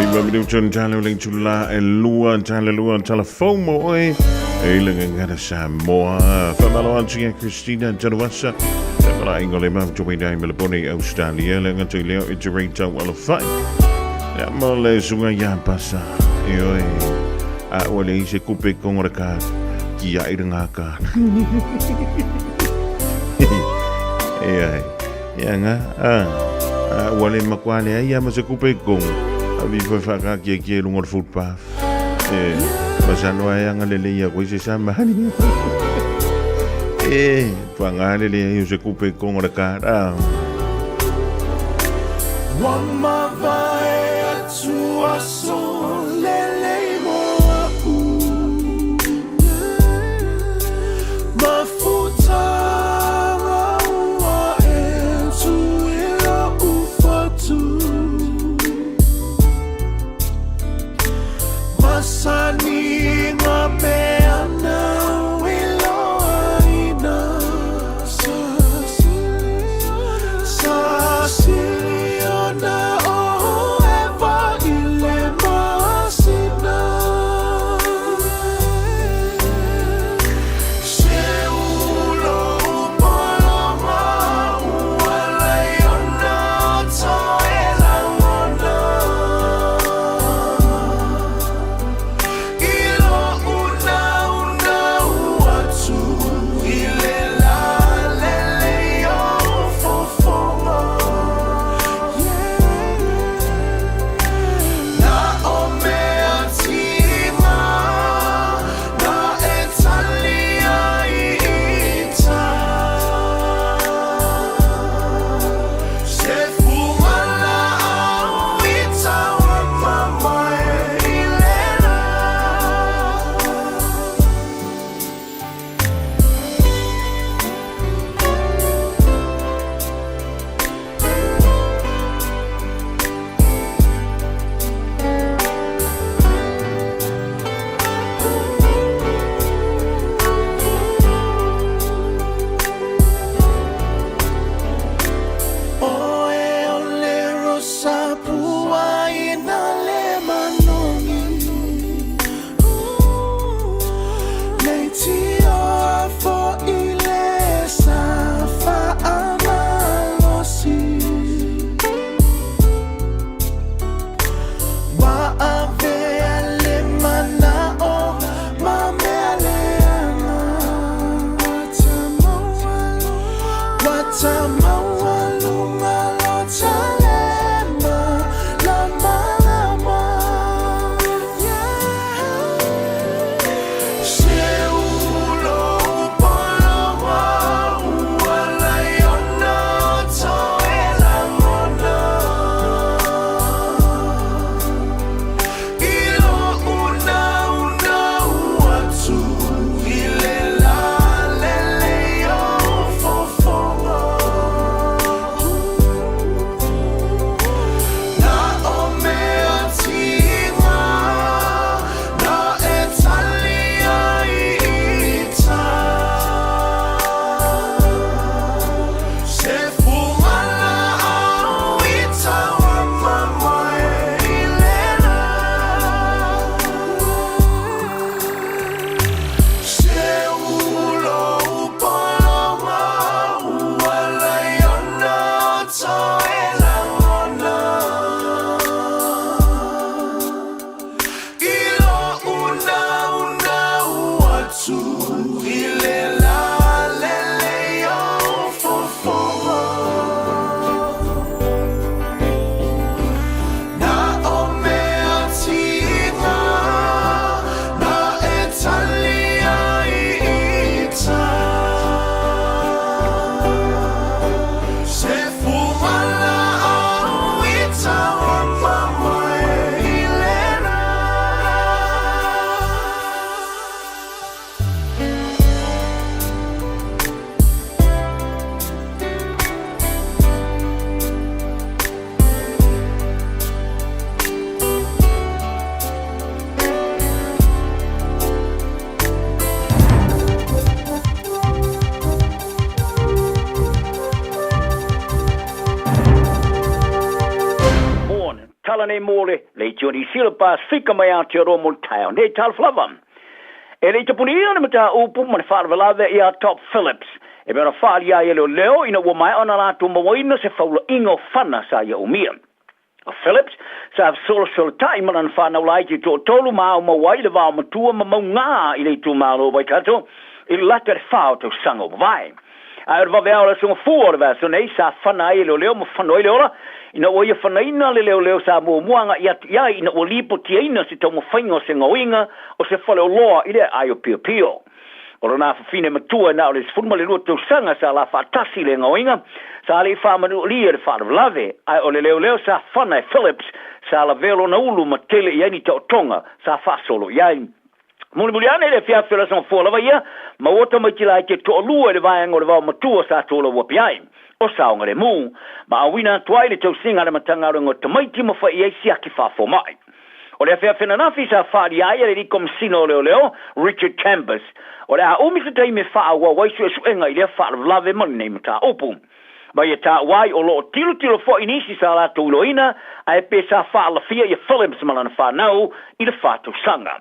Lima minuta na tala o le itula e lua, tala lua, tala fou mo oe. E le gagana Samoa. Whamalo atu ia Christina Tanuasa. Te mala ingo le mau tui nei Melbourne, Australia. Le ngata i leo i te rei tau alawhai. Ia mo le sunga ia pasa. E oe. A ua le ise kupe kongora ka ki a ira ngā ka. E ai. Ia ngā. A. A ua le makua le ai ia ma se kupe kongo. A vi foi whaka kia kia lungo le footpath. E. Masalo ai anga le le ia koe se sa mahani. E. Tuanga le le ai o se kupe kongo le ka. A. Ua mavae atu aso lelei mo a'u Mafutaga ua e tu i lo'u fatu Masani ngā mea nāu i loaina Sa sili ona o ʻEva i le masina Se ulo poloma ua laiona toe lagona I lo'u tala nei mo le Leitio Niu Sila Pasifika mai Aotearoa mo le taeao nei. Talofa lava. E le i tapunia le mataupu ma le faalavelave ia Top Phillips e pei ona faaalia ai e leoleo ina ua maea ona latou mauaina se faulaiga o fana sa ia umia. O Phillips sa fesolosolotai ma lana fanau laiti e toatolu ma ao maua ai le vaomatua ma maugā i le itumalo o Waikato i le lata i le fa o tausaga ua mavae. Ae o le vaveao o le Aso Gafua o le vaiaso nei sa fana ai e leoleo ma fano ai le ola ina ua ia fanaina le leoleo sa muamua agai atu i ai ina ua lipotiaina se taumafaiga o se gaoiga o se faleoloa i le aai o Piopio. O lona afafine matua na o le 12 tausaga sa la faatasi i le gaoiga sa le i faamanualia le faalavelave, ae o le leoleo sa fana e Phillips sa lavea lona ulu ma tele i ai ni taotoga sa faasolo i ai. Mulimuli ane i le afiafi o le Aso Gafua lava ia, maua tamaiti laiti e toalua i le vaega o le vaomatua sa tolauapi ai, o saogalemu, ma auina atu ai le tausiga a le Matagaluega o Tamaiti ma fai i ai siaki faafomai. O le afiafi ananafi sa faaalia ai e le Alii Komesina o Leoleo, Richard Chambers, o le a umi se taimi e faaauau ai suesuega i lea faalavelave ma lenei mataupu. Ma ia taua ai o lo o tilotilo foi nisi sa latou iloaina ae pe sa faalafia ia Phillips ma lana fanau i le fa tausaga.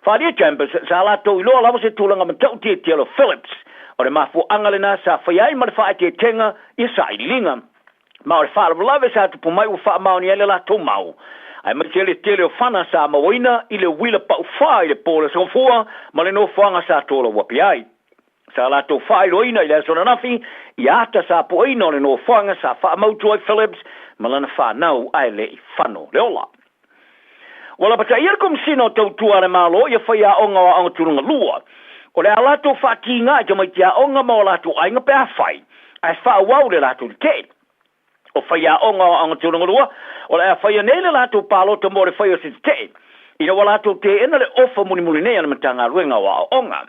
Faaalia Chambers sa latou iloa lava se tulaga matautia o Phillips. O le mafuaaga lena sa faia ai ma le faaeteetega ia sailiiliga. Ma o le faalavelave sa tupu mai ua faamaonia ai le latou mau. Aemaise le tele o fana sa mauaina i le uila paufā i le po o le Aso Gafua ma le nofoaga sa tolauapi ai. Sa latou faailoaina i le aso ananafi i ata sa puaina o le nofoaga sa faamautu ai Phillips ma lana fanau ae le i fano le ola. Ua lapataia le Komesina o Tautua a le Malo ia faiaoga o aoga tulaga lua. O le a latou faatiga i tamaiti aoga ma o latou aiga pe afai ae faaauau le latou tetee. O faiaoga o aoga tulaga lua, o le a faia nei le latou palota mo le fai o se tetee, ina ua latou teena le ofa mulimuli nei a le Matagaluega o Aoaoga.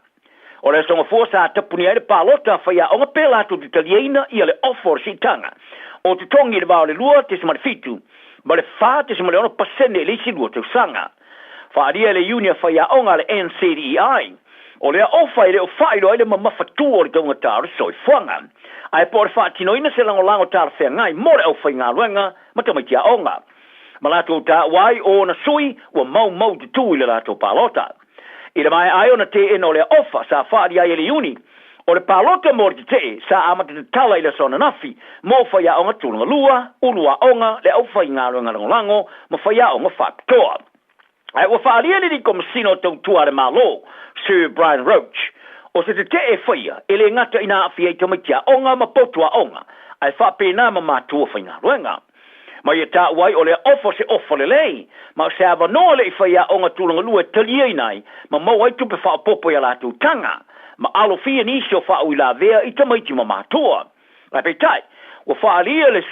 O le Aso Gafua sa tapunia ai le palota a faiaoga pe latou te taliaina ia le ofa o le siitaga o totogi i le va o le 2.7 ma le 4.6% i le isi lua tausaga. Faaalia e le Iuni a faiaoga a le NCDEI, o lea ofa e le o faailoa ai le mamafatua o le taugata o le soifuaga, ae po o le faatinoina se lagolago talafeagai mo le aufaigaluega ma tamaiti aoga. Ma latou taua ai o ona sui ua maumau tutū i le latou palota. I le maea ai ona teena o lea ofa sa faaalia ai e le Iuni, o le palota mo le tetee sa amata tatala i le aso ananafi mo faiaoga tulaga lua, ulu aoga, le aufaigaluega lagolago ma faiaoga faapitoa. Ae ua faaalia le Alii Komesina o Tautua a le Malo, Sir Brian Roche, o se tetee e faia e le gata ina aafia ai tamaiti aoga ma potu aoga, ae faapena ma matua faigaluega. Ma ia taua ai o lea ofa se ofa lelei, ma o se avanoa le i faiaoga tulaga lua e taliaina ai ma maua ai tupe faaopoopo i a latou taga, ma alofia nisi o faauilavea i tamaiti ma matua. Ae peitai, ua faaalia le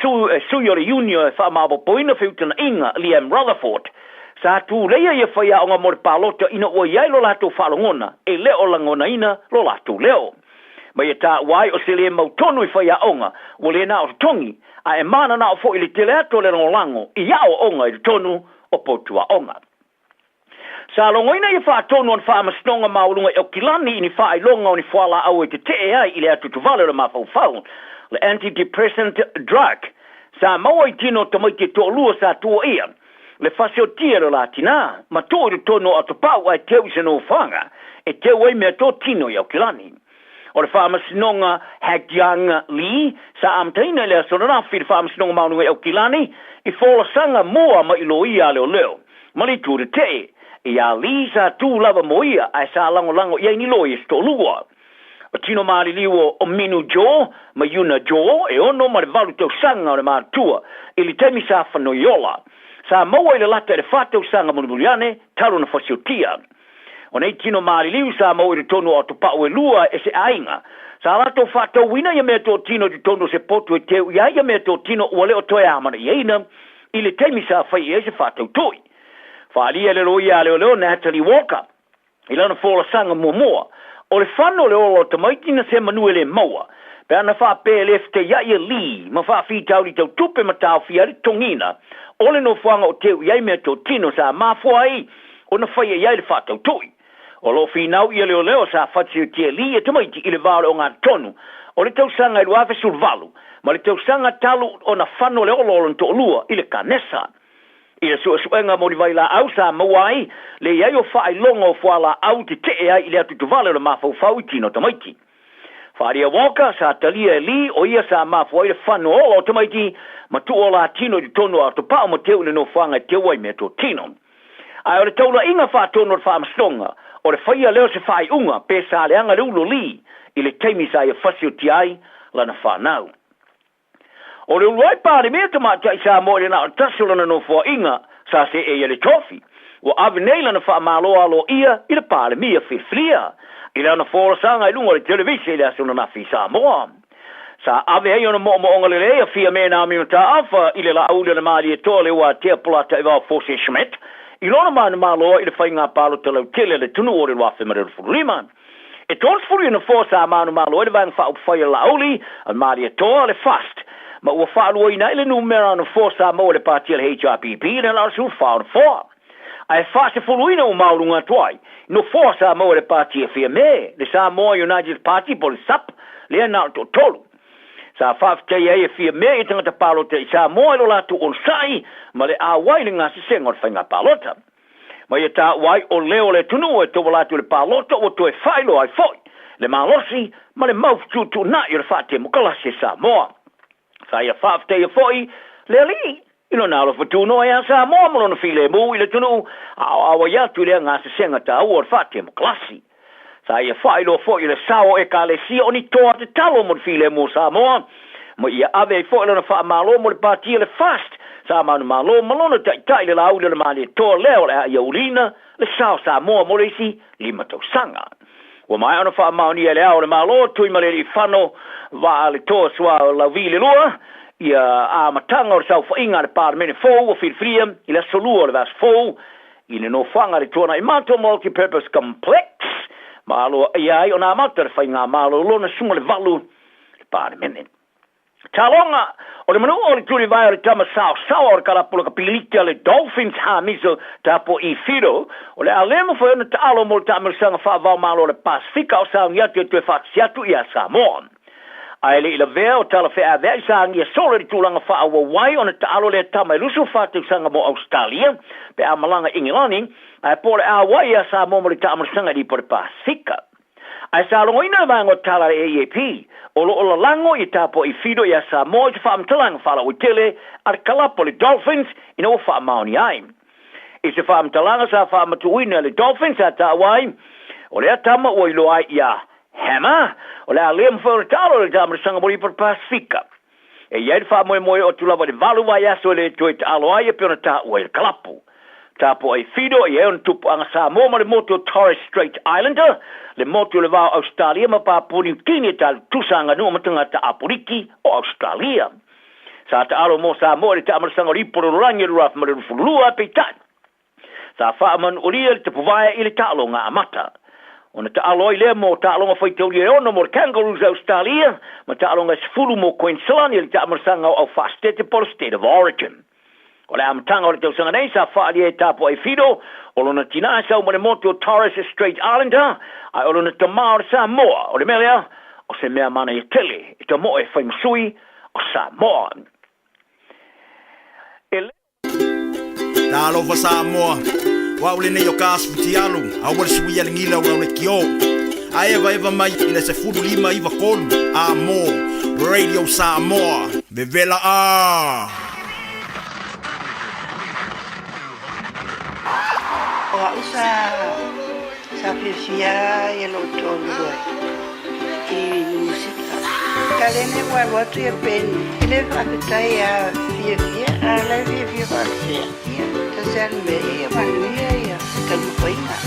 sui o le Iuni e faamaopoopoina feutagaiga, Liam Rutherford, sa tuleia ia faiaoga mo le palota ina ua i ai lo latou faalogona e le o lagonaina lo latou leo. Ma ia taua ai o se le mautonu i faiaoga ua le na o totogi, ae mananao foi i le tele atu o le lagolago i aoaoga i totonu o potu aoga. Sa logoina ia faatonu o ni Faamasinoga Maualuga i Aukilani i ni faailoga o ni fualaau e tetee ai i le atutuvale o le mafaufau, le anti-depressant drug, sa maua i tino o tamaiti e toalua sa tuuaia le fasiotia e lo la tinā ma tuu i totonu o atopau ae teu i se nofoaga e teu ai meatotino i Aukilani. O le Faamasinoga Hakyung Lee sa amataina i le aso ananafi i le Faamasinoga Maualuga i Aukilani i folasaga mua mai loia a leoleo ma le itu tetee iā Lee sa tū lava mo ia ae sa lagolago i ai ni loia se toalua. O tino maliliu o Minu Jo ma Yuna Jo e 6 ma le 8 tausaga o le matutua i le taimi sa fanoiola. Sa maua i le lata i le 4 tausaga mulimuli ane talu ona fasiotia. O nei tino maliliu sa maua i totonu o atopau e lua e se aiga. Sa latou faatauina ia meatotino i totonu o se potu e teu i ai ia meatotino ua le o toe amanaiaina i le taimi sa fai i ai se faatautui. Faaalia e le loia a leoleo Natalie Walker i lana folasaga muamua, o le fano o le ola o tamaiti na se manu e le maua, pe ana faapea e le fetaiai e Lee ma faafitauli tau tupe ma taofia ai le togina o le nofoaga o teu i ai meatotino sa mafua ai ona faia i ai le faatautui. O lo o finau ia leoleo sa fasiotia e Lee e tamaiti i le va o le ogatotonu o le tausaga e 2018 ma le tausaga talu ona fano le ola o lona toalua i le kanesa. I le suesuega mo ni vailaau sa maua ai le i ai o faailoga o fualaau tetee ai i le atutivale o le mafaufau i tino o tamaiti. Faaalia Walker, sa talia e Lee o ia sa mafua ai le fano ola o tamaiti ma tuu o la tino i totonu o atopao ma teu i le nofoaga e teu ai meatotino. Ae o le taulaiga faatonu a le Faamasinoga, o le faia lea o se faaiuga pe sa leaga le ulu o Lee i le taimi sa ia fasiotia ai lana fanau. O le uluai Palemia tamaitai Samoa i le na o le tasi o lana nofoaiga sa seei ai le tofi, ua ave nei lana faamalo aloaia i le Palemia filifilia i lana folasaga i luga o le televise i le aso ananafi i Samoa. Sa ave ai ona moomooga lelei a Fiame Naomi Mataafa i le Laauli o le Malietoa Leuatea Polataivao Fosi Schmidt i lona manumalo i le faiga palota lautele a le atunuu o le 2025. E 30 nofoa sa manumalo ai le Vaega Faaupufai a Laauli a le Malietoa, le FAST, ma ua faaluaina ai le numera o nofoa sa maua e le pati a le HRPP i le 14 nofoa. Ae faasefuluina ua maualuga atu ai nofoa sa maua e le pati a Fiame, le Samoa United Party po o le SUP, lea na o le toatolu. Sa faafetaia ai e Fiame i tagata palota i Samoa i lo latou onosai ma le auai i le gasesega o le faiga palota. Ma ia taua ai o leo o le atunuu e tauala atu i le palota ua toe faailoa ai foi le malosi ma le mau fetuutuunai o le faatemokalasi a Samoa. Sa ia faafetaia foi le Alii i lona alofa tunoa ia Samoa ma lona filemu i le atunuu a o auai atu i lea gasesega taua o le faatemokalasi. Sa ia faailoa foi i le sao o Ekalesia o ni toa tatalo mo le filemu o Samoa, ma ia ave ai foi lona faamalo mo le Pati a le FAST sa manumalo ma lona taitai le Laauli o le Malietoa lea o le a ia uliina le sao Samoa mo le isi 5 tausaga. Ua maea ona faamaonia e Le Ao o le Malo, Tuimalealiifano Vaaletoa Sualauvi le Lua, ia amataga o le saofaiga a le Palemene fou ua filifilia i le aso Lua o le vaiaso fou i le nofoaga a le Tuanaimato Multi-Purpose Complex ma aloaia ai ona amata le faigamalo lona 18 le Palemene. Taloga o le manua o le tulivae o le tama saosaoa o le kalapula kapiliki a le Dolphins Hamiso Tapo'i Fido o le a le mafai ona taalo mo le taamilosaga faava-o-Malo o le Pasefika o sauni atu e toe faatasi atu ia Samoa. Ae le i lavea o tala feaveai sa agia solo i le tulaga faaauau ai ona taalo lea tama e 24 tausaga mo Ausetalia pe a malaga i Inigilani ae po o le a auai ia Samoa mo le taamilosaga i Lipo o le Pasefika. Ae sa logoina le vaega o tala a le AAP o lo o lalago i tapuai Fido ia Samoa i se faamatalaga faalauaitele a le kalapu a le Dolphins ina ua faamaonia ai. I se faamatalaga sa faamatuuina e le Dolphins sa taua ai, o lea tama ua iloa ai ia Hammer, o le a le mafai ona taalo i le taamilosaga mo Lipo o le Pasefika. E i ai le faamoemoe oo atu lava i le 8 vaiaso e le toe taalo ai e pei ona taua i le kalapu. Tapuai Fido e i ai ona tupuaga Samoa ma le motu o Torres Strait Islander, le motu o le va o Ausetalia ma Papua Niu Kini e tali tutusa aganuu ma tagata Apoliki o Ausetalia. Sa taalo mo Samoa i le taamilosaga o Lipo Lololangi o le 2022, peitai, sa faamanuolia le tapuvae i le taaloga amata. Ona taalo ai lea mo taaloga faitaulia e 6 mo le Kangaroos Ausetalia ma taaloga e 10 mo Queensland i le taamilosaga o Aufaasitete po o le State of Origin. O le amataga o le tausaga nei sa faaalia e Tapuai Fido o lona tina e sau ma le motu o Torres Strait Islander ae o lona tama o le Samoa. O le mea lea, o se mea manaia tele i ta moe fai ma sui o Samoa. E le. Talofa Samoa, o au lenei o ka Asfutialu, aua le suia le gila o le kio. A eva eva mai i le 15 93 a mo Radio Samoa. Vevela a! O au sa sa fiafia ia loutou ai i musika. Ka lene ua alu atu ia Peni, e le faafetai ia fiafia, a o la e fiafia faapea. Ia, tasi lava le mea, ia manuia ia taumafaiga.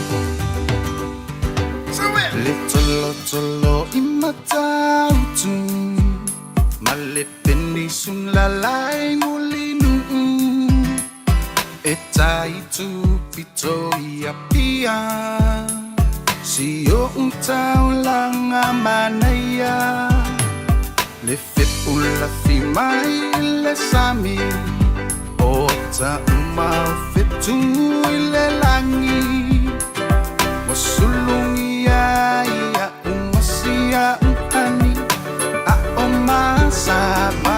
Le tolotolo i Matautu ma le penisula lai Mulinuu e tai tupito i Apia si o'u taulaga manaia le fepulafi mai le sami o taʻuma o fetu i le lagi ua sulugia iaʻu ma siaʻu ani aʻo masavalivali.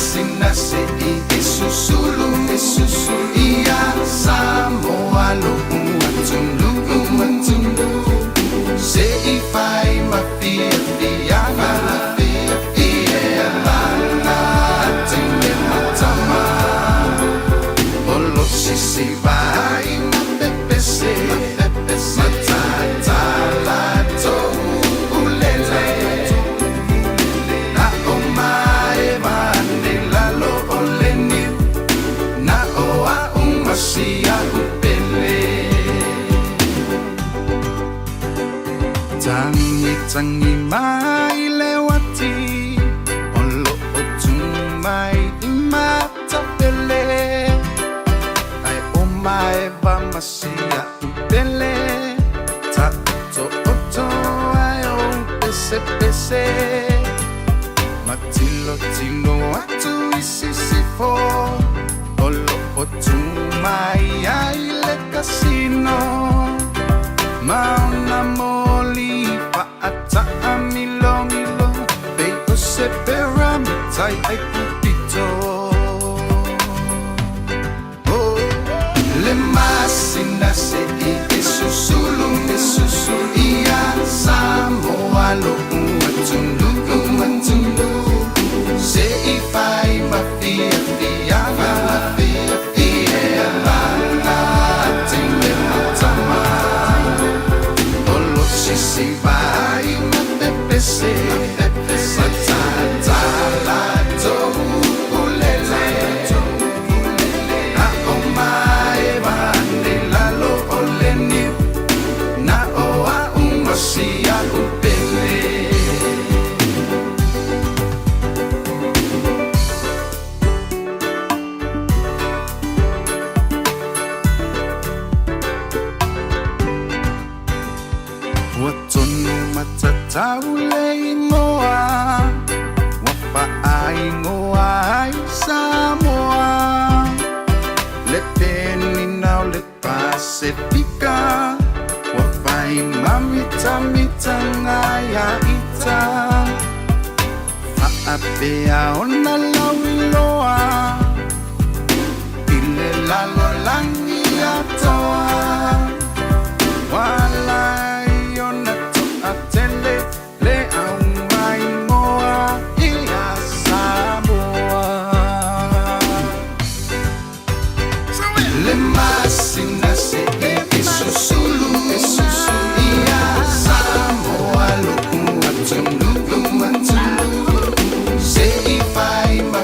masina se'i e susulu e susulu ia Samoa lo'u atunuu atunuu se'i fai ma fiafiaga ia lana teine ma tama o lo sisi vai ma pepese matatala toulele na o mae vane lalo o le niu na o a'u ma sia'u pele Tagi mai le uati o lo'o tu mai i matapele ae o maeva ma sia'u pele ta'oto'oto ai ou pesepese matilotilo atu i sisifo o lo'o tu mai ai le kasino ma ona moli fa'ata'amilomilo pei o se perametai ai pupito Oh, le masina se'i e susulu e susulu ia Samoa lo'u atunuu atunuu se'i fai ma fiafiaga ia lana teine ma tama o lo sisi vai ma pepese matatala toulele na o mae vane lalo o le niu na o a'u ma sia'u pele. Ua tonu matatau le igoa ua fa'aingoa ai Samoa le penina o le Pasefika ua fai mamitamitaga ia ita fa'apea ona lauiloa i le lalolagi atoa Walai ona to'atele le aumaimoa ia Samoa. Le masina se'i e susulu e susulu ia Samoa lo'u atunuu atunuu se'i fai ma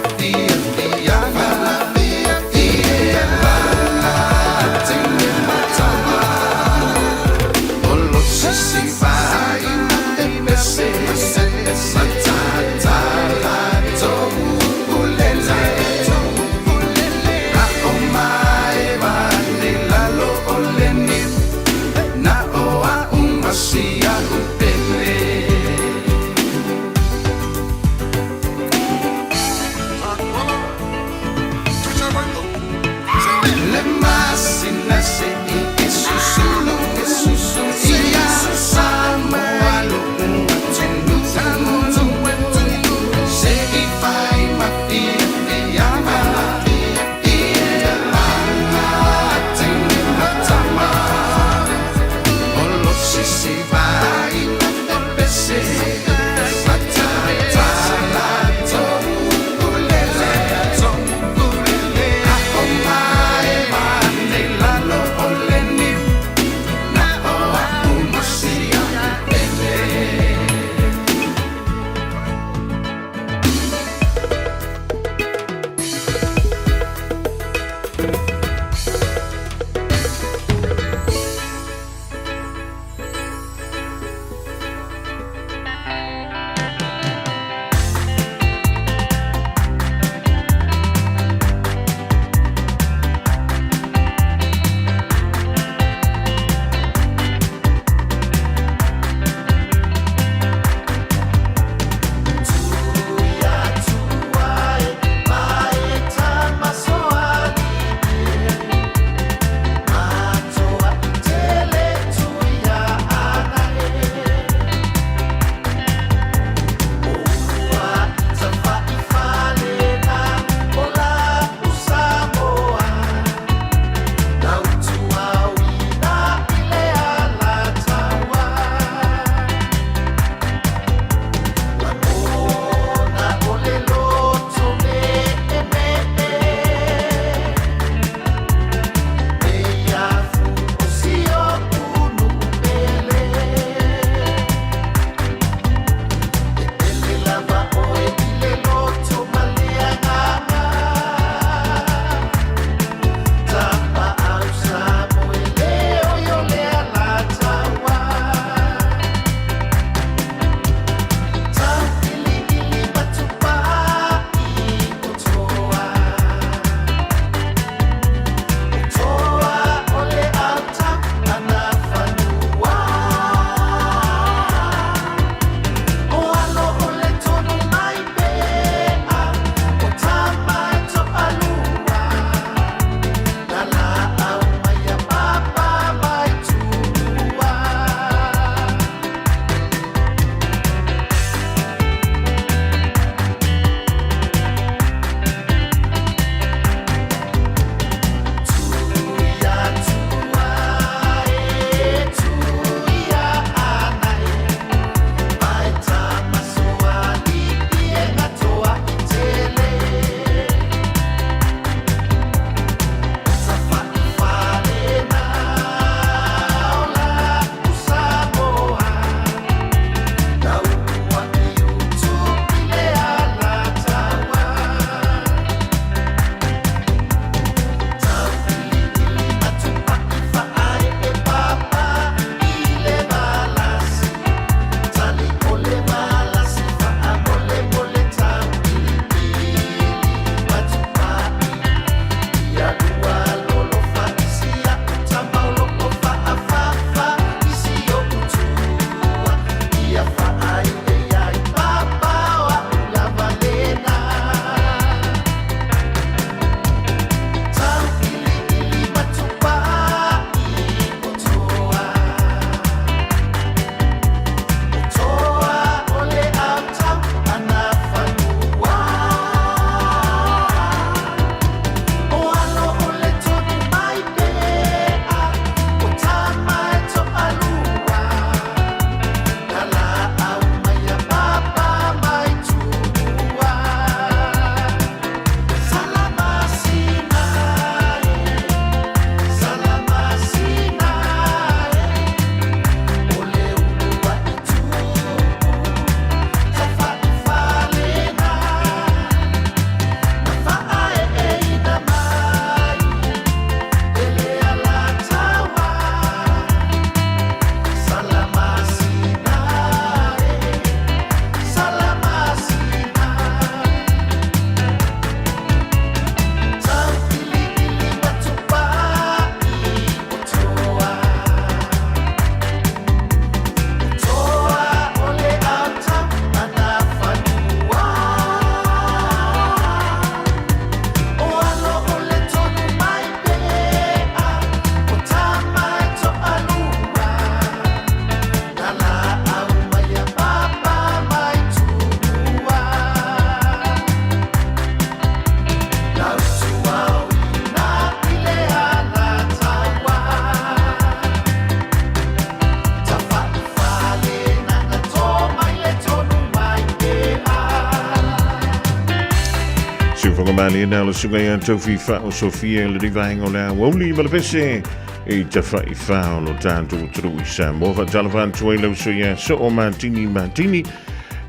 malie na o le susuga ia Taufi Fa'o Sofia i lenei vaega o le aoauli ma le pese i tafa'ifā o lo tatou atunuu i Samoa. Faatalofa atu ai lau sui ia Soo Martini Martini.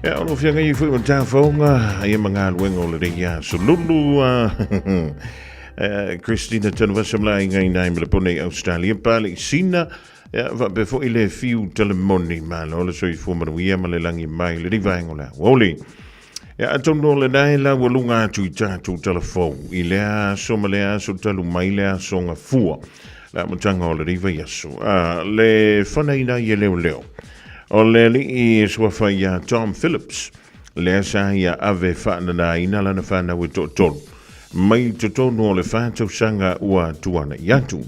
Ia, o lo feagai ai foi ma tafaoga ia ma galuega o lenei aso lulu. Christina Tanuvasa ma le aiga i nai Melepone i Australia, Pale i Sina, ia, faapea foi le fiu talemoni. Malo le soifua manuia ma le lagi mai lenei vaega o le aoauli. Ia, atonu o lena e laualuga atu i tatou talafou i lea aso ma lea aso talu mai le aso gafua, le amataga o lenei vaiaso. A, le fanaina ai e leoleo o le alii e suafa iā Tom Phillips, lea sa ia ave faananaina lana fanau e toatolu mai totonu o le 4 tausaga ua tuana'i atu.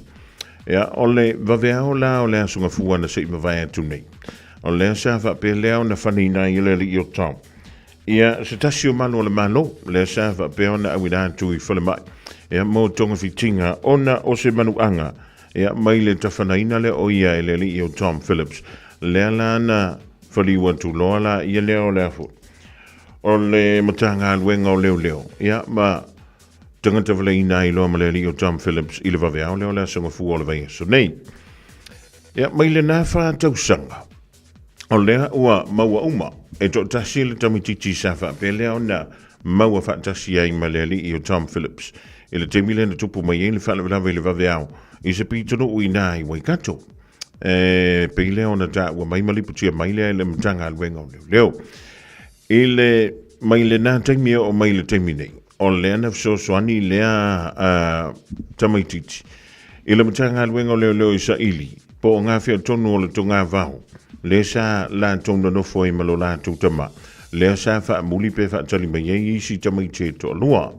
Ia, o le vaveao la o le aso gafua na se i mavae atu nei, O lea sa faapea lea ona fanaina ai e le alii o Tom. Ia, se tasi o malu o le Malo, lea sa faapea ona auina atu i falemai, ia, mo togafitiga ona o se manuaga, ia, mai le tafanaina lea o ia e le alii o Tom Phillips. Lea la na faliu atu loa la ia lea o le a foi, o le Matagaluega o Leoleo, ia, ma tagata valeina ai loa ma le alii o Tom Phillips i le vaveao lea o le aso Gafua o le vaiaso nei. Ia, mai lenā 4 tausaga, o lea ua maua uma e toatasi le tamaitiiti sa faapea lea ona maua faatasi ai ma le alii o Tom Phillips i le taimi lea na tupu mai ai le faalavelave i le vaveao i se pitonuu i ina i Waikato. E pei lea ona taua mai ma lipotia mai lea i le Matagaluega o Leoleo. I le mai lenā taimi e oo mai i le taimi nei, o lea na fesoasoani lea tamaitiiti i le Matagaluega o Leoleo i saili po o gafea tonu o le togavao lea sa latou nonofo ai ma lo latou tama, lea sa faamuli pe faatali mai ai isi tamaiti e toalua.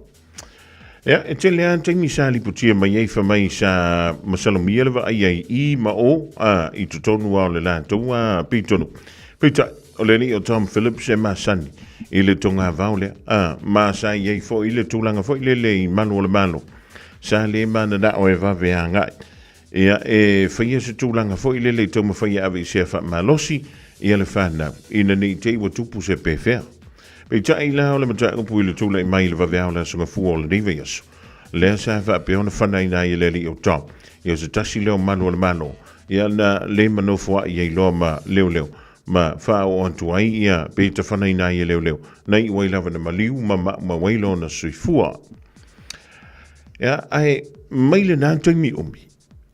Ia, e tele lava taimi sa lipotia mai ai fai mai sa masalomia le vaai ai i ma o a, i totonu lava o le latou a pitonuu. Peitai, o le alii o Tom Phillips e masani i le togavao lea, a, ma sa i ai foi le tulaga foi lele i malu o le Malo. Sa le mananao e vave agai. Ia, e faia se tulaga foi lele i taumafai e ave i sea faamalosi ia le fanau, ina ne i te i ua tupu se pefea. Peitai la o le mataupu i le tulai mai i le vaveao o le Aso Gafua o lenei vaiaso, lea sa faapea ona fanaina ai e le alii o Tom, ia o se tasi lea o malu o le Malo, ia na le manofoa'i ai loa ma leoleo, ma faaoo atu ai ia pe tafanaina ai e leoleo, na iu ai lava na maliu ma maumau ai lona soifua. Ia, ae mai lenā taimi umi,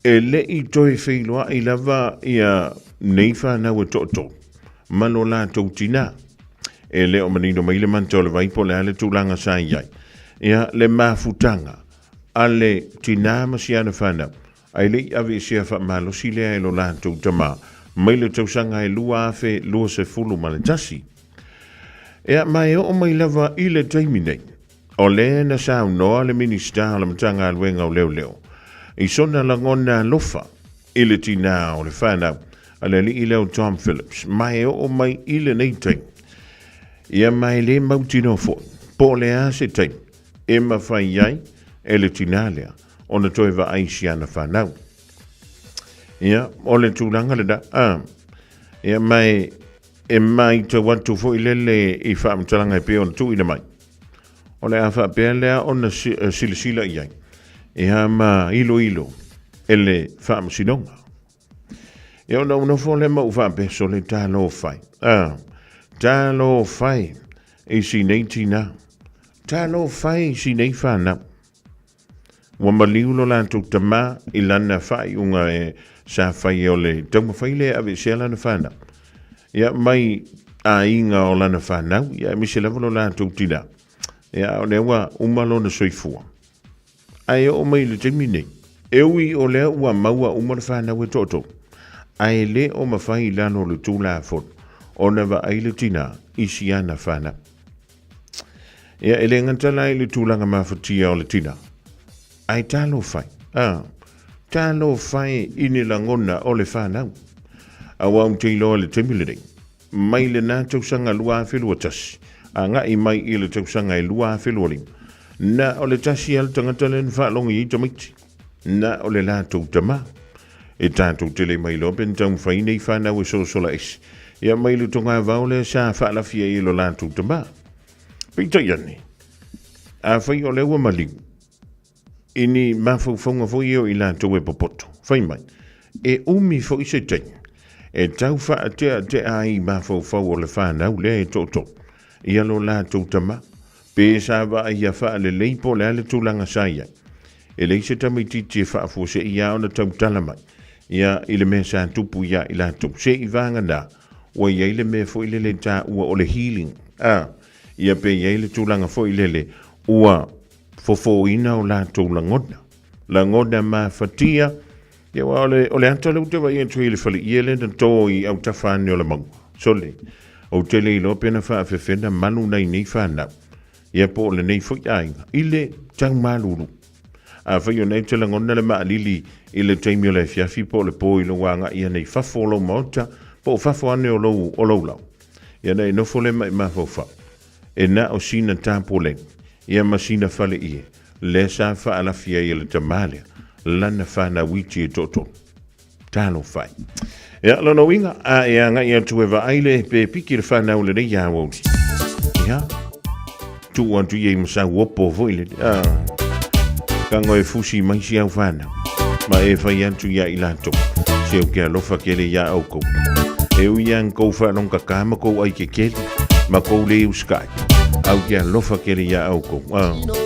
e le i toe feiloai lava ia nei fanau e toatolu ma lo latou tinā. E le o manino mai le manta o le vai po o le a le tulaga sa i ai. Ia, le mafutaga a le tinā ma si ana fanau, ae le i aveesea faamalosi lea e lo latou tamā mai le tausaga e 2021. Ia, ma e oo mai lava i le taimi nei, O lea na saunoa le Minisita o le Matagaluega o Leoleo i sona lagona alofa i le tinā o le whanau a le alii lea o Tom Phillips, ma e oo mai i lenei taimi. Ia ma e le mautinoa foi po o le a se taimi e mafai ai e le tinā lea ona toe vaai i si ana whanau. Ia, o le tulaga lena, a, ia ma e, e maitau atu foi lele i faamatalaga e pei ona tuuina mai. O le a faapea lea ona silasila i ai, ia ma iloilo e le Faamasinoga. Ia ona ou nofo lea ma ou faapea, sole talofa e. A, talofa e i si nei tinā. Talofa e i si nei fanau. Ua maliu lo latou tamā i lana faaiuga e sa fai o le taumafai lea e aveesea lana fanau. Ia mai aiga o lana fanau, ia aemaise lava lo latou tinā. Ia o lea ua uma lona soifua. Ae oo mai i le taimi nei, e ui o lea ua maua uma le fanau e toatolu, ae le o mafai i lalo o le Tulafono ona vaai le tinā i si ana fanau. Ia, e le gata la i le tulaga mafatia o le tina, ae talofa e, a, talofa e i ni lagona o le fanau. Aua ou te iloa i le taimi lenei, mai lenā tausaga 2021, agai mai i le tausaga e 2025, na o le tasi lava le tagata lea na faalogo i ai tamaiti, na o le latou tamā. E tatou te le mailoa pe na taumafai nei fanau e solasola ese, ia mai le togavao lea sa faalafi ai e lo latou tamā. Peitai ane, Afai o lea ua maliu i ni mafaufauga foi ia o i latou e popoto, fai mai, e umi foi se taimi e tau faateatea ai i mafaufau o le fanau lea e toatolu ia lo latou tama, pe sa vaaia faalelei po o le a le tulaga sa i ai. E leai se tamaitiiti e faafuaseia ona tautala mai ia i le mea sa tupu iā i latou. Se i vagana ua i ai le mea foi lele taua o le healing, a, ia pe i ai le tulaga foi lele ua fofoina o latou lagona, lagona mafatia, ia aua o le, o le ata lea ou te vaai atu ai i le faleie lea na to i autafa ane o le mauga. Sole, ou te le iloa pe na faafefea na malu nai nei fanau, ia po o lenei foi aiga, i le tau malulu. Afai o lena e te lagona le maalili i le taimi o le afiafi po o le po i lou agai ane i fafo o lou maota, po o fafo ane o lou, o lou lau, ia ona e nofo lea ma e mafaufau, E na o sina tapoleni, ia ma sina faleie, lea sa faalafi ai e le tama lea, lana fanau iti e toatolu. Talofa e. Ia, lona uiga, a e agai atu e vaai le pe piki le fanau lenei ia aoauli. Ia, tuu atu ia i masau opo foi le, a, tago e fusi mai si au fanau, ma e fai atu ia i latou, se ou te alofa tele iā outou. E ui lava ina tou faalogogata ma tou ai tetele, ma tou le usitai, ae ou te alofa tele iā outou. A.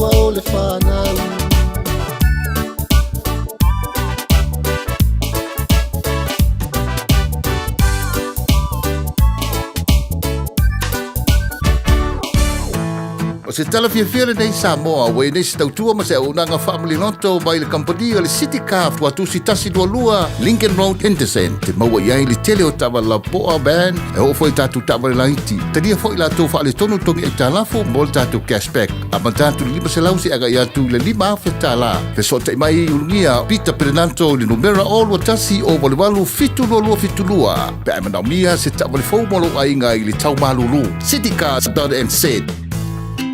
tautua o le fanau. O se tala fiafia lenei Samoa, ua i nei se tautua ma se auaunaga faamaliloto mai le kamupani o le City Car Tuatusi 122 Lincoln Road, Henderson. Te maua i ai le tele o taavale lapoa, van, e oo foi i tatou taavale laiti. Talia foi latou faaletonu togi aitalafu mo le tatou cashback. Amata atu i le 500 seia agai atu i le $5,000. Fesootai mai i Ulugia Peter Perenanto i le numera 021 088 7272 pe a e manaomia se taavale fou mo lou aiga i le tau malulu. Citycars.nz.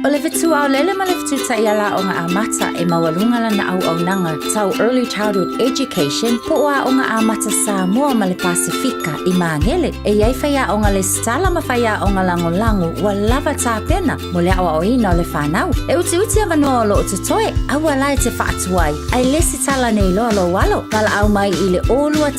O le fetu aolele ma le fetu taiala aoga amata e maualuga lana auaunaga tau Early Childhood Education po o Aoga Amata Samoa ma le Pasefika i Magele. E i ai faiaoga lesitala ma faiaoga lagolago ua lava tapena mo le aoaoina o le fanau. E utiuti avanoa o lo o totoe, aua la e te faatuai, ae lesitala nei loa lou alo. Valaau mai i le 021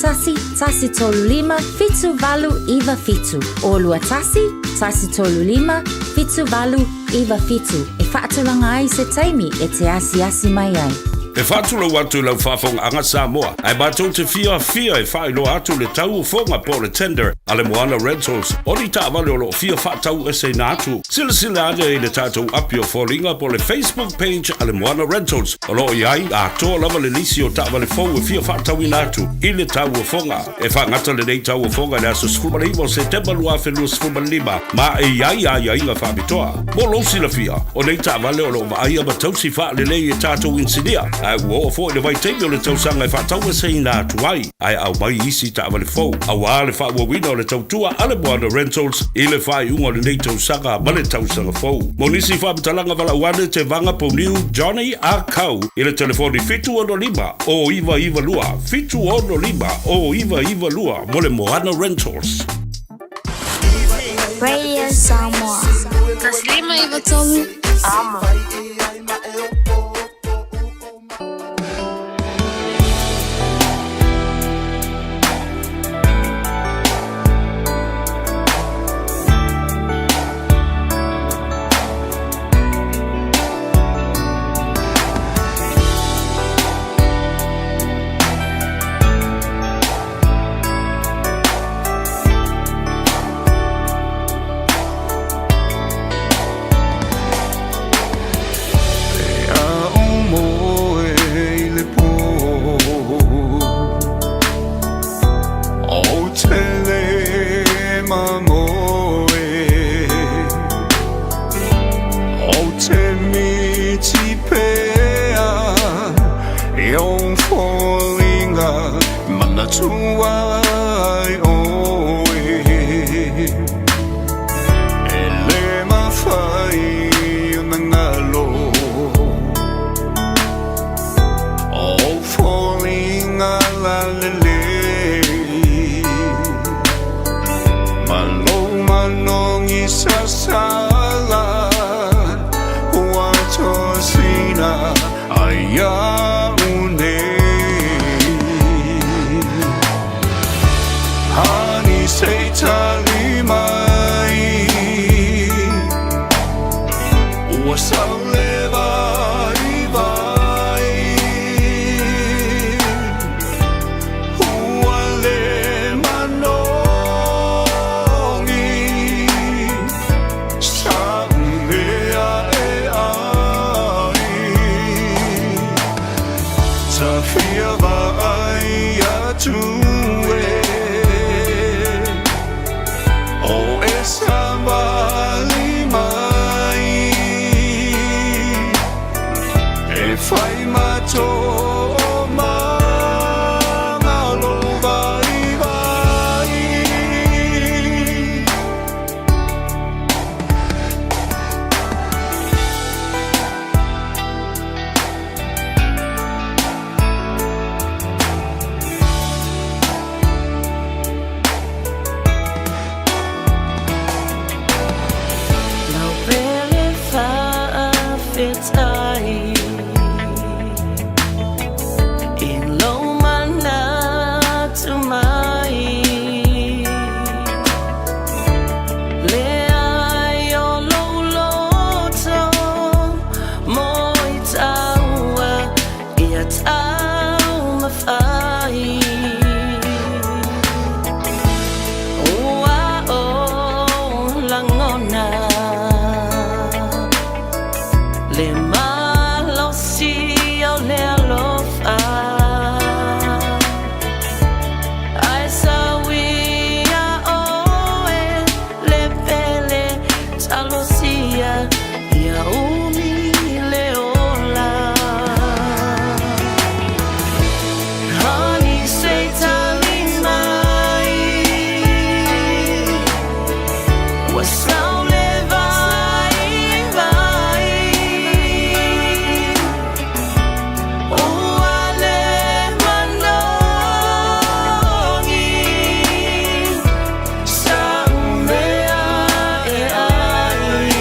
135 7897. 021 135 7897 e faatulaga ai se taimi e te asiasi mai ai. E faatulou atu i lau faafogaaga Samoa, ae matou te fiafia e faailoa atu le tau o foga po o le tender a le Moana Rentals o ni taavale o lo o fia faataueseina atu. Silasila ane i le tatou api o foliga po o le Facebook page a le Moana Rentals o lo o i ai atoa lava le lisi o taavale fou e fia faatauina atu i le tau o foga. E faagata lenei tauofoga i le aso 19 o Setema 2025 ma e i ai aiaiga faapitoa. Mo lou silafia, o nei taavale o lo o vaaia ma tausi faalelei e tatou inisinia, ae ua oo foi le vaitaimi o le tausaga e faataueseina atu ai, ae aumai isi taavale fou aua le faaauauina o le tautua a le Moana Rentals i le faaiuga o lenei tausaga ma le tausaga fou. Mo nisi faamatalaga valaau ane Tevaga Pouniu Johnny A. Kau i le telefoni 765 0992 765 0992 mo le Moana Rentals. Radio Samoa. Taslima Ivatolu. Amo. tausia Ia umi le ola Honey se i tali mai Ua sau le vaivai Ua le manogi Sa'u mea e ai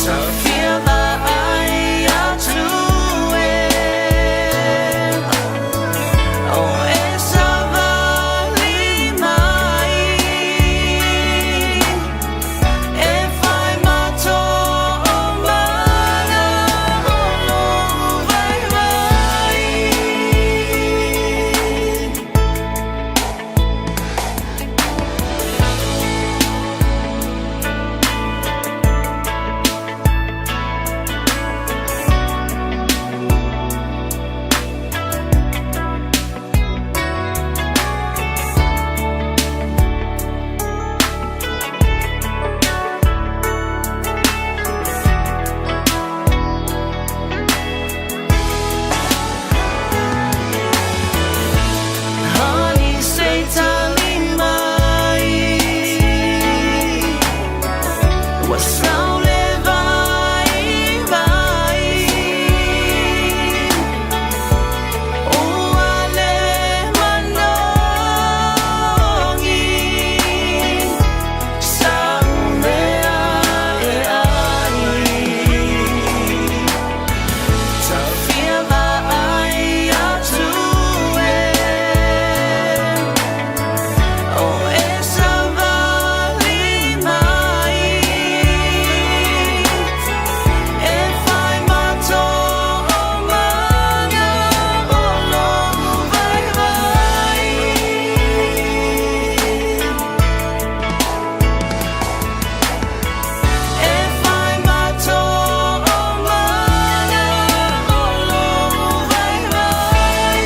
Ta fia vaai atu e O e savali mai E fai ma toomaga o lou vaivai. Honey se i tali mai Ua sau le vaivai Ua le manogi Sa'u mea e ai Ta fia vaai atu e O e savali mai E fai ma toomaga o lou vaivai. E fai ma toomaga o lou vaivai.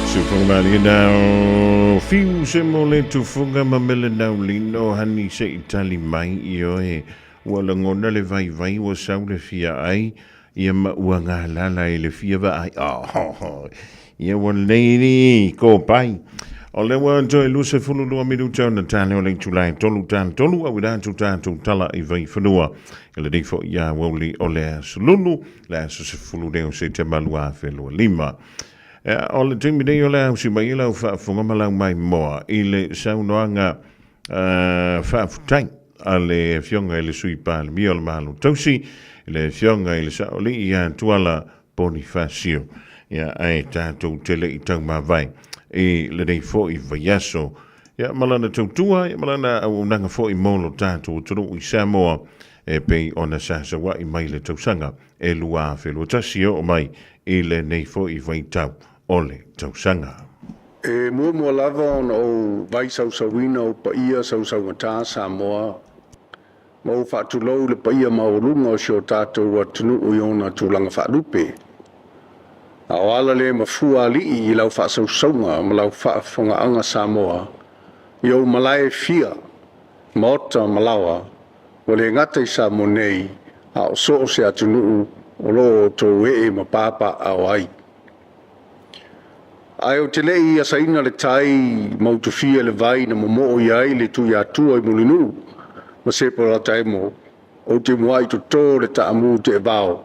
Siufoga malie nao fiu se mo le tufuga ma mele nau lino hani se i tali mai i oe ua lagona le vaivai ua sau le fia ai ia ma ua galala i le fia vaai oh, ia ua lelei ko pai. O le ua toe 22 minuta ona tale o le itula e tolu tale tolu au ina atu tatou tala i Vaifanua. I lenei foi aoauli o le aso Lulu, le aso 10 lea o Setema 2025. Ea, o le taimi nei o le ausi mai i lau faafofoga ma lau maimoa i le saunoaga faafetai a le Afioga i le Sui Palemia o le Malo Tausi, i le Afioga i le Saolii ia Tuala Ponifasio. Ia, ae tatou te le i taumavae i lenei foi vaiaso. Ia, ma lana tautua, ia, ma lana auaunaga foi mo lo tatou atunuu i Samoa, e pei ona sasaua'i mai le tausaga e 2021 e oo mai i lenei foi vaitau o le tausaga. E muamua lava ona ou vaisausauina ou paia sausaugata Samoa ma ou faatulou le paia maualuga o si o tatou atunuu i ona tulaga faalupe. A o ala le mafua alii i lau faasausauga ma lau faafofogaaga Samoa i ou malae e fia, maota ma laoa, ua le gata i Samoa nei, a o so o se atunuu o lo o outou ee ma papaaao ai. Ae ou te le i asaina le tai ma utufia le vai na momoo i ai le Tuiatua i Mulinuu ma Sepolataiamo, ou te muai toto le taamu teevao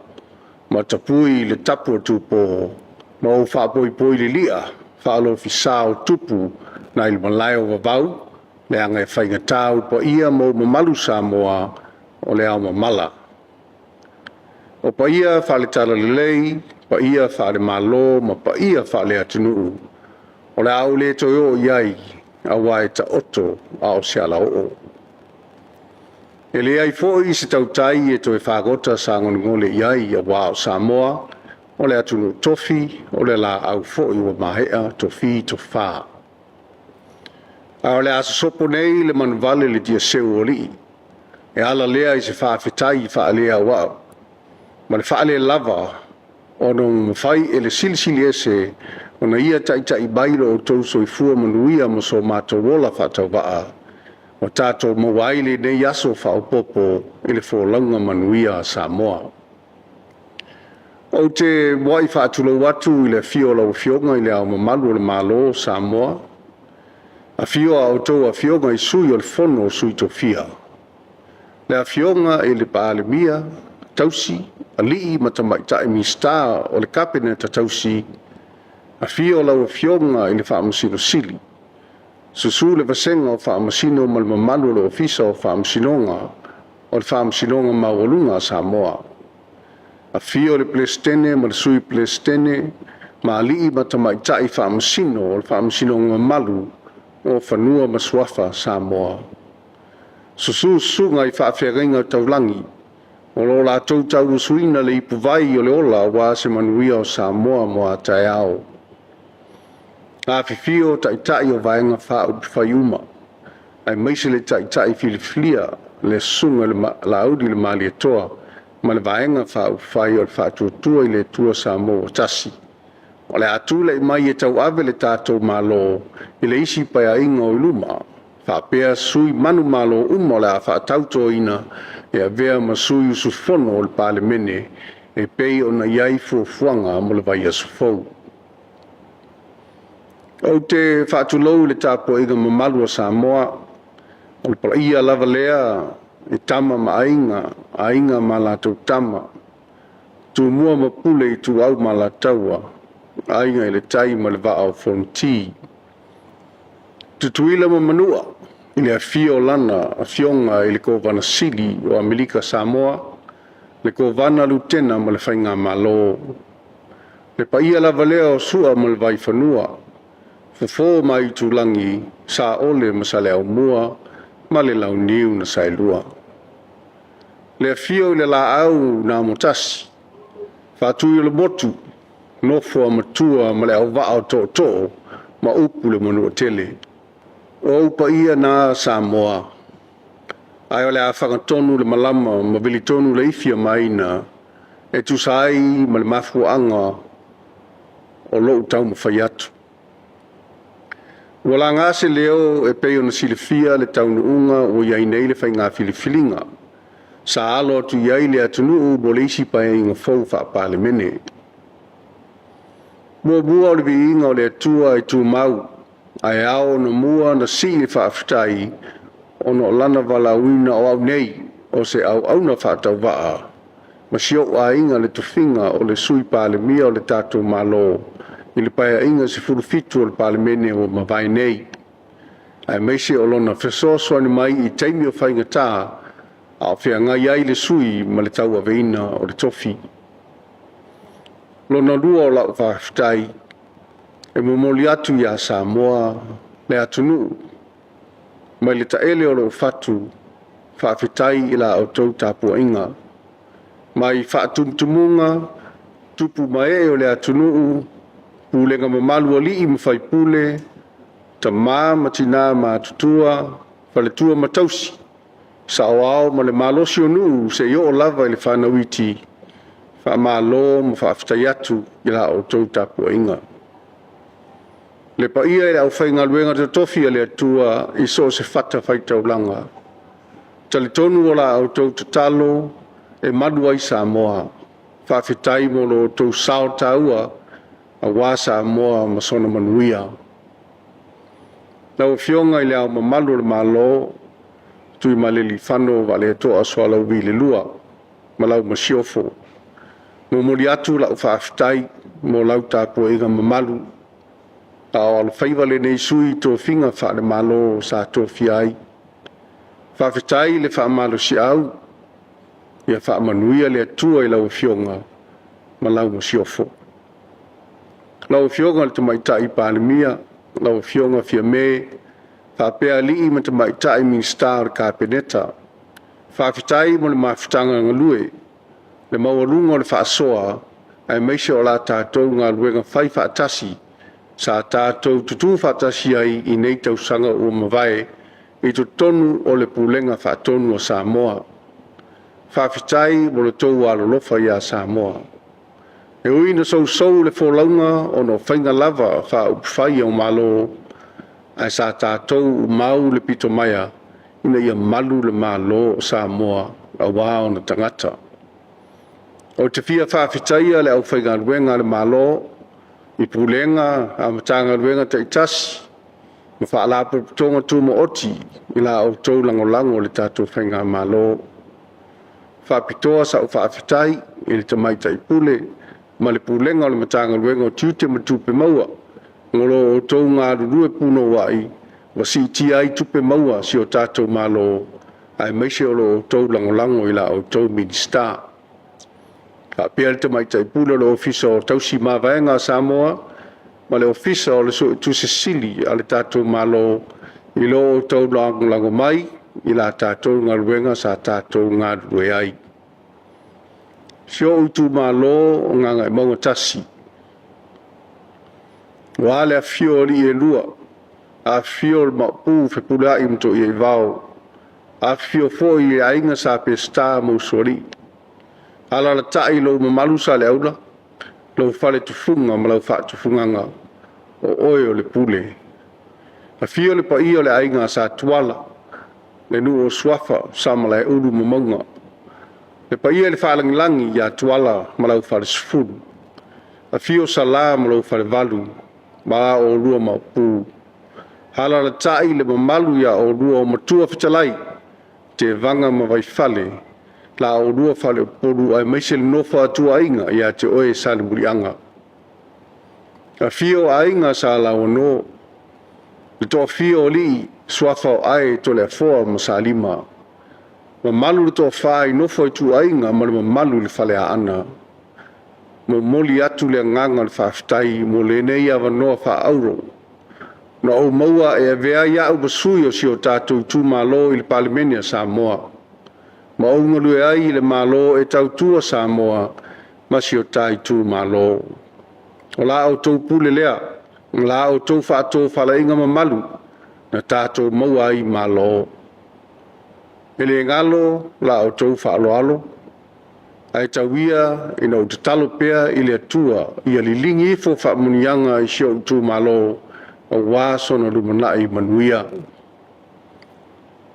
ma tapui le tapu a Tupo ma ou faapoipoi lilia faalofisa o tupu nai le malae o Vavau, leaga e faigata ou paia ma ou mamalu Samoa o le ao mamala. O paia faale-talalelei, paia faale-Malo ma paia faale-atunuu, o le a ou le toe oo i ai, aua e taoto a o se alaoo. E leai foi se tautai e toe fagota sagolegole i ai, aua o Samoa o le atunuu tofi, o le laau foi ua maea tofi tofa. A o le a sosopo nei le manuvale le diaseu o alii, e ala lea i se faafetai faaleauau ma le faalelava ona ua mafai e le Silisili Ese Ona Ia taitai mai lo outou soifua manuia ma so matou ola faatauvaa, ua tatou maua ai lenei aso faaopoopo i le folauga manuia a Samoa. Ou te muai faatulou atu i le afio o lau Afioga i Le Ao Mamalu o le Malo o Samoa, afio a outou Afioga i Sui o le Fono o Sui Tofia, le Afioga i le Palemia tausi, alii ma tamaitai Minisita o le Kapeneta tausi, afio lau Afioga i le Faamasino Sili, susu le Vasega o Faamasino ma le mamalu o le Ofisa o Faamasinoga o le Faamasinoga Maualuga a Samoa. Afio le Peresetene ma le Sui Peresetene ma alii ma tamaitai Faamasino o le Faamasinoga mamalu o Fanua ma Suafa o Samoa. Susu susuga i faafeagaiga taulagi o lo o latou tauasuina le ipuvai o le ola aua se manuia o Samoa mo a taeao. Afifio Taitai o Vaega Faaupufai uma, aemaise le Taitai filifilia le Susuga i le Laauli le Malietoa ma le Vaega Faaupufai o le Faatuatua i le Atua Samoa ua Tasi, o le a tulai mai e tauave le tatou Malo i le isi Paeaiga o i luma, faapea sui manumalo uma o le a faatautoina e avea ma sui usufono o le Palemene e pei ona i ai fuafuaga mo le vaiaso fou. Ou te faatulou i le tapuaiga mamalu a Samoa, o le paia lava lea i Tama ma Aiga, Aiga ma latou Tama, Tumua ma Pule, Ituau ma Alataua, Aiga i le Tai ma le Vaa o Fonoti. Tutuila ma Manua, i le afio o lana Afioga i le Kovana Sili o Amerika Samoa, le Kovana Lutena ma le Faigamalo. Le paia lava lea o Sua ma le Vaifanua, Fofo ma Aitulagi, Saole ma Saleaaumua ma le Launiu na Saelua. Le afio i le Laau na Amotasi, Faatui o le Motu, Nofo a Matua ma le Auvaa o Tootoo ma upu i le Manuatele. O ou paia na Samoa, ae o le a fagatonu le malama ma vilitonu le ifi a Maina e tusa ai ma le mafuaaga o lou taumafai atu. Ua laga se leo e pei ona silafia le taunuuga ua i ai nei le faiga filifiliga sa alo atu i ai le atunuu mo le isi Paeaiga fou faa-Palemene. Muamua o le viiga o le Atua e tumau, ae ao ona mua na sii le faafetai ona o lana valaauina o au nei o se auauna faatauvaa ma si ou aiga le tofiga o le Sui Palemia o le tatou Malo i le Paeaiga 17 o le Palemene ua mavae nei, aemaise o lona fesoasoani mai i taimi o faigata a o feagai ai le sui ma le tauaveina o le tofi. Lona lua o lau faafetai e momoli atu iā Samoa le atunuu mai le taele o lou fatu, faafetai i la outou tapuaiga mai faatumutumuga tupu ma ee o le atunuu, pulega mamalu alii ma faipule, tamā ma tinā matutua, faletua ma tausi, saoao ma le malosi o nuu seia oo lava i le fanau iti, faamalo ma faafetai atu i la outou tapuaiga. Le paia i le aufaigaluega totofi a le Atua i so o se fatafaitaulaga, talitonu o la outou tatalo e malu ai Samoa. Faafetai mo lo outou sao taua aua Samoa ma sona manuia. Lau Afioga i Le Ao Mamalu o le Malo, Tuimalealiifano Vaaletoa Sualauvi II ma lau Masiofo, momoli atu lau faafetai mo lau tapuaiga mamalu a o alofaiva lenei sui i tofiga faale-Malo sa tofia ai. Faafetai le faamalosiau, ia faamanuia le Atua i lau Afioga ma lau Masiofo. Lau Afioga i le Tamaitai Palemia, lau Afioga Fiame, faapea alii ma tamaitai Minisita o le Kapeneta, faafetai mo le mafutaga galue, le maualuga o le faasoa, aemaise o la tatou galuega fai faatasi sa tatou tutu faatasi ai i nei tausaga ua mavae i totonu o le Pulega Faatonu a Samoa. Faafetai mo le tou alolofa iā Samoa. E ui ina sousou le folauga ona o faiga lava faaupufai o Malo, ae sa tatou mau le pito maea ina ia malu le Malo o Samoa auā ona tagata. Ou te fia faafetaia le aufaigaluega a le Malo i Pulega a Matagaluega taitasi ma Faalapotopotoga Tumaoti i la outou lagolago i le tatou Faigamalo. Faapitoa sau faafetai i le Tamaitai Pule ma le Pulega o le Matagaluega o Tiute ma Tupe Maua mo lo outou galulue punouai ua siitia ai tupe maua a si o tatou Malo aemaise o lo outou lagolago i la outou Minisita. Faapea le Tamaitai Pule o le Ofisa o Tausi Mavaega a Samoa ma le Ofisa o le Suetusi Sili a le tatou Malo i lo outou lagolago mai i la tatou galuega sa tatou galulue ai. Si ou itumalo o Gagaemauga 1, ua le afifio o alii e lua, afifio le Maopu Fepuleai ma Toiaivao, afifio foi le aiga Sa Peseta ma Usoalii. Alaalatai lou mamalu Saleaula, lou faletufuga ma lau faatufugaga, o oe o le pule. Afio le paia o le aiga Sa Tuala, le nuu o Suafa, Samalaeulu ma Mauga. Le paia i le faalagilagi ia Tuala ma lau falesefulu. Afio Sala ma lou falevalu ma la oulua maopu. Alaalatai le mamalu ia oulua o Matua Fetalai, Tevaga ma Vaifale, la oulua faleupolu aemaise le nofo a ituaiga ia te oe Salemuliaga. Afio aiga Sa Lauano, le toafia o alii, suafa o Ae, Toleafoa ma Salima. Mamalu le toafa i nofo a ituaiga ma le mamalu i le Faleaana. Momoli atu le agaga o le faafetai mo lenei avanoa faaauro na ou maua e avea ai au ma sui o si o tatou itumalo i le Palemene a Samoa, ma ou galue ai i le Malo e tautua Samoa ma si o ta itumalo. O la outou pule lea, ma la outou faatofalaiga mamalu na tatou maua ai Malo. E le galo la outou faaaloalo, ae tau ia ina ou tatalo pea i le Atua ia liligi ifo faamanuiaga i si ou itumalo aua sona lumanai manuia.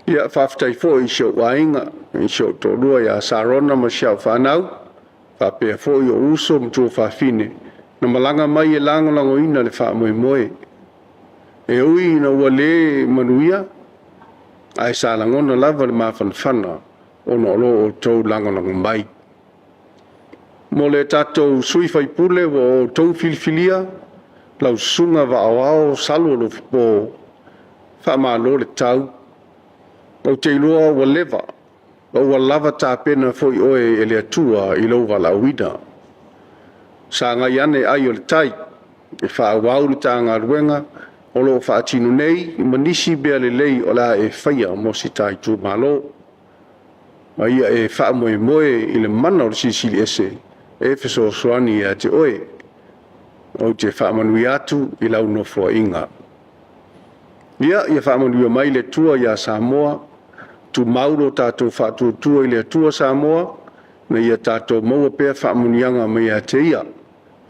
Ia, faafetai foi i si ou aiga, i si ou toalua ia Sarona ma si au fanau, faapea foi ou uso ma tuafafine na malaga mai e lagolagoina le faamoemoe. E ui ina ua le manuia, ae sa lagona lava le mafanafana ona o lo outou lagolago mai. Mo le tatou sui faipule ua outou filifilia, lau susuga Vaaoao Salo Alofipo, faamalo le tau. Ou te iloa ua leva ma ua lava tapena foi oe e le Atua i lou valaauina. Sagai ane ai o le tai e faaauau le ta galuega o lo o faatino nei ma nisi mea lelei o le a e faia mo si ta itumalo. Ma ia e faamoemoe i le mana o le Silisili Ese e fesoasoani ia te oe. Ou te faamanuia atu i lau nofoaiga. Ia, ia faamanuia mai le Atua iā Samoa, tumau lo tatou faatuatua i le Atua Samoa, ina ia tatou maua pea faamanuiaga mai ia te Ia.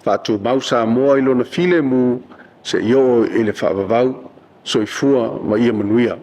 Faatumau Samoa i lona filemu seia oo i le faavavau. Soifua ma ia manuia.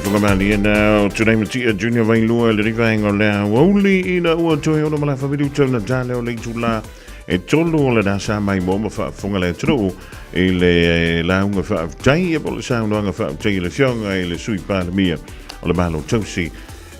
Faafofoga malie na o Tunai Matia Junior Vailua le rivaenga o le aoauli ina ua toe ono ma la familuta na tale o le itula e tolu o le nasa mai mo ma faafofoga le atunuu i le lauga faafetai ia po o le saunoaga faafetai i le Afioga i le Sui Palemia o le Malo Tausi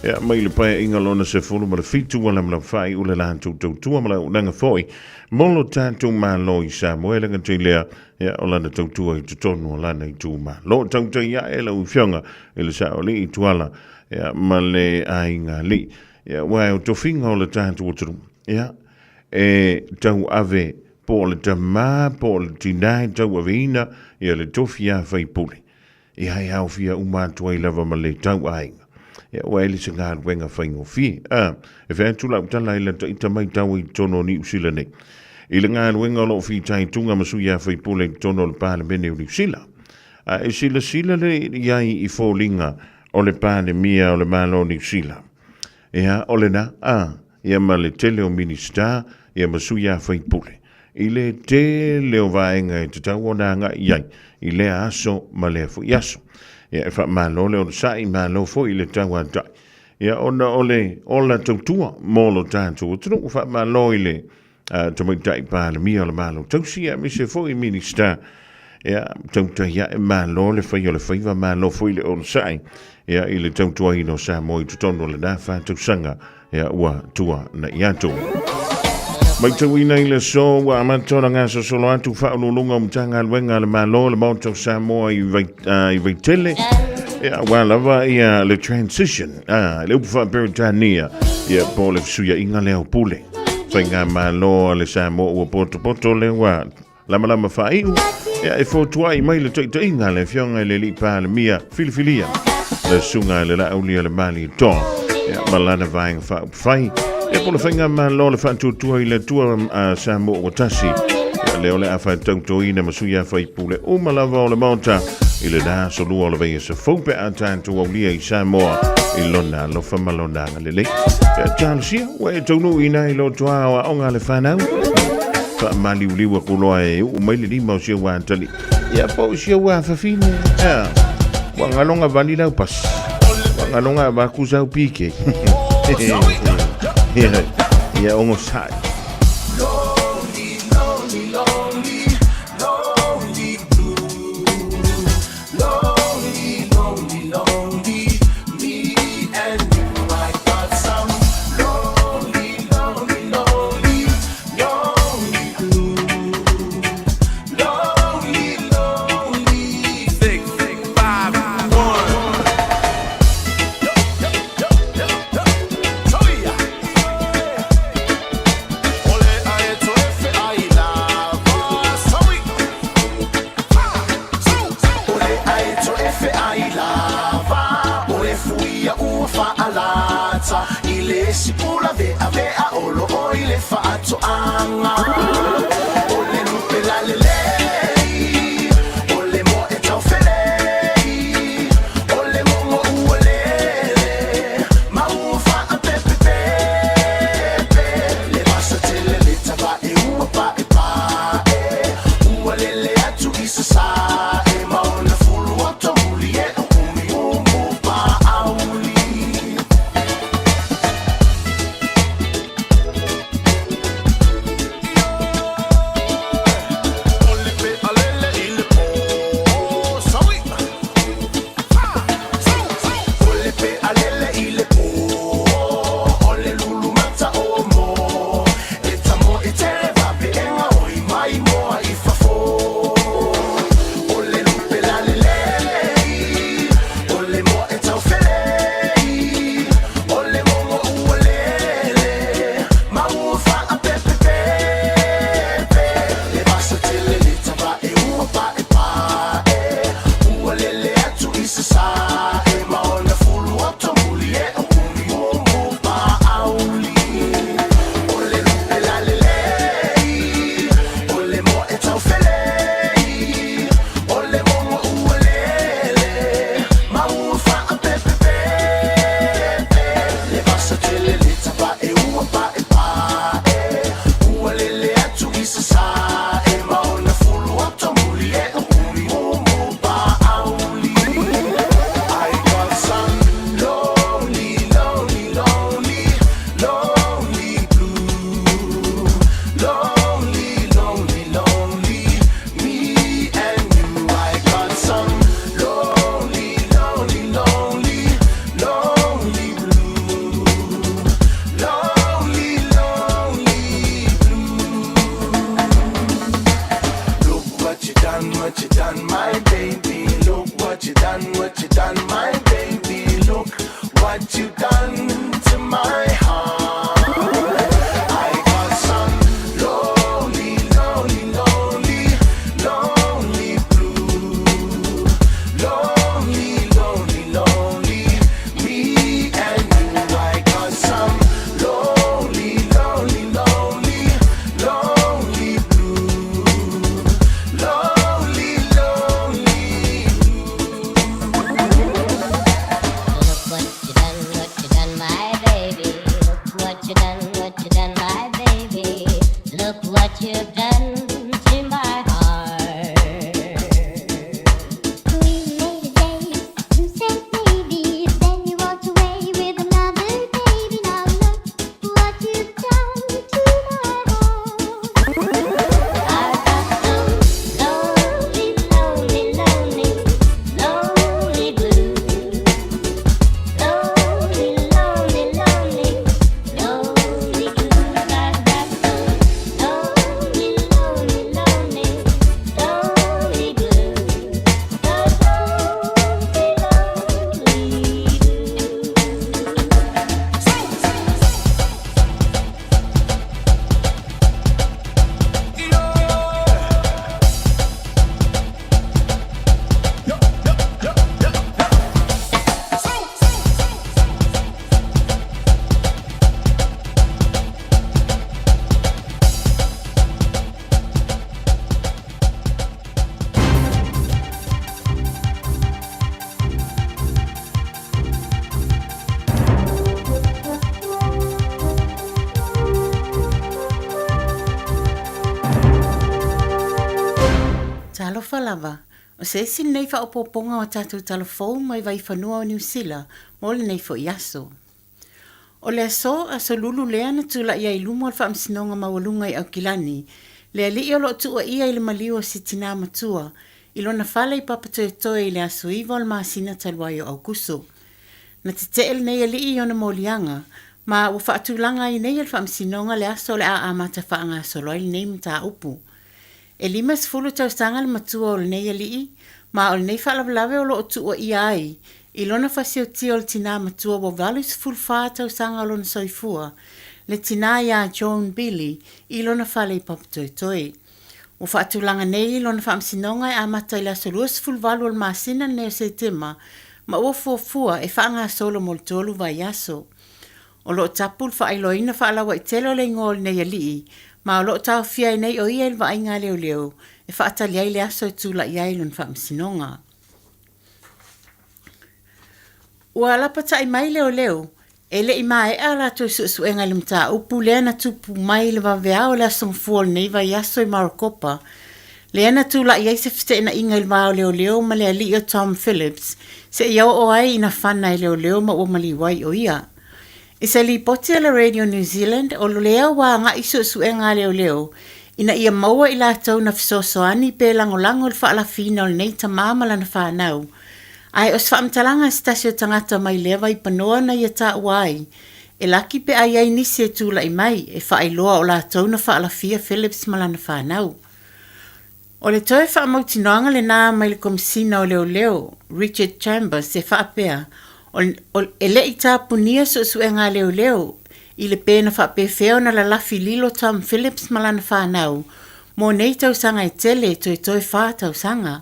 ia mai le Paeaiga lona 17 ua lamalama faaiu le latou tautua ma le auaunaga foi mo lo tatou Malo i Samoa e le gata i lea ia o lana tautua i totonu o lana itumalo. Tautai ae lau Afioga i le Saoalii Tuala ia ma le aiga alii ia aua o tofiga o le tatou atunuu ia e tauave po o le tamā po o le tinā e tauaveina ia le tofi a faipule ia e aofia uma atu ai lava ma le tauaiga. Ia ua e le se galuega faigofie. A, e fai atu lau tala i lata ita maitau i totonu o Niu Sila nei. I le galuega o lo o fitaituga ma sui a faipule i totonu o le Palemene o Niu Sila. A e silasila le i ai i foliga o le Palemia o le Malo o Niu Sila. Ia, o lena, a, ia ma le tele o Minisita, ia ma sui a faipule. I le tele o vaega e tatau ona agai i ai i lea aso ma lea foi aso. Ia, e faamalo le onosai, malo foi i le tauatai. Ia, ona o le ola tautua mo lo tatou atunuu, faamalo i le Tamaitai Palemia o le Malo Tausi, aemaise foi Minisita. Ia, tautai ae, malo le fai o le faiva, malo foi le onosai, ia, i le tautuaina o Samoa i totonu o lena faatausaga. Ia ua tuanai atu. Maitauina i le aso ua amata ona gasosolo atu faauluuluga o Matagaluega a le Malo le Maota o Samoa i, vai, i Vaitele. Ia, aua lava ia le transition, le upu faa-Peretania, ia po o le fesuiaiga lea o pule. Faigamalo a le Samoa ua potopoto lea ua Lamalama faaiu, ia e fotuai mai le taitaiga a le Afioga i le Alii Palemia filifilia, le Susuga i le Laaulialemalietoa, ia ma lana vaega faaupufai, ia po o le Faigamalo le Faatuatua i le Atua a Samoa ua tasi, ia lea o le a faatautoina ma sui usufono uma lava o le Maota i lena aso lua o le vaiaso fou pe a tatou aulia i Samoa i lona alofa ma lona agalelei. Ia talosia, ua e taunuu i ina i lotoa o aoga a le fanau. Faamaliuliu aku loa e uu mai le lima o si au atali. Ia po o si au afafine. Ia, ua galoga vali lau pasi. Ua galoga avaku sau pike. Ia, ia ogosai. Lonely, lonely, lonely, me and you. I got some lonely, lonely, lonely, lonely blues. Lonely, lonely. 6, 5, 1. Talofa lava, o se isi lenei faaopoopoga o a tatou tala fou mai Vaifanua o Niu Sila mo lenei foi aso. O le aso, Aso Lulu lea na tulai ai i luma o le Faamasinoga Maualuga i Aukilani, le alii o lo o tuuaia i le maliu o si tinā matua i lona fale i Papatoetoe i le aso 9 o le masina talu ai o Aukuso. Na tetee lenei alii i ona moliaga, ma ua faatulaga ai nei e le Faamasinoga le aso o le a amata faagasolo ai lenei mataupu. E 50 tausaga le matua o lenei alii, ma o lenei faalavelave o lo o tuuaia ai i lona fasiotia o le tinā matua ua 84 tausaga o lona soifua, le tinā iā Joan Billy i lona fale i Papatoetoe. Ua faatulaga nei lona faamasinoga e amata i le aso 28 o le masina lenei o Setema ma ua fuafua e faagasolo mo le tolu vaiaso. O lo o tapu le faailoaina faalauaitele o le igoa o lenei alii, ma o lo o taofia ai nei o ia i le vaaiga a leoleo e faatali ai le aso e tulai ai lona faamasinoga. Ua lapatai mai leoleo, e le i maea a latou suesuega i le mataupu lea na tupu mai i le vaveao o le aso Gafua o lenei vaiaso i Marokopa, lea na tulai ai se feteenaiga i le va o leoleo ma le alii o Tom Phillips, seia oo ai ina fana e leoleo ma ua maliu ai o ia. I se lipoti a le Radio New Zealand, o lea ua agai suesuega a leoleo ina ia maua i latou na fesoasoani pe lagolago i le faalafiina o lenei tama ma lana fanau. Ae o se faamatalaga a se tasi o tagata mai lea vaipanoa na ia taua ai, e laki pe a i ai nisi e tulai mai e faailoa o latou na faalafia Phillips ma lana fanau. O le toe faamautinoaga lena mai le Komesina o Leoleo, Richard Chambers, e faapea, o, e le i tapunia suesuega a leoleo i le pe na faapefea ona lalafi lilo Tom Phillips ma lana fanau mo nei tausaga e tele, toetoe fa tausaga.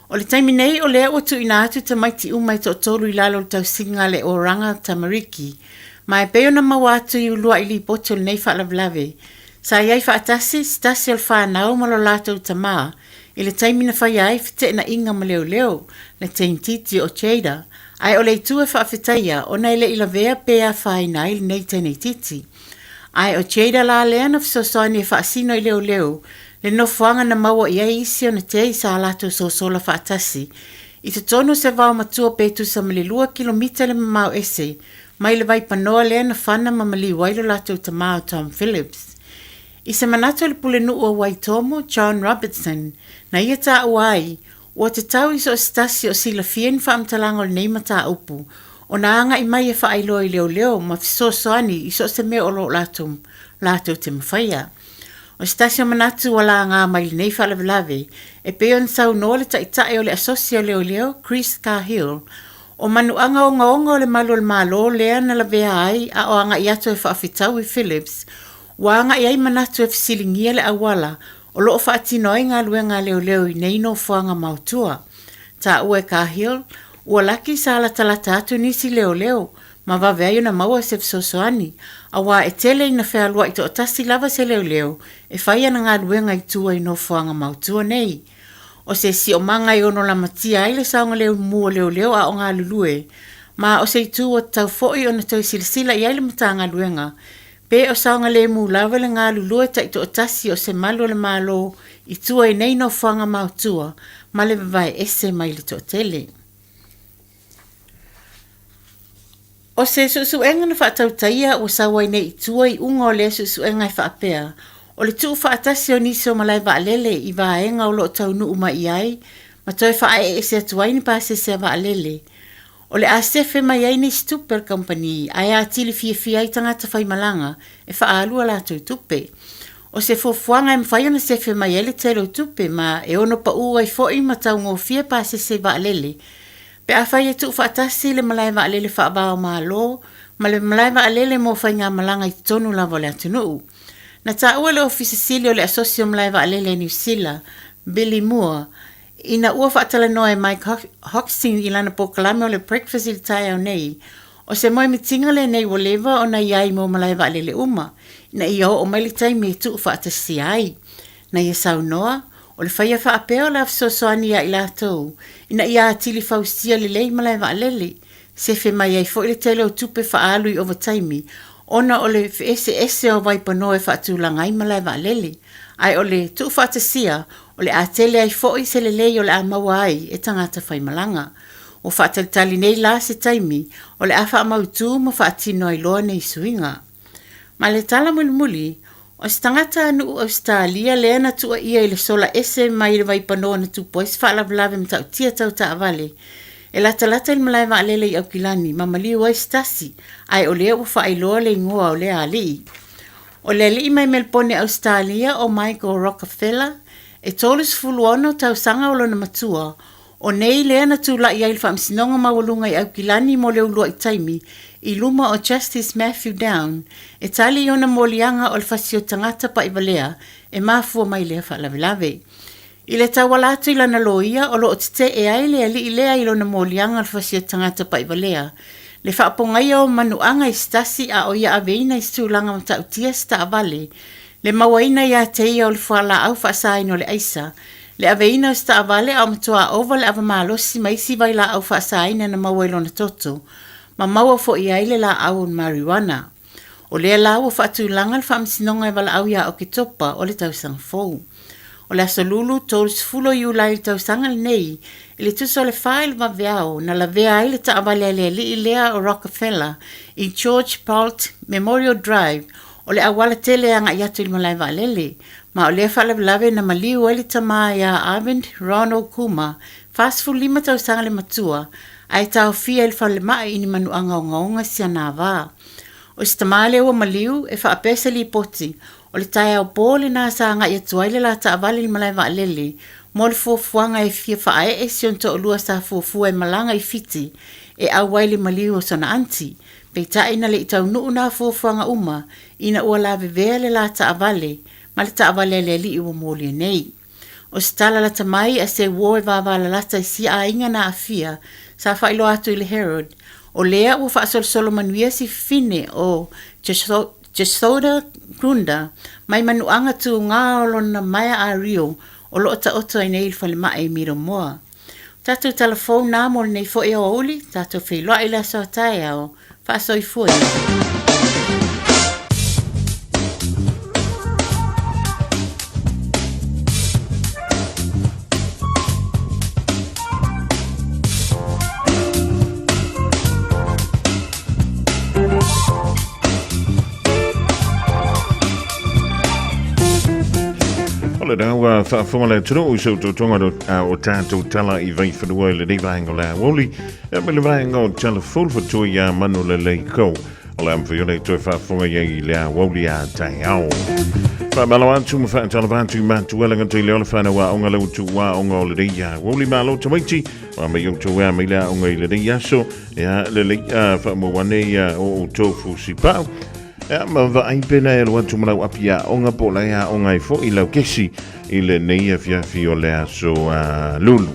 O le taimi nei o lea ua tuuina atu tamaiti uma e toatolu i lalo o le tausiga a le Oranga Tamariki, ma e pei ona maua atu i uluai lipoti o lenei faalavelave, Sa i ai faatasi se tasi o le whanau ma lo latou tamā i le taimi na whaia ai feteenaiga ma leoleo, le teintiti o Jada, ae o le itu e faafetaia ona e le i lavea pe afaina ai lenei teneititi. Ae o Jada la lea na fesoasoani e faasino i leoleo le nofoaga na maua i ai isi ona tei sa latou sosola faatasi i totonu o se vaomatua pe tusa ma le 2 kilomita le mamao ese mai le vaipanoa lea na fana ma maliu ai lo latou tamā o Tom Phillips. I se manatu o le pulenuu o Waitomo, John Robertson, na ia taua ai, ua tatau i so o se tasi o silafia ni faamatalaga o lenei mataupu, ona agai mai e faailoa i leoleo ma fesoasoani i so o se mea o lo o latou latou te mafaia. O se tasi o manatu ua laga mai lenei faalavelave, e pei ona saunoa le taitai o le Asosi o Leoleo, Chris Cahill, O manuaga ogaoga o le malu o le Malo lea na lavea ai a o agai atu e faafetau i Phillips, ua agai ai manatu e fesiligia le auala o lo o faatino ai galuega a leoleo i nei nofoaga maotua. Taua e Cahill, ua laki sa latalata atu nisi leoleo ma vave ai ona maua se fesoasoani, auā e tele ina fealuai toatasi lava se leoleo e fai ana galuega i tua i nofoaga maotua nei. O se siomaga e ono lamatia ai le saogalemu o leoleo a o galulue, ma o se itu ua tatau foi ona toe silasila i ai le Matagaluega, pe o saogalemu lava le galulue taitoatasi o se malu o le Malo i tua i nei nofoaga maotua ma le vavae ese mai le toatele. O se suesuega na faatautaia ua sau ai nei i tua iuga o lea suesuega e faapea, o le tuufaatasi o nisi o malae vaalele i vaega o lo o taunuu mai i ai ma toe faaeeese atu ai ni pasese a vaalele. O le a sefe mai ai nisi tupe a le kamupani ae atili fiafia ai tagata faimalaga e faaalu a latou tupe. O se fuafuaga e mafai ona sefe mai ai le tele o tupe ma e ono pau ai foi ma taugofie pasese vaalele Pe afai e tuufaatasi le malae vaalele faava-o-Malo ma le malae vaalele mo faigamalaga i totonu lava o le atunuu. Na taua e le Ofisa Sili o le Asosi o Malae Vaalele a Niu Sila, Billy Moore, ina ua faatalanoa e Mike Hochstein i lana polokalame o le Breakfast i le taeao nei, o se moemitiga lenei ua leva ona i ai mo malae vaalele uma, ina ia oo mai le taimi e tuufaatasia ai. Na ia saunoa, o le faia faapea o le a fesoasoani ia i latou ina ia atili fausia lelei malae vaalele, sefe mai ai foi le tele o tupe faaalu i ovataimi ona o le feeseese o vaipanoa e faatulaga ai malae vaalele. Ae o le tuufaatasia, O le a tele ai foi se lelei o le a maua ai e tagata faimalaga. Ua faatalitali nei la se taimi o le a faamautu ma faatino ai loa nei suiga. Ma le tala mulimuli, o se tagata nuu Ausetalia lea na tuuaia i le sola ese mai le vaipanoa na tupu ai se faalavelave matautia tau taavale e latalata i le malae vaalele i Aukilani ma maliu ai se tasi, ae o lea ua faailoa le igoa o lea alii. O le alii mai Melebone Ausetalia o Michael Rockefeller, e 36 tausaga o lona matua, o nei lea na tulai ai i le Faamasinoga Maualuga i Aukilani mo le uluai taimi i luma o Justice Matthew Down e tali i ona moliaga o le fasi o tagata pa'ivalea e mafua mai lea faalavelave. I le tauala atu i lana loia o lo o tetee ai le alii lea i lona moliaga o le fasi o tagata pa'ivalea, le faapogaia o manuaga i se tasi a o ia aveina i se tulaga matautia se taavale, le mauaina ia te ia o le fualaau faasaina o le aisa, le aveina o se taavale a o matua ova le ava malosi ma isi vailaau faasaina na maua i lona toto, ma maua foi ai le laau o le marijuana. O lea la ua faatulaga le Faamasinoga e valaau ia Oketopa o le tausaga fou. O le aso Lulu 30 o Iulai i le tausaga lenei, i le tusa o le 4 i le vaveao, na lavea ai le taavale a le alii lea o Rockefeller i George Bolt Memorial Drive o le auala tele e agai atu i le malae vaalele, ma o lea faalavelave na maliu ai le tama ia Arvind Ronald Kumar, 45 tausaga le matua, ae taofia i le falemai i ni manuaga ogaoga si ana ava. O si tama lea ua maliu, e faapea se lipoti, o le taeao pō lenā sa agai atu ai le la taavale i le malae vaalele mo le fuafuaga e fia faaee si ona toalua sa fuafua e malaga i Fiti e auai le maliu o sona anti. Peitai na le i taunuu nā fuafuaga uma ina ua lavevea le la taavale ma le taavale a le alii ua molia nei. O se tala lata mai a se uo e vavalalata i sia aiga na aafia, sa faailoa atu i le Herald, o lea ua faasolosolo manuia si fafine o Jashoda Grunda mai manuaga tugā o lona maea a Rio o lo o taoto ai nei i le falemai i Middlemoor. O tatou tala fou nā mo lenei foi aoauli, tatou feiloai i le aso a taeao, faasoifua ia. O le rau a faafofoga le atunuu i se utautoga o tatou tala i vaifanua i lenei vaega o le aoauli e mai le vaega o tala fou fatua iā manu lelei kou o le a mafai ona e toe faafofoga i ai i le aoauli a taeao. Faamalo atu ma faatalofa atu i matua le gata i le ola whanau aoga le utu aoga o lenei aoauli malo tamaiti wa mai outou ea mai le aoga i lenei aso Ia, lelei, faamau ane ia o outou fusipau. Ia, ma vaai pena e alu atu ma lau api aoga po o la e aoga ai foi lau kesi i lenei afiafi o le aso lulu.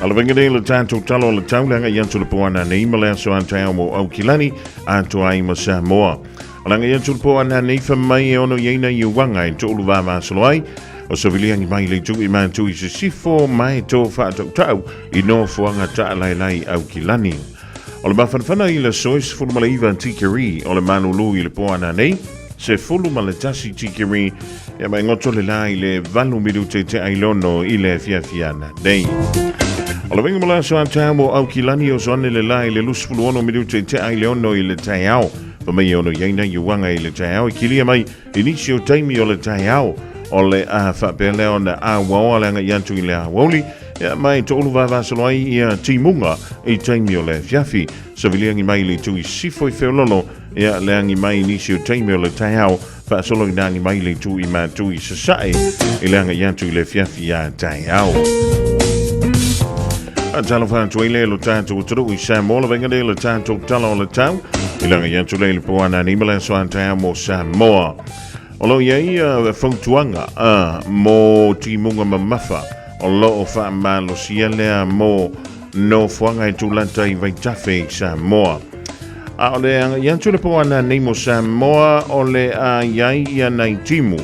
Alavenga nei le tatou talo o le tau le agai atu le poana nei ma le aso a taeao mo Aukilani atoa ai ma Samoa. O le agai atu le poana nei fa mai e ono i aina i uanga e to'ulu vavasolo ai o saviliagi mai le itu i matu i sisifo mai tō whaatautau i nofoaga taalaelai Aukilani. O le mafanafana i le aso e 19 tikeri o le malulu i le po ana nei, 11 tikeri ia mai goto le la i le 8 minute te ailono i le afiafi ana nei. O le venga mo le aso a taeao mo Aukilani o soane le la i le 26 minute te ailono i le taeao. Fa mai e ono i aina i uanga i le taeao i kilia mai i nisi o taimi o le taeao o le a faapea lea ona auaoa le agai atu i le aoauli ia mai to'ulu vavasolo ai ia timuga i taimi o le afiafi. Saviliagi mai le itu i sifo i feololo ia le agi mai i nisi o taimi o le taeao faasolo ina agi mai le itu i matu i sasae i le agai atu i le afiafi a taeao. Talofa atu ai le lo tatou atunuu i Samoa le vaega lea le tatou tala o le tau i le agai atu lea i le po ana ni ma le aso a taeao mo Samoa. O lo o i ai fautuaga mo timuga mamafa o lo o faamalosia lea mo nofoaga e tulata i Vaitafe i Samoa. A o le agai atu le po ana nei mo Samoa o le a i ai ia nai timu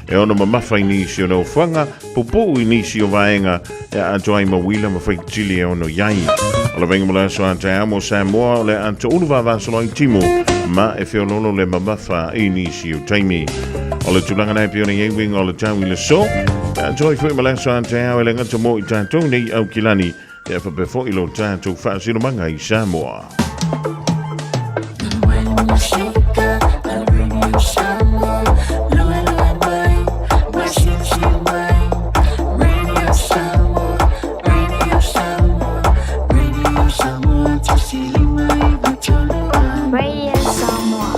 e ono mamafa i nisi o nofoaga, pupuu i nisi o vaega e atoa ai ma uila ma faitili e ono i ai. O le vaaiga mo le aso a taeao mo Samoa o le a toulu vavasolo ai timu ma e feoloolo le mamafa i nisi o taimi. O le tulaga lena e pei ona i ai uiga o le tau i le aso. Pe a toe foi ma le aso a taeao e le gata mo i tatou nei i Aukilani, ia faapea foi lo tatou faasinomaga i Samoa. Radio Samoa.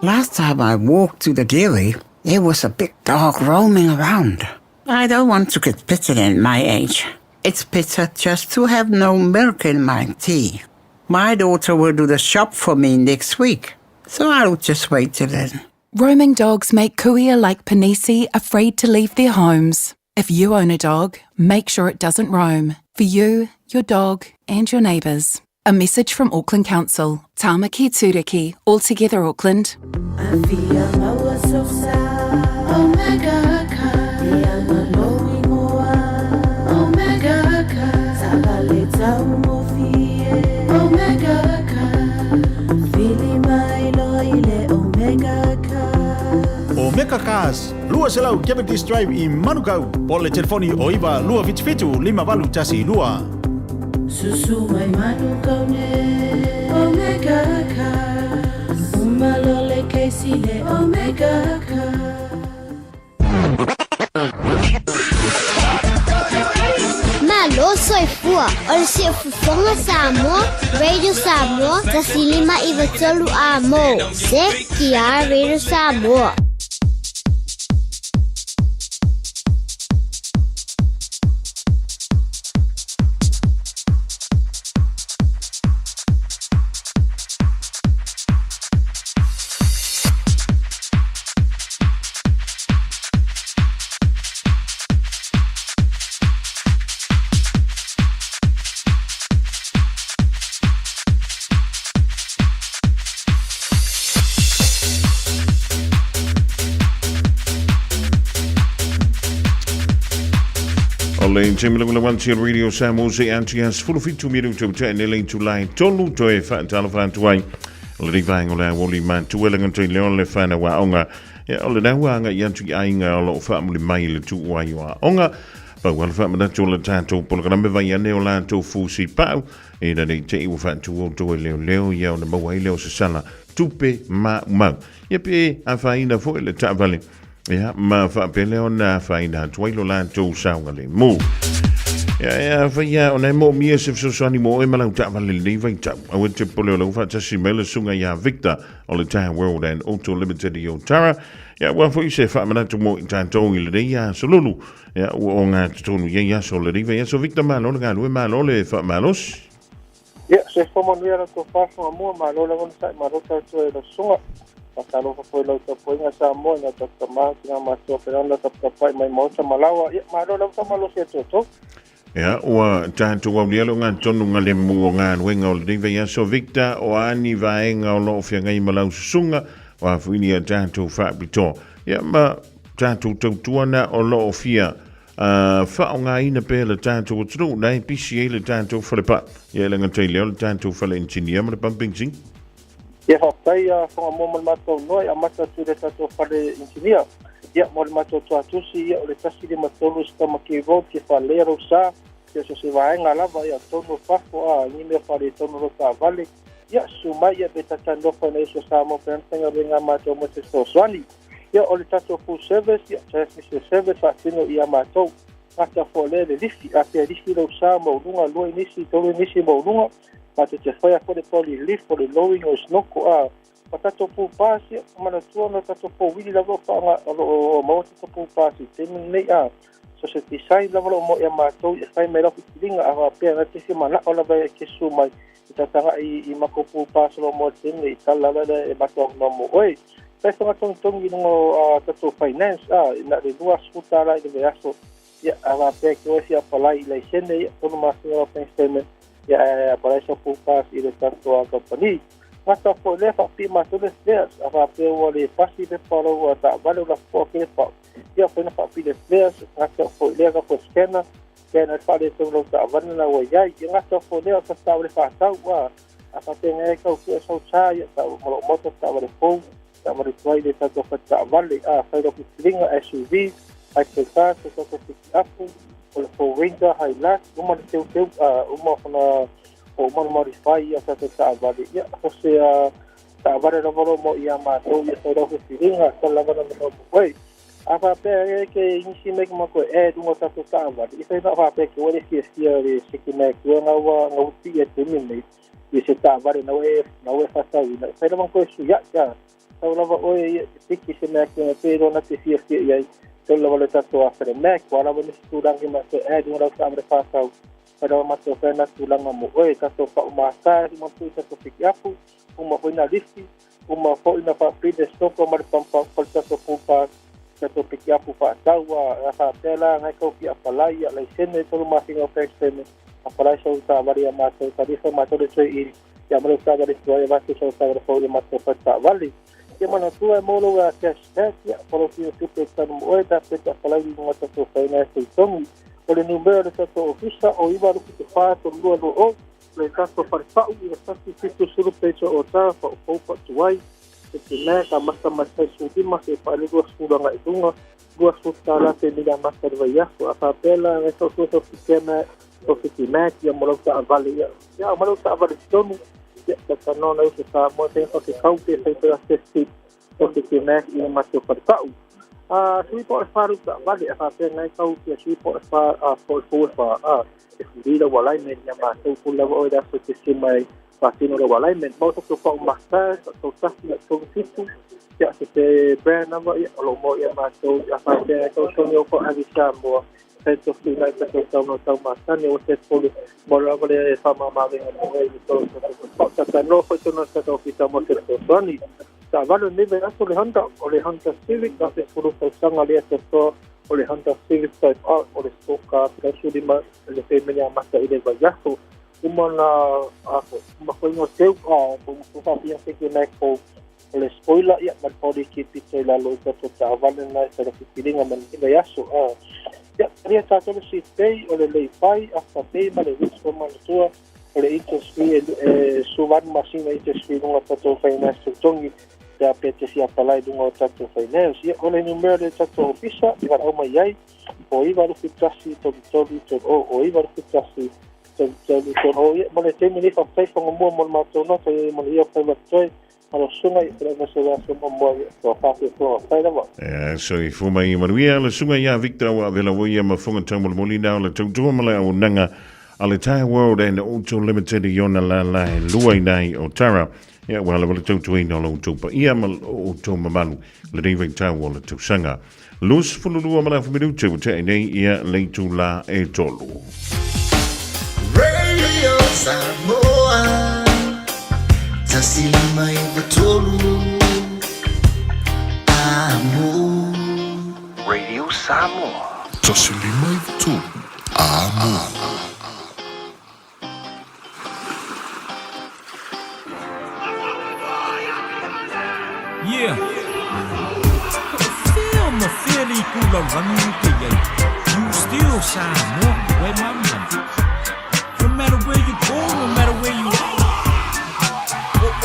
Last time I walked to the dairy, there was a big dog roaming around. I don't want to get bitten at my age. It's better just to have no milk in my tea. My daughter will do the shop for me next week, so I'll just wait till then. Roaming dogs make kuia like Panisi afraid to leave their homes. If you own a dog, make sure it doesn't roam. For you, your dog, and your neighbours. A message from Auckland Council, Tāmaki Tūriki, All Together Auckland. Omega Cars, 200 Cavendish Drive i Manukau, po le telefoni o 9 277 5812. Susu mai Manukau ne Omega Cars Uma lo le keisi le Omega Cars Malo soifua o le siufofoga Samoa, Radio Samoa, 105 93 a mo. Se ki Radio Samoa. O le taimi lagolagoanti Radio Samoa se ati as 17 minutu te ne le tulai tolu toe whaatalo whaatu ai. O le vaenga o le awoli ma tuele ngā te leo le whana wa onga. Ia, o le naua anga i atu i ainga o lo whaamuli mai le tu ai wa onga. Pa wala whaamanatu o le tātou polokalame vai ane o lātou fusi pau. E na nei te iwa whaatu o toe leo leo ia o na maua i leo sasala tupe ma mau. Ia pe a whaina foi le taavale. Ia, ma whaapele o na whaina atu ai lo lātou saunga le mū. Ia, ia, whaia, o nei mo mia se fesoasoani mo oe ma lau taavale lenei vaitau. Aua te pole o lau faatasi mai le susuga iā Victor o le Tyre World and Auto Limited i Otara. Ia, ua foi se faamanatu mo i tatou i lenei aso lulu. Ia, ua o ngā totonu i ai aso o lenei vaiaso. Victor, malo le galue, malo le faamalosi. Ia, soifua manuia la outou faafogafoga mua, malo le onosai, malo tautua i lau susuga. Faatalofa foi i lau tapuaiga Samoa i nā tatou tama, tina matua, pele ona taputapuai mai maota ma laoa. Ia, malo lava faamalosi atu outou. Ia, ua tatou aulia le ogatotonu le mu o galuega o lenei vaiaso Victor, o a ni vaega o lo o feagai ma lau susuga, o a foi ni a tatou faapitoa. Ia, ma tatou tautuana o lo o fia faaaogaina pea le tatou atunuu na e pisi ai le tatou falepa. Ia, e le gata i lea o le tatou fale engineer ma le pumping sing. Ia, faafetai a Whangamoa mo le matou noa i amata atu i le tatou fale engineer. Ia, mo le matou tuatusi, ia, o le 153 Stomach Road, ke whalea rau sa, ia so se vaega lava, ia, tonu o fafo, a, ni mea whale tonu ro taavale. Ia, susu mai, ia, pe tata nofa nei so Samoa pe ana faigaluega a matou mo se fesoasoani. Ia, o le tatou full service, ia, transmission service, faatino ia matou. Gata foi lea le lifi, a pea lifi lau sa maualuga, lua inisi, tolu inisi maualuga, matou te faia foi le poli lift, o le lowering o le snorkel, a ma tatou pū pasi, manatua ona tatou powili lava o faaga o lo o maua tatou pū pasi i taimi lenei, a so se design lava lo o mo ia matou e fai mai lau filifiliga, a faapea na te fia manao lava e ke susu mai i tataga'i i makou pū pasi o lo o mo le taimi nei i tala lava lea e matou avanoa mo oe. Fai fagatogitogi i luga o tatou finance, a na o le $20 i le vaiaso, ia, a faapea ke oe fia apalai i laisene, ia, 3 masina lau bank statement, ia, ae apalai sau pū pasi i le tatou kamupani. Gata foi lea faapipii matou le flares, a faapea ua le pasi pepa o lau taavale o lafoa ke le pau, ia, foi na faapipii le flares. Gata foi lea ka foi scanner, scanner le faaletonu lau taavale na ua iai. Ia, gata foi lea o tatou taavale faatau, a a faapea ngai kau sue sau sa, ia, ta ma loo moto taavale fou, taavale tuai le tatou fale taavale, a fai lau filifiliga SUV, hypercar, se tatou pick-up, o le Ford Ranger, Hilux, uma le teuteu, a uma ona o uma le modify ia tatou taavale. Ia, o se taavale lava lo mo ia matou, ia fai lau filifiliga tala lava na mea mo oe. A faapea e ke nisi mai ke matou e lunga o tatou taavale, ia fai na faapea ke ua le fiafia le seki mai ke nga ua nga uti ia taimi nei ia se taavale na ua na ua faatauina, fai lava koe suia'i, a tau lava oe ia te piki se mea ke pe rona te fiafia i ai tau lava le tatou afere Mac ua lava nisi tulaga matou e lunga lau taavale faatau, fai lava matou fai na tulaga mo oe. Tatou paumātā i matou i tatou pikiapu, uma foi na lifi, uma foi na faapili le stoko ma le pampa o le tatou pupa tatou pikiapu faatau, a faapea la ngai kau fia apalai ia laisene 3 masina o bank statement, Apalai sau taavale ia matou talifa matou le toe i ia ma le taavale tuai avatu sau taavale fou ia matou faletaavale. Ia manatua e maua lou cash back ia po o lou fia tupe e tanu mo oe pe a pe te apalai i luga o tatou finance totogi. O le numera o le tatou ofisa o 9 8 4 3 2 2 0 le tatou falepau i le 170 peito o tara paupau patuai e te mea ka mata mai sai sulima se paele 20 agai i luga $20 pe mili amata i le vaiaso. A faapea la e tau sua sau fiti o fiti mak ia mo lau taavale ia ia ma lau taavale tonu ia talanoa na uso Samoa se fa ke kau pe fai pe assist o fiti mak ia matou falepau. A sui po o le faru taavale a faapea nai kau fia sui po o le fa a po o le fou e fa a e fuli lau alignment ia matou pule lava oe le aso e te mai faatino lau alignment mau tatou pau massage tatou tasi ia tolu fitu ia se te brand lava ia o loo mo ia matou a faapea tau togi o ko agi Samoa e tofi nai tatou tau no tau masani o se pole mo lava le faamamaavega mo e i tolu tatou tatanoa foi tonu tatou fita mo se fesoasoani. Taavale lenei vaiaso le Honda o le Honda Civic 1010 tausaga lea totoa o le Honda Civic Type R o le Sports Car 15 le femele amata i le vaiaso uma na uma foi no teu a po faafia se ke mak o le spoiler ia ma le body kit pito i lalo i tatou taavale na e fai filiga ma lenei vaiaso a. Ia talia tatou le seat pay o le lay-by after pay ma le risk o manatua o le interest free e 18 masina interest free luga o tatou finance totogi pe a pe te fia apalai luga o tatou finance. Ia o le numera le tatou ofisa i valaau mai ai o 9 81 33 30 o 9 81 33 30. Ia mo le taimi nei faafetai Fagamua mo le matou nota ia mo le ia fai toe malo suga i pele se aso mo mo o faafefoga fai lava. Ia, soifua mai manuia le suga ia Victor ua vela ia ma fonga tau molimoli na o le tautua ma le auaunaga a le Tyre World and Auto Limited i ona lala e lua i nai o Tara. Ia, ua lava le tautuaina o lo outou paia ma lo outou mamalu lenei vaitau o le tausaga. 22 ma le afu minute ua tea nei ia le itula e 3. Radio Samoa 153 Amo. Radio Samoa. 153 Amo. Yeah. Feel ma feel kula running ke You still Samoa, where my money. No matter where you go, no matter where you are.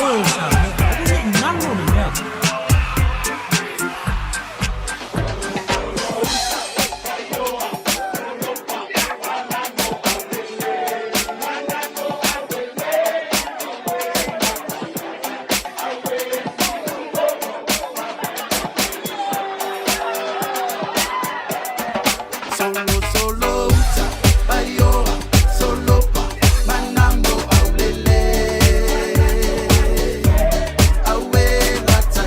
Oh, Samoa. Ngalo le mea. Solo solo uta paioa solo pa manambo aulele awe lata.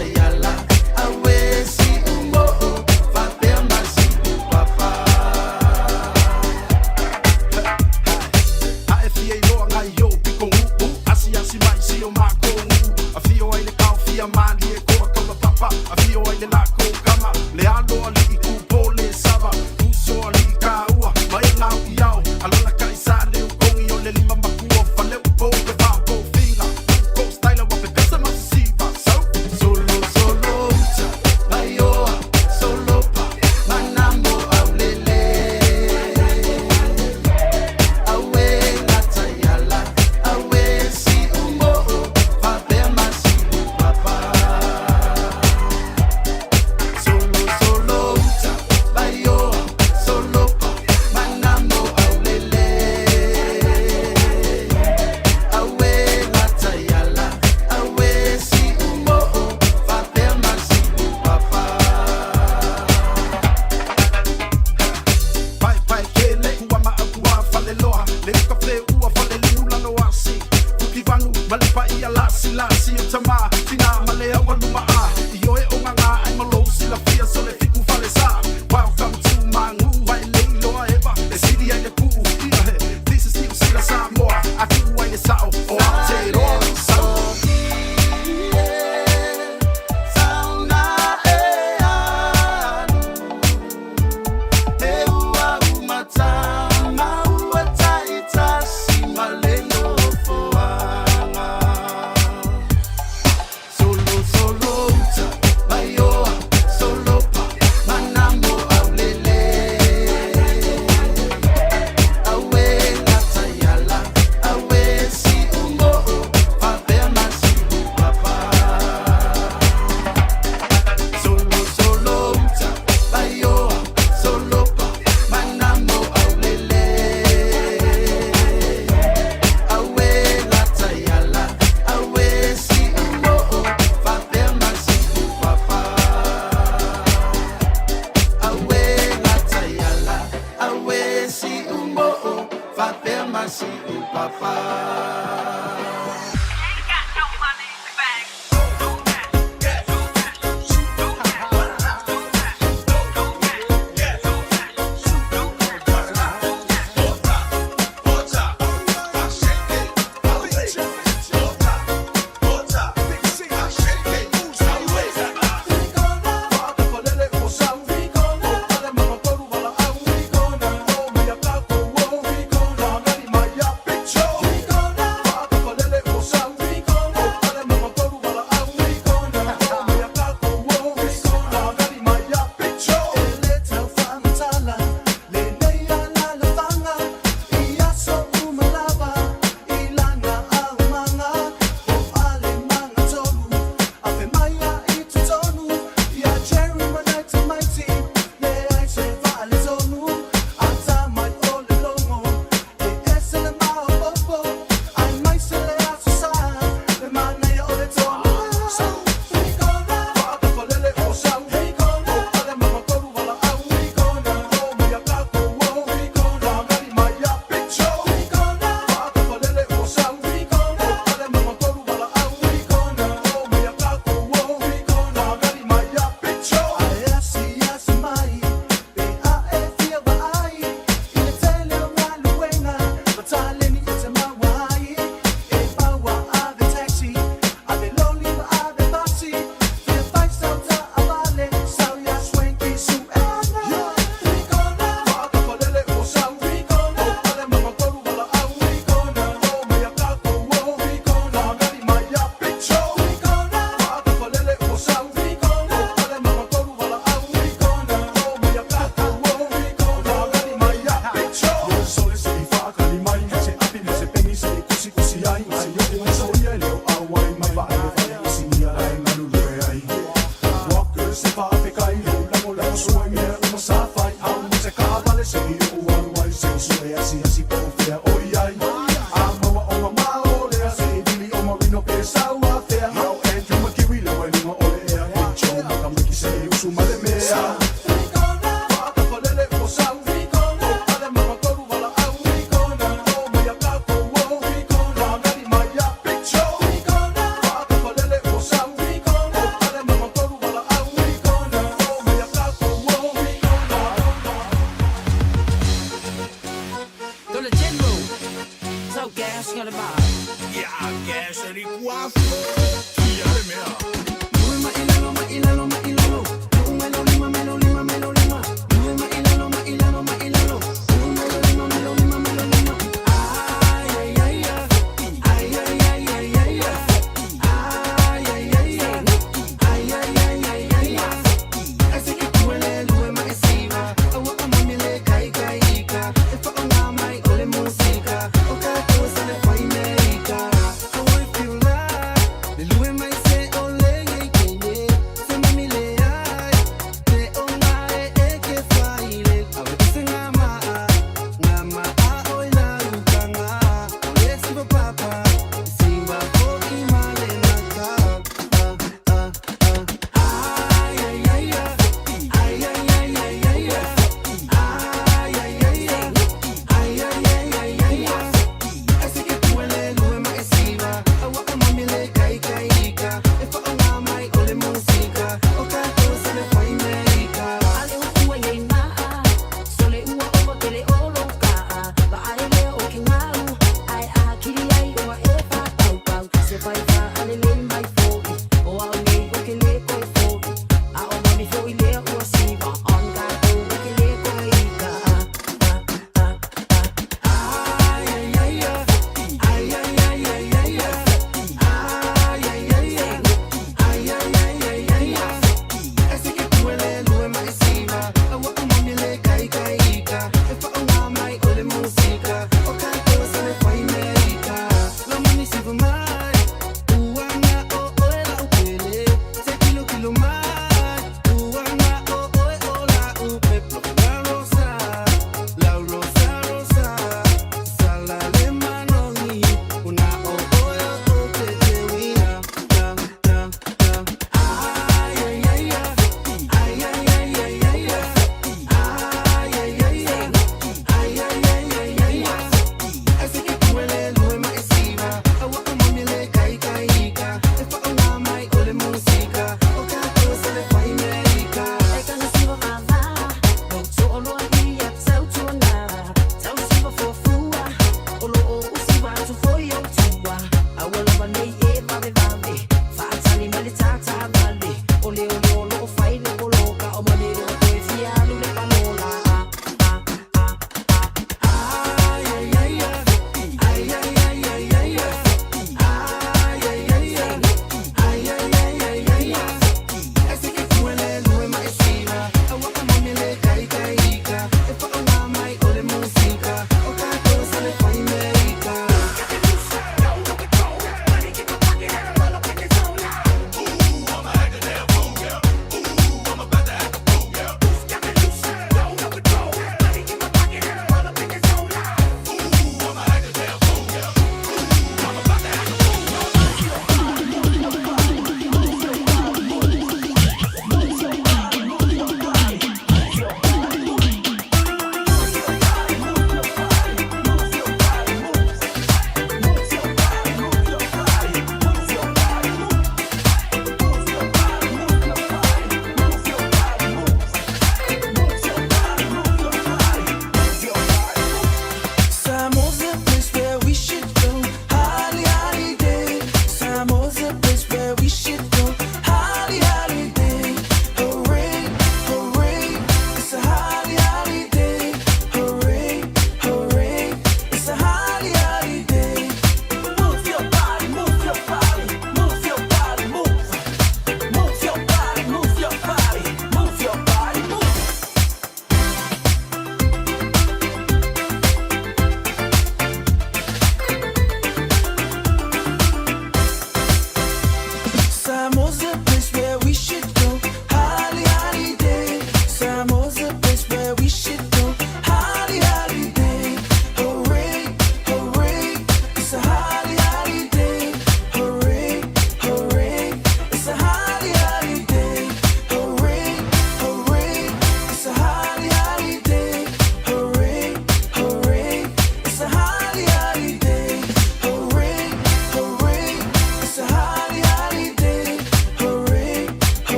sua i mea uma sa fai. Au ma se kaʻawale seʻi oʻu alu ai. Seʻi sue asiasi po o fea ʻo iai. A maua ʻo mamao lea seʻi vili ʻo Marino pe sau afea. Ia ʻo Andrew McKiwi le wai luga o le ea. Big Joe Makamiki seʻi usu ma le mea. Faatafalele ua sau. O pale ma matolu valaau. O mai a kākou o. Magali mai ia Big Joe. Faatafalele ua sau. O pale ma matolu valaau. O mai a kākou o.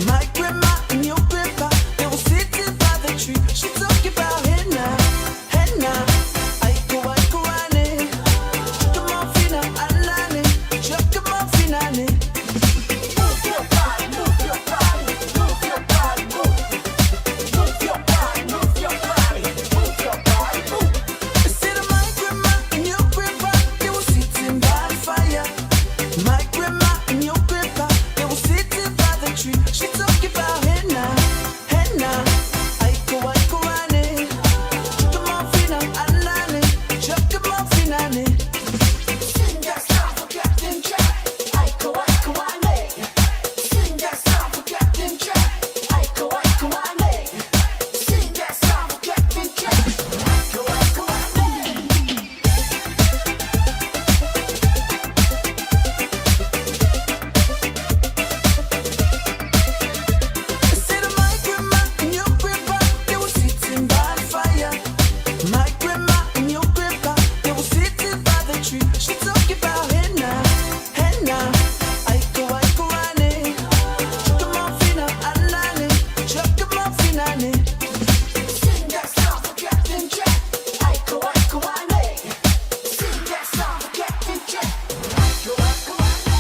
My grandma and your grandpa, they were sitting by the tree. She talking about henna, henna. Aiko aiko ane, chuka alane, chuka finane. Move your body, move your body, move your body, move. Move your body, move your body, move your body, move. Said my grandma and your grandpa, they were sitting by the fire. My grandma and your grandpa, they were sitting by the tree. She talking about henna, henna. Aiko aiko ane, chuka fina alane, chuka finane. Sing that song for Captain Jack. Aiko aiko ane. Sing that song for Captain Jack. Aiko aiko ane. Sing that song for Captain Jack. Aiko aiko ane. Said my grandma and your grandpa, they were sitting by the fire. My grandma and your grandpa, they were sitting by the tree. She talking about henna, henna. Aiko aiko ane, chuka fina alane, chuka finane. Sing that song for Captain Jack. Aiko aiko ane. Sing that song for Captain Jack. Aiko aiko ane.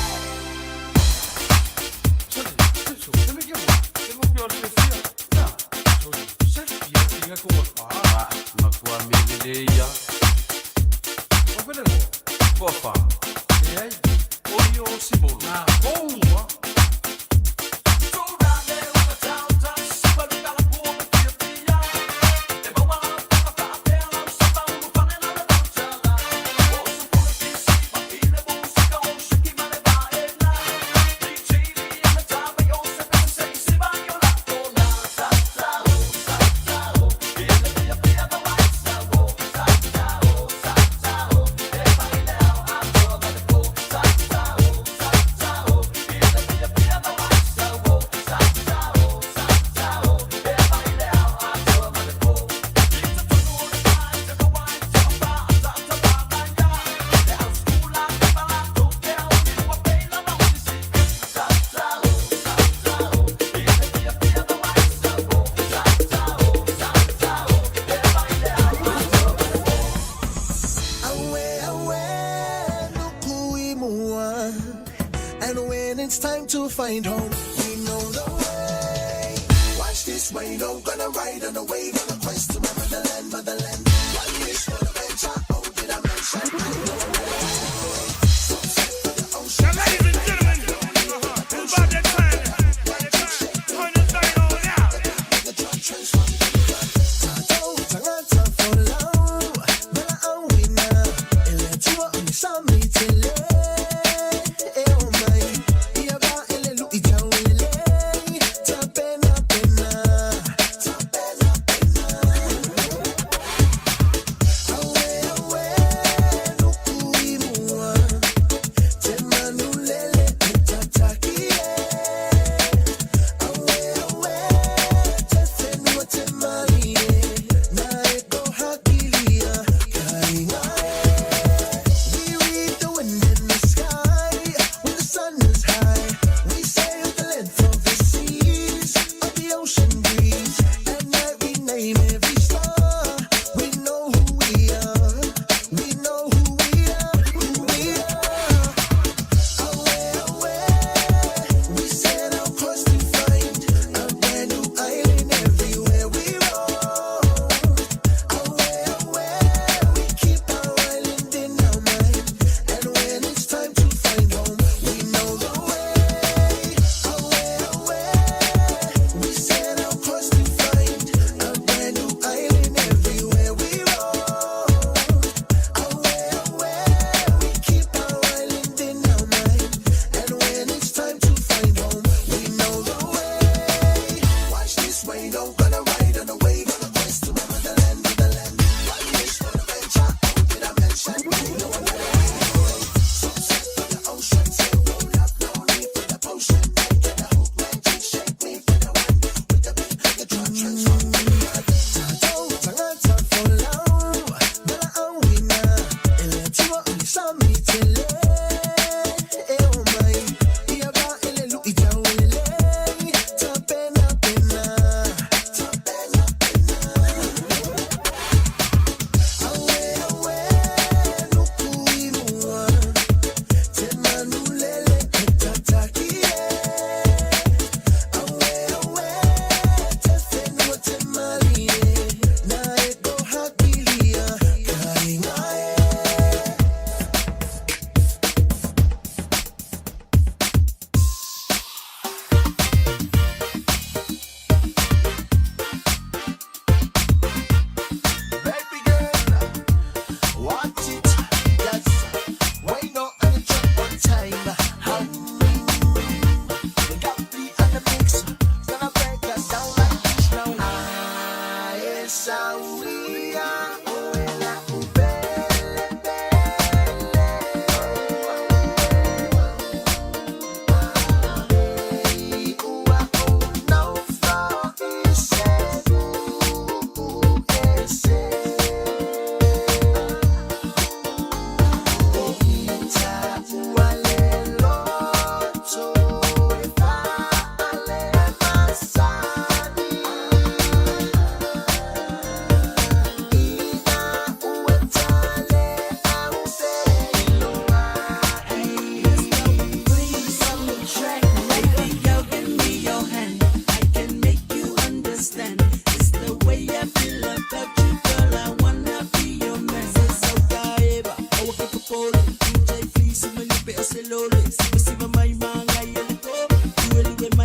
Awe, awe, nukui mua. And when it's time to find home, we know the way. Watch this way, no gonna ride on the wave on the quest to my motherland, motherland. One wish for the venture. Oh, did I mention? I know the way. Sunset to the ocean. Now, ladies and gentlemen, it's about that time. Turn this thing on out.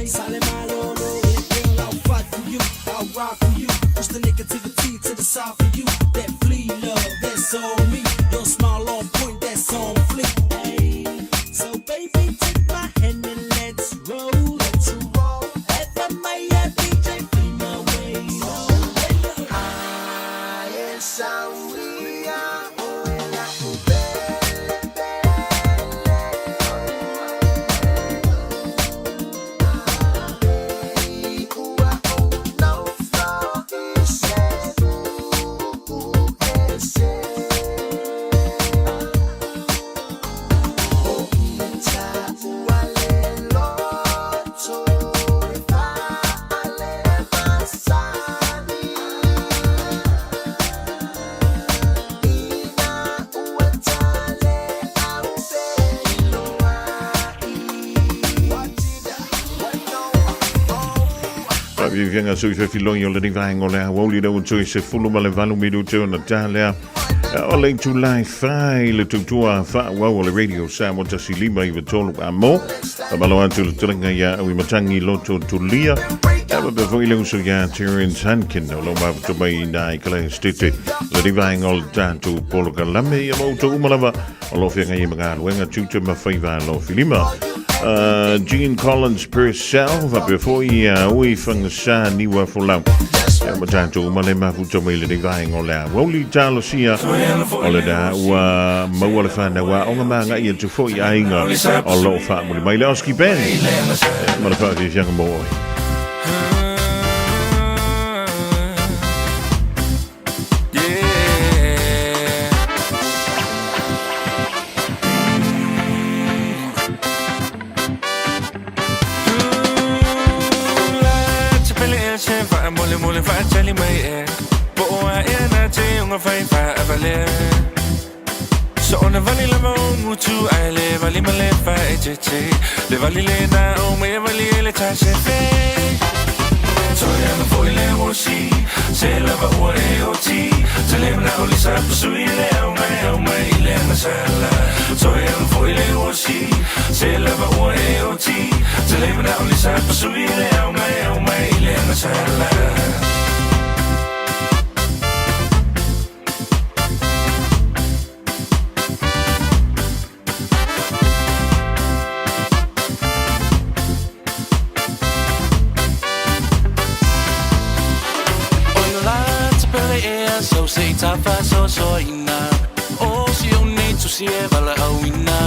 mai Sale Malolo. Yeah, girl, I'll fight for you, I'll ride for you. Push the negativity to the side for you. That flea love, that's on me. Your smile on point, that's on fleek. Hey, so baby, take my hand and let's roll. Let's roll. FMA, DJ, flee my way. Ae sauia oe la Faafiafiaga soifefiloi o lenei vaega o le aoauli lea ua toe 18 minute ona ta lea o le itulā e 4 i le tautua faaauau o le Radio Samoa 1 5 9 3 amo. Faamalo atu le tulaga iā Auimatagi Loto Tulia e faapea foi le uso iā Terence Hunkin o lo o mafuta mai i ina i Kalaestete lenei vaega o le tatou polokalame ia ma outou uma lava o lo o feagai ai ma galuega tiute ma faiva alofilima. Jean Collins Purcell faapea foi ia Ui Fagasā Niua Folau ia ma tatou uma le mafuta mai lenei vaega o le aoauli talosia o lena ua maua le fanau aoga ma agai atu foi i aiga o lo o faamuli mai le Oski Band ma le faafiafiaga mo oe. Le vali le na o me vali le ta se fe Toi ana foi le osi Se lava ua e oti Te le mana o lisa pasui le au mai au mai i le ana sala Toi ana foi le osi Se lava ua e oti Te le mana o lisa pasui le au mai au mai i le ana sala. O la te pele ea so se tafa so so ina O si o nei tusi e vala au ina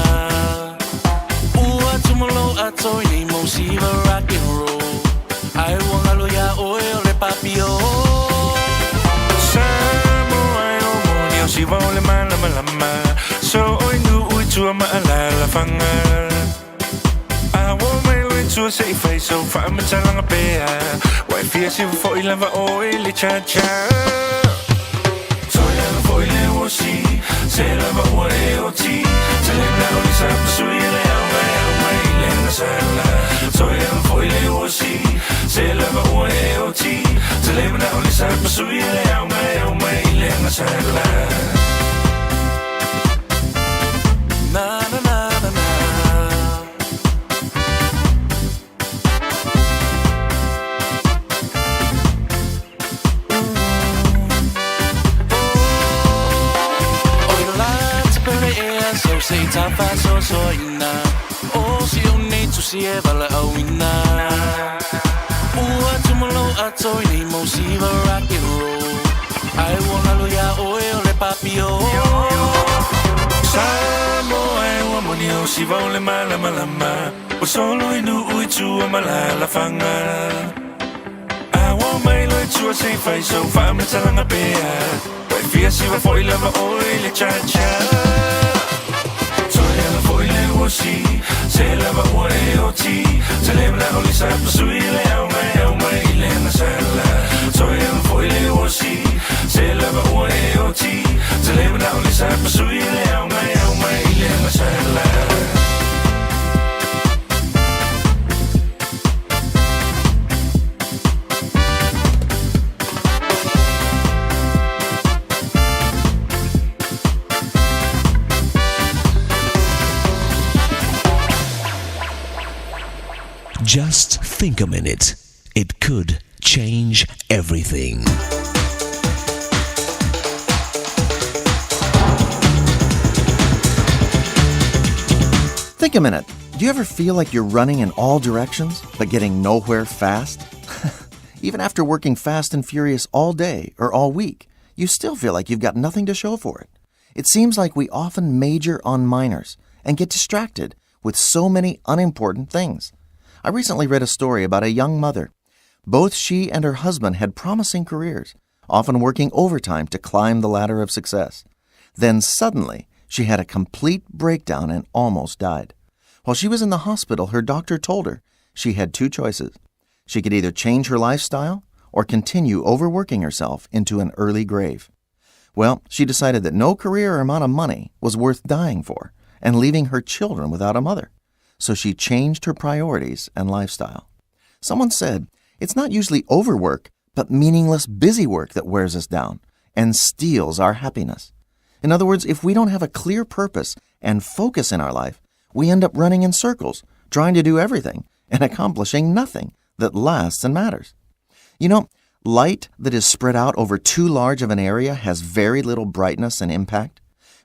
Ua tumalo ato i nei mo siva rock and roll Ai wangalo ya oe o le papio Samoa e o moni o siva o le malamalama So oi nu ui tua ma alala fanga A wo mai lo i tua se i fai so whaamatalaga pea Wai fia siva foi lava o e le cha cha Toi ana foi le osi Se lava ua e oti Te le mna o lisa pasui le au mai au mai i le ana sala Toi ana foi le osi Se lava ua e oti Te le mna o lisa pasui le au mai au mai i le ana sala. Na na na na na. O la te pele ea so se tafa so so ina O si o nei tusi e vala au ina Ua tumalo ato i nei mo siva rock and roll Ai wangalo ya oe o le papio Samoa e ua moni o siva o le malamalama O solo i nu ui tua ma la fanga A ua mai lo i tua se i fai so whaamatalaga pea Wai fia siva foi lava o i le cha cha Toi ana foi le osi Se lava ua e oti Te le mana o lisa pasui le au mai au mai i le ana sala Toi ana foi le osi Se lava ua e oti Te le mana o lisa pasui le au mai au mai i le ana sala. Just think a minute. It could change everything. Think a minute. Do you ever feel like you're running in all directions, but getting nowhere fast? Even after working fast and furious all day or all week, you still feel like you've got nothing to show for it. It seems like we often major on minors and get distracted with so many unimportant things. I recently read a story about a young mother. Both she and her husband had promising careers, often working overtime to climb the ladder of success. Then suddenly, she had a complete breakdown and almost died. While she was in the hospital, her doctor told her she had two choices. She could either change her lifestyle or continue overworking herself into an early grave. Well, she decided that no career or amount of money was worth dying for and leaving her children without a mother. So she changed her priorities and lifestyle. Someone said, it's not usually overwork, but meaningless busy work that wears us down and steals our happiness. In other words, if we don't have a clear purpose and focus in our life, we end up running in circles, trying to do everything and accomplishing nothing that lasts and matters. You know, light that is spread out over too large of an area has very little brightness and impact.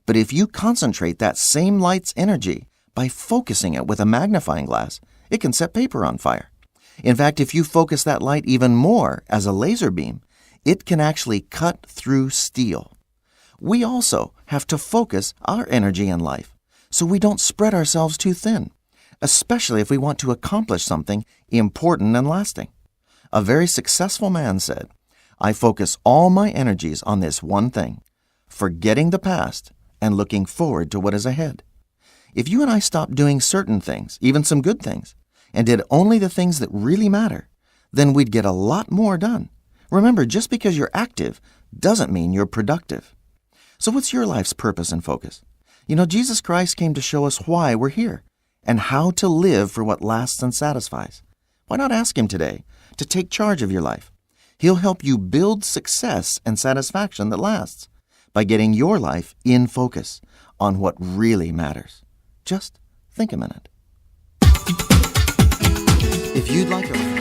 But if you concentrate that same light's energy by focusing it with a magnifying glass, it can set paper on fire. In fact, if you focus that light even more as a laser beam, it can actually cut through steel. We also have to focus our energy in life so we don't spread ourselves too thin, especially if we want to accomplish something important and lasting. A very successful man said, I focus all my energies on this one thing, forgetting the past and looking forward to what is ahead. If you and I stopped doing certain things, even some good things, and did only the things that really matter, then we'd get a lot more done. Remember, just because you're active doesn't mean you're productive. So, what's your life's purpose and focus? You know, Jesus Christ came to show us why we're here and how to live for what lasts and satisfies. Why not ask Him today to take charge of your life? He'll help you build success and satisfaction that lasts by getting your life in focus on what really matters. Just think a minute. If you'd like a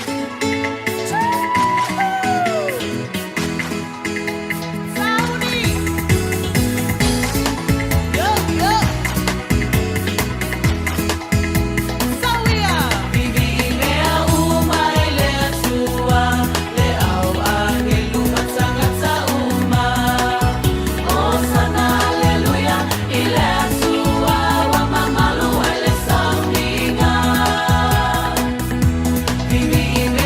Vivi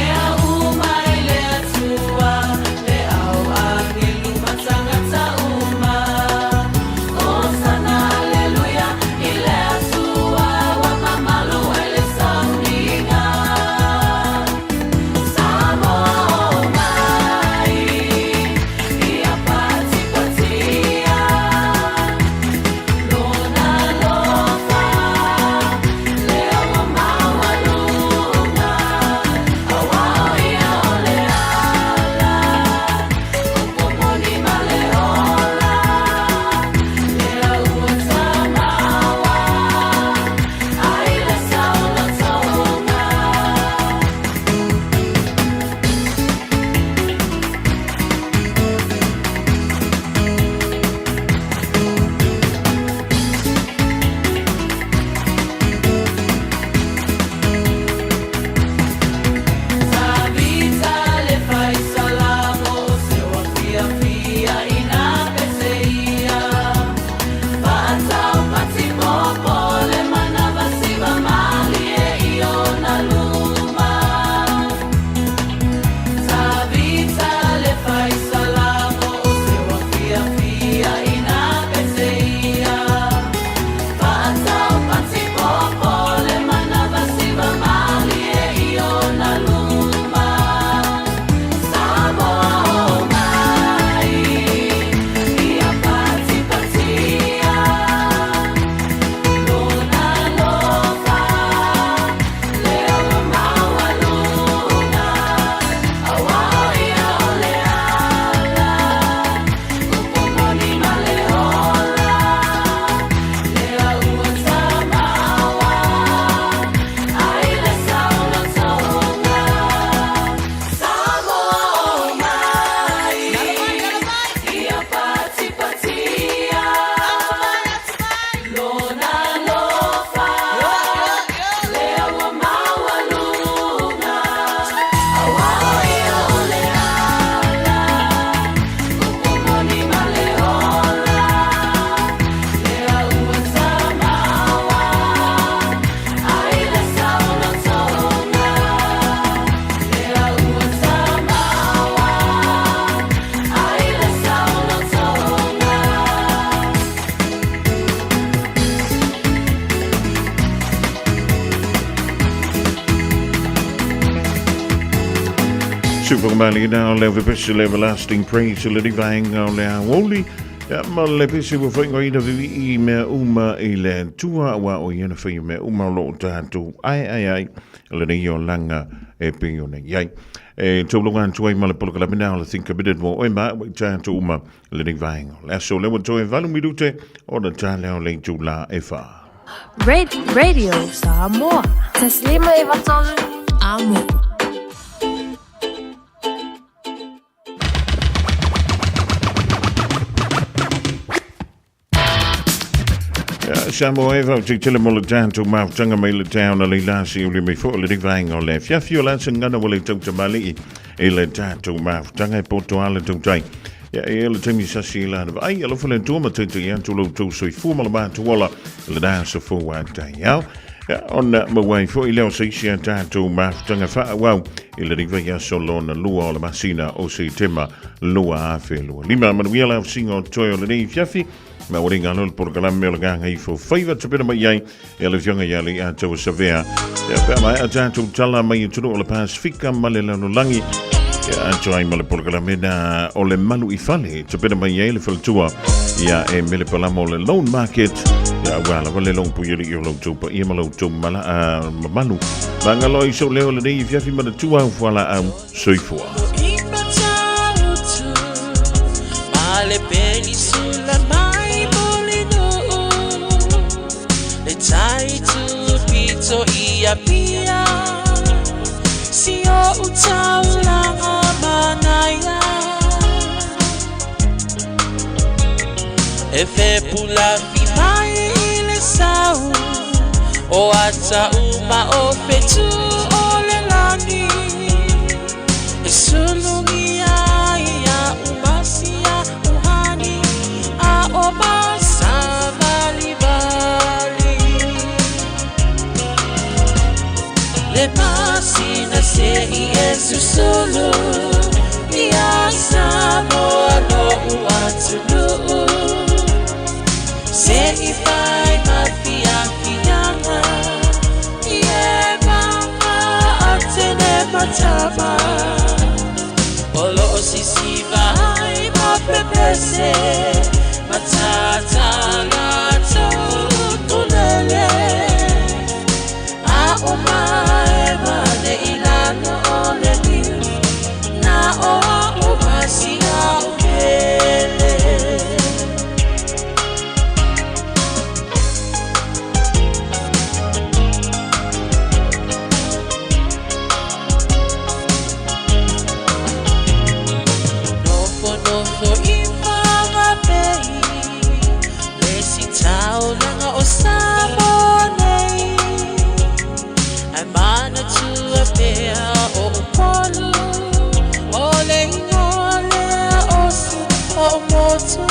Sufagamali na o le vepesi le everlasting praise le vaenga o le aoli. Ia ma le pese ua faaigoaina Vivi'i Mea Uma i le Atua aua o ia na faia mea uma o lo o tatou aeae ai lenei olaga e pei ona i ai. E taulaga atu ai ma le polokalame na o le Think Committed mo oe ma au i tatou uma lenei vaega o le aso. Lea ua toe 8 minute ona ta lea o le itula e 4. Radio Samoa. 153 Amo. Samoa e te tele mo le tātou mafutaga mai le taona le lasi o le mai fo le vaenga o le fiafi o la sangana o le tautamali'i i le tātou mafutaga e poto ala tautai. Ia e le taimi sasi i lana vaai, alofa le Atua ma taitai atu lo outou soifua ma le matou ola i lena aso fou a taeao. Ia, ona maua ai foi lea o se isi a tātou mafutaga faaauau i le vaiaso lona lua o le masina o Setema 2025. Manuia le ausiga o toe o lenei fiafi, ma ua le galo le polokalame o le Gagaifo Faiva tapena mai ai e le Afioga ia Leiataua Savea. Ia pe a maea tatou tala mai atunuu o le Pasifika ma le lalolagi. Ia atu ai ma le polokalame na o le malu i fale tapena mai ai le faletua ia e mele palama o le Loan Market. Ia aua lava le long pui i o lau tou paia ma lau tou mala, mamalu. Magalo i sou leo lenei fiafi manatua au fualaau soifua. Ma le penisula mai Mulinuu Le tai tupito i Apia Si o utaulanga manaia E fepula fi mai i le sau O ata uma o fetu o le lani E sulungi ai ia umasia uhani A o masavali vali Le masina se i e susulu Ia Samoa lo uatunuu Se i fai ma fiafiaga I e manga a tene matama O lo o sisiva ai ma pepese Matata latou tulele A o mae mane i lalo o le niu Na o a o masia o pele. Nofo nofo i whangapei Le si taulaga o Samoa nei Ai manatua pea o Upolu O le ingoa lea o si o motu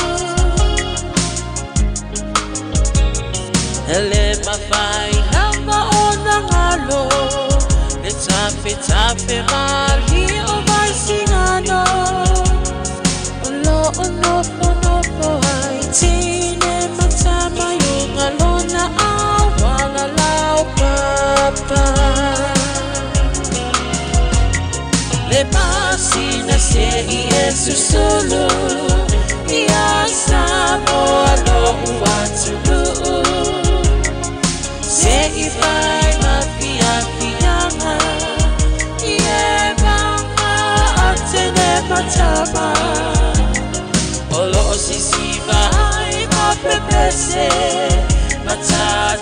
Ele mawhai lava o nangalo Le tafe tafe mali o Vaisigano O lo o nofo nofo ai tine matama i lona awala lau papa Le masina se i e susulu Ia Samoa lo uatunuu Se i fai ma fiafiaga I e manga a tene matama O lo o sisiva ai ma pepese Matata.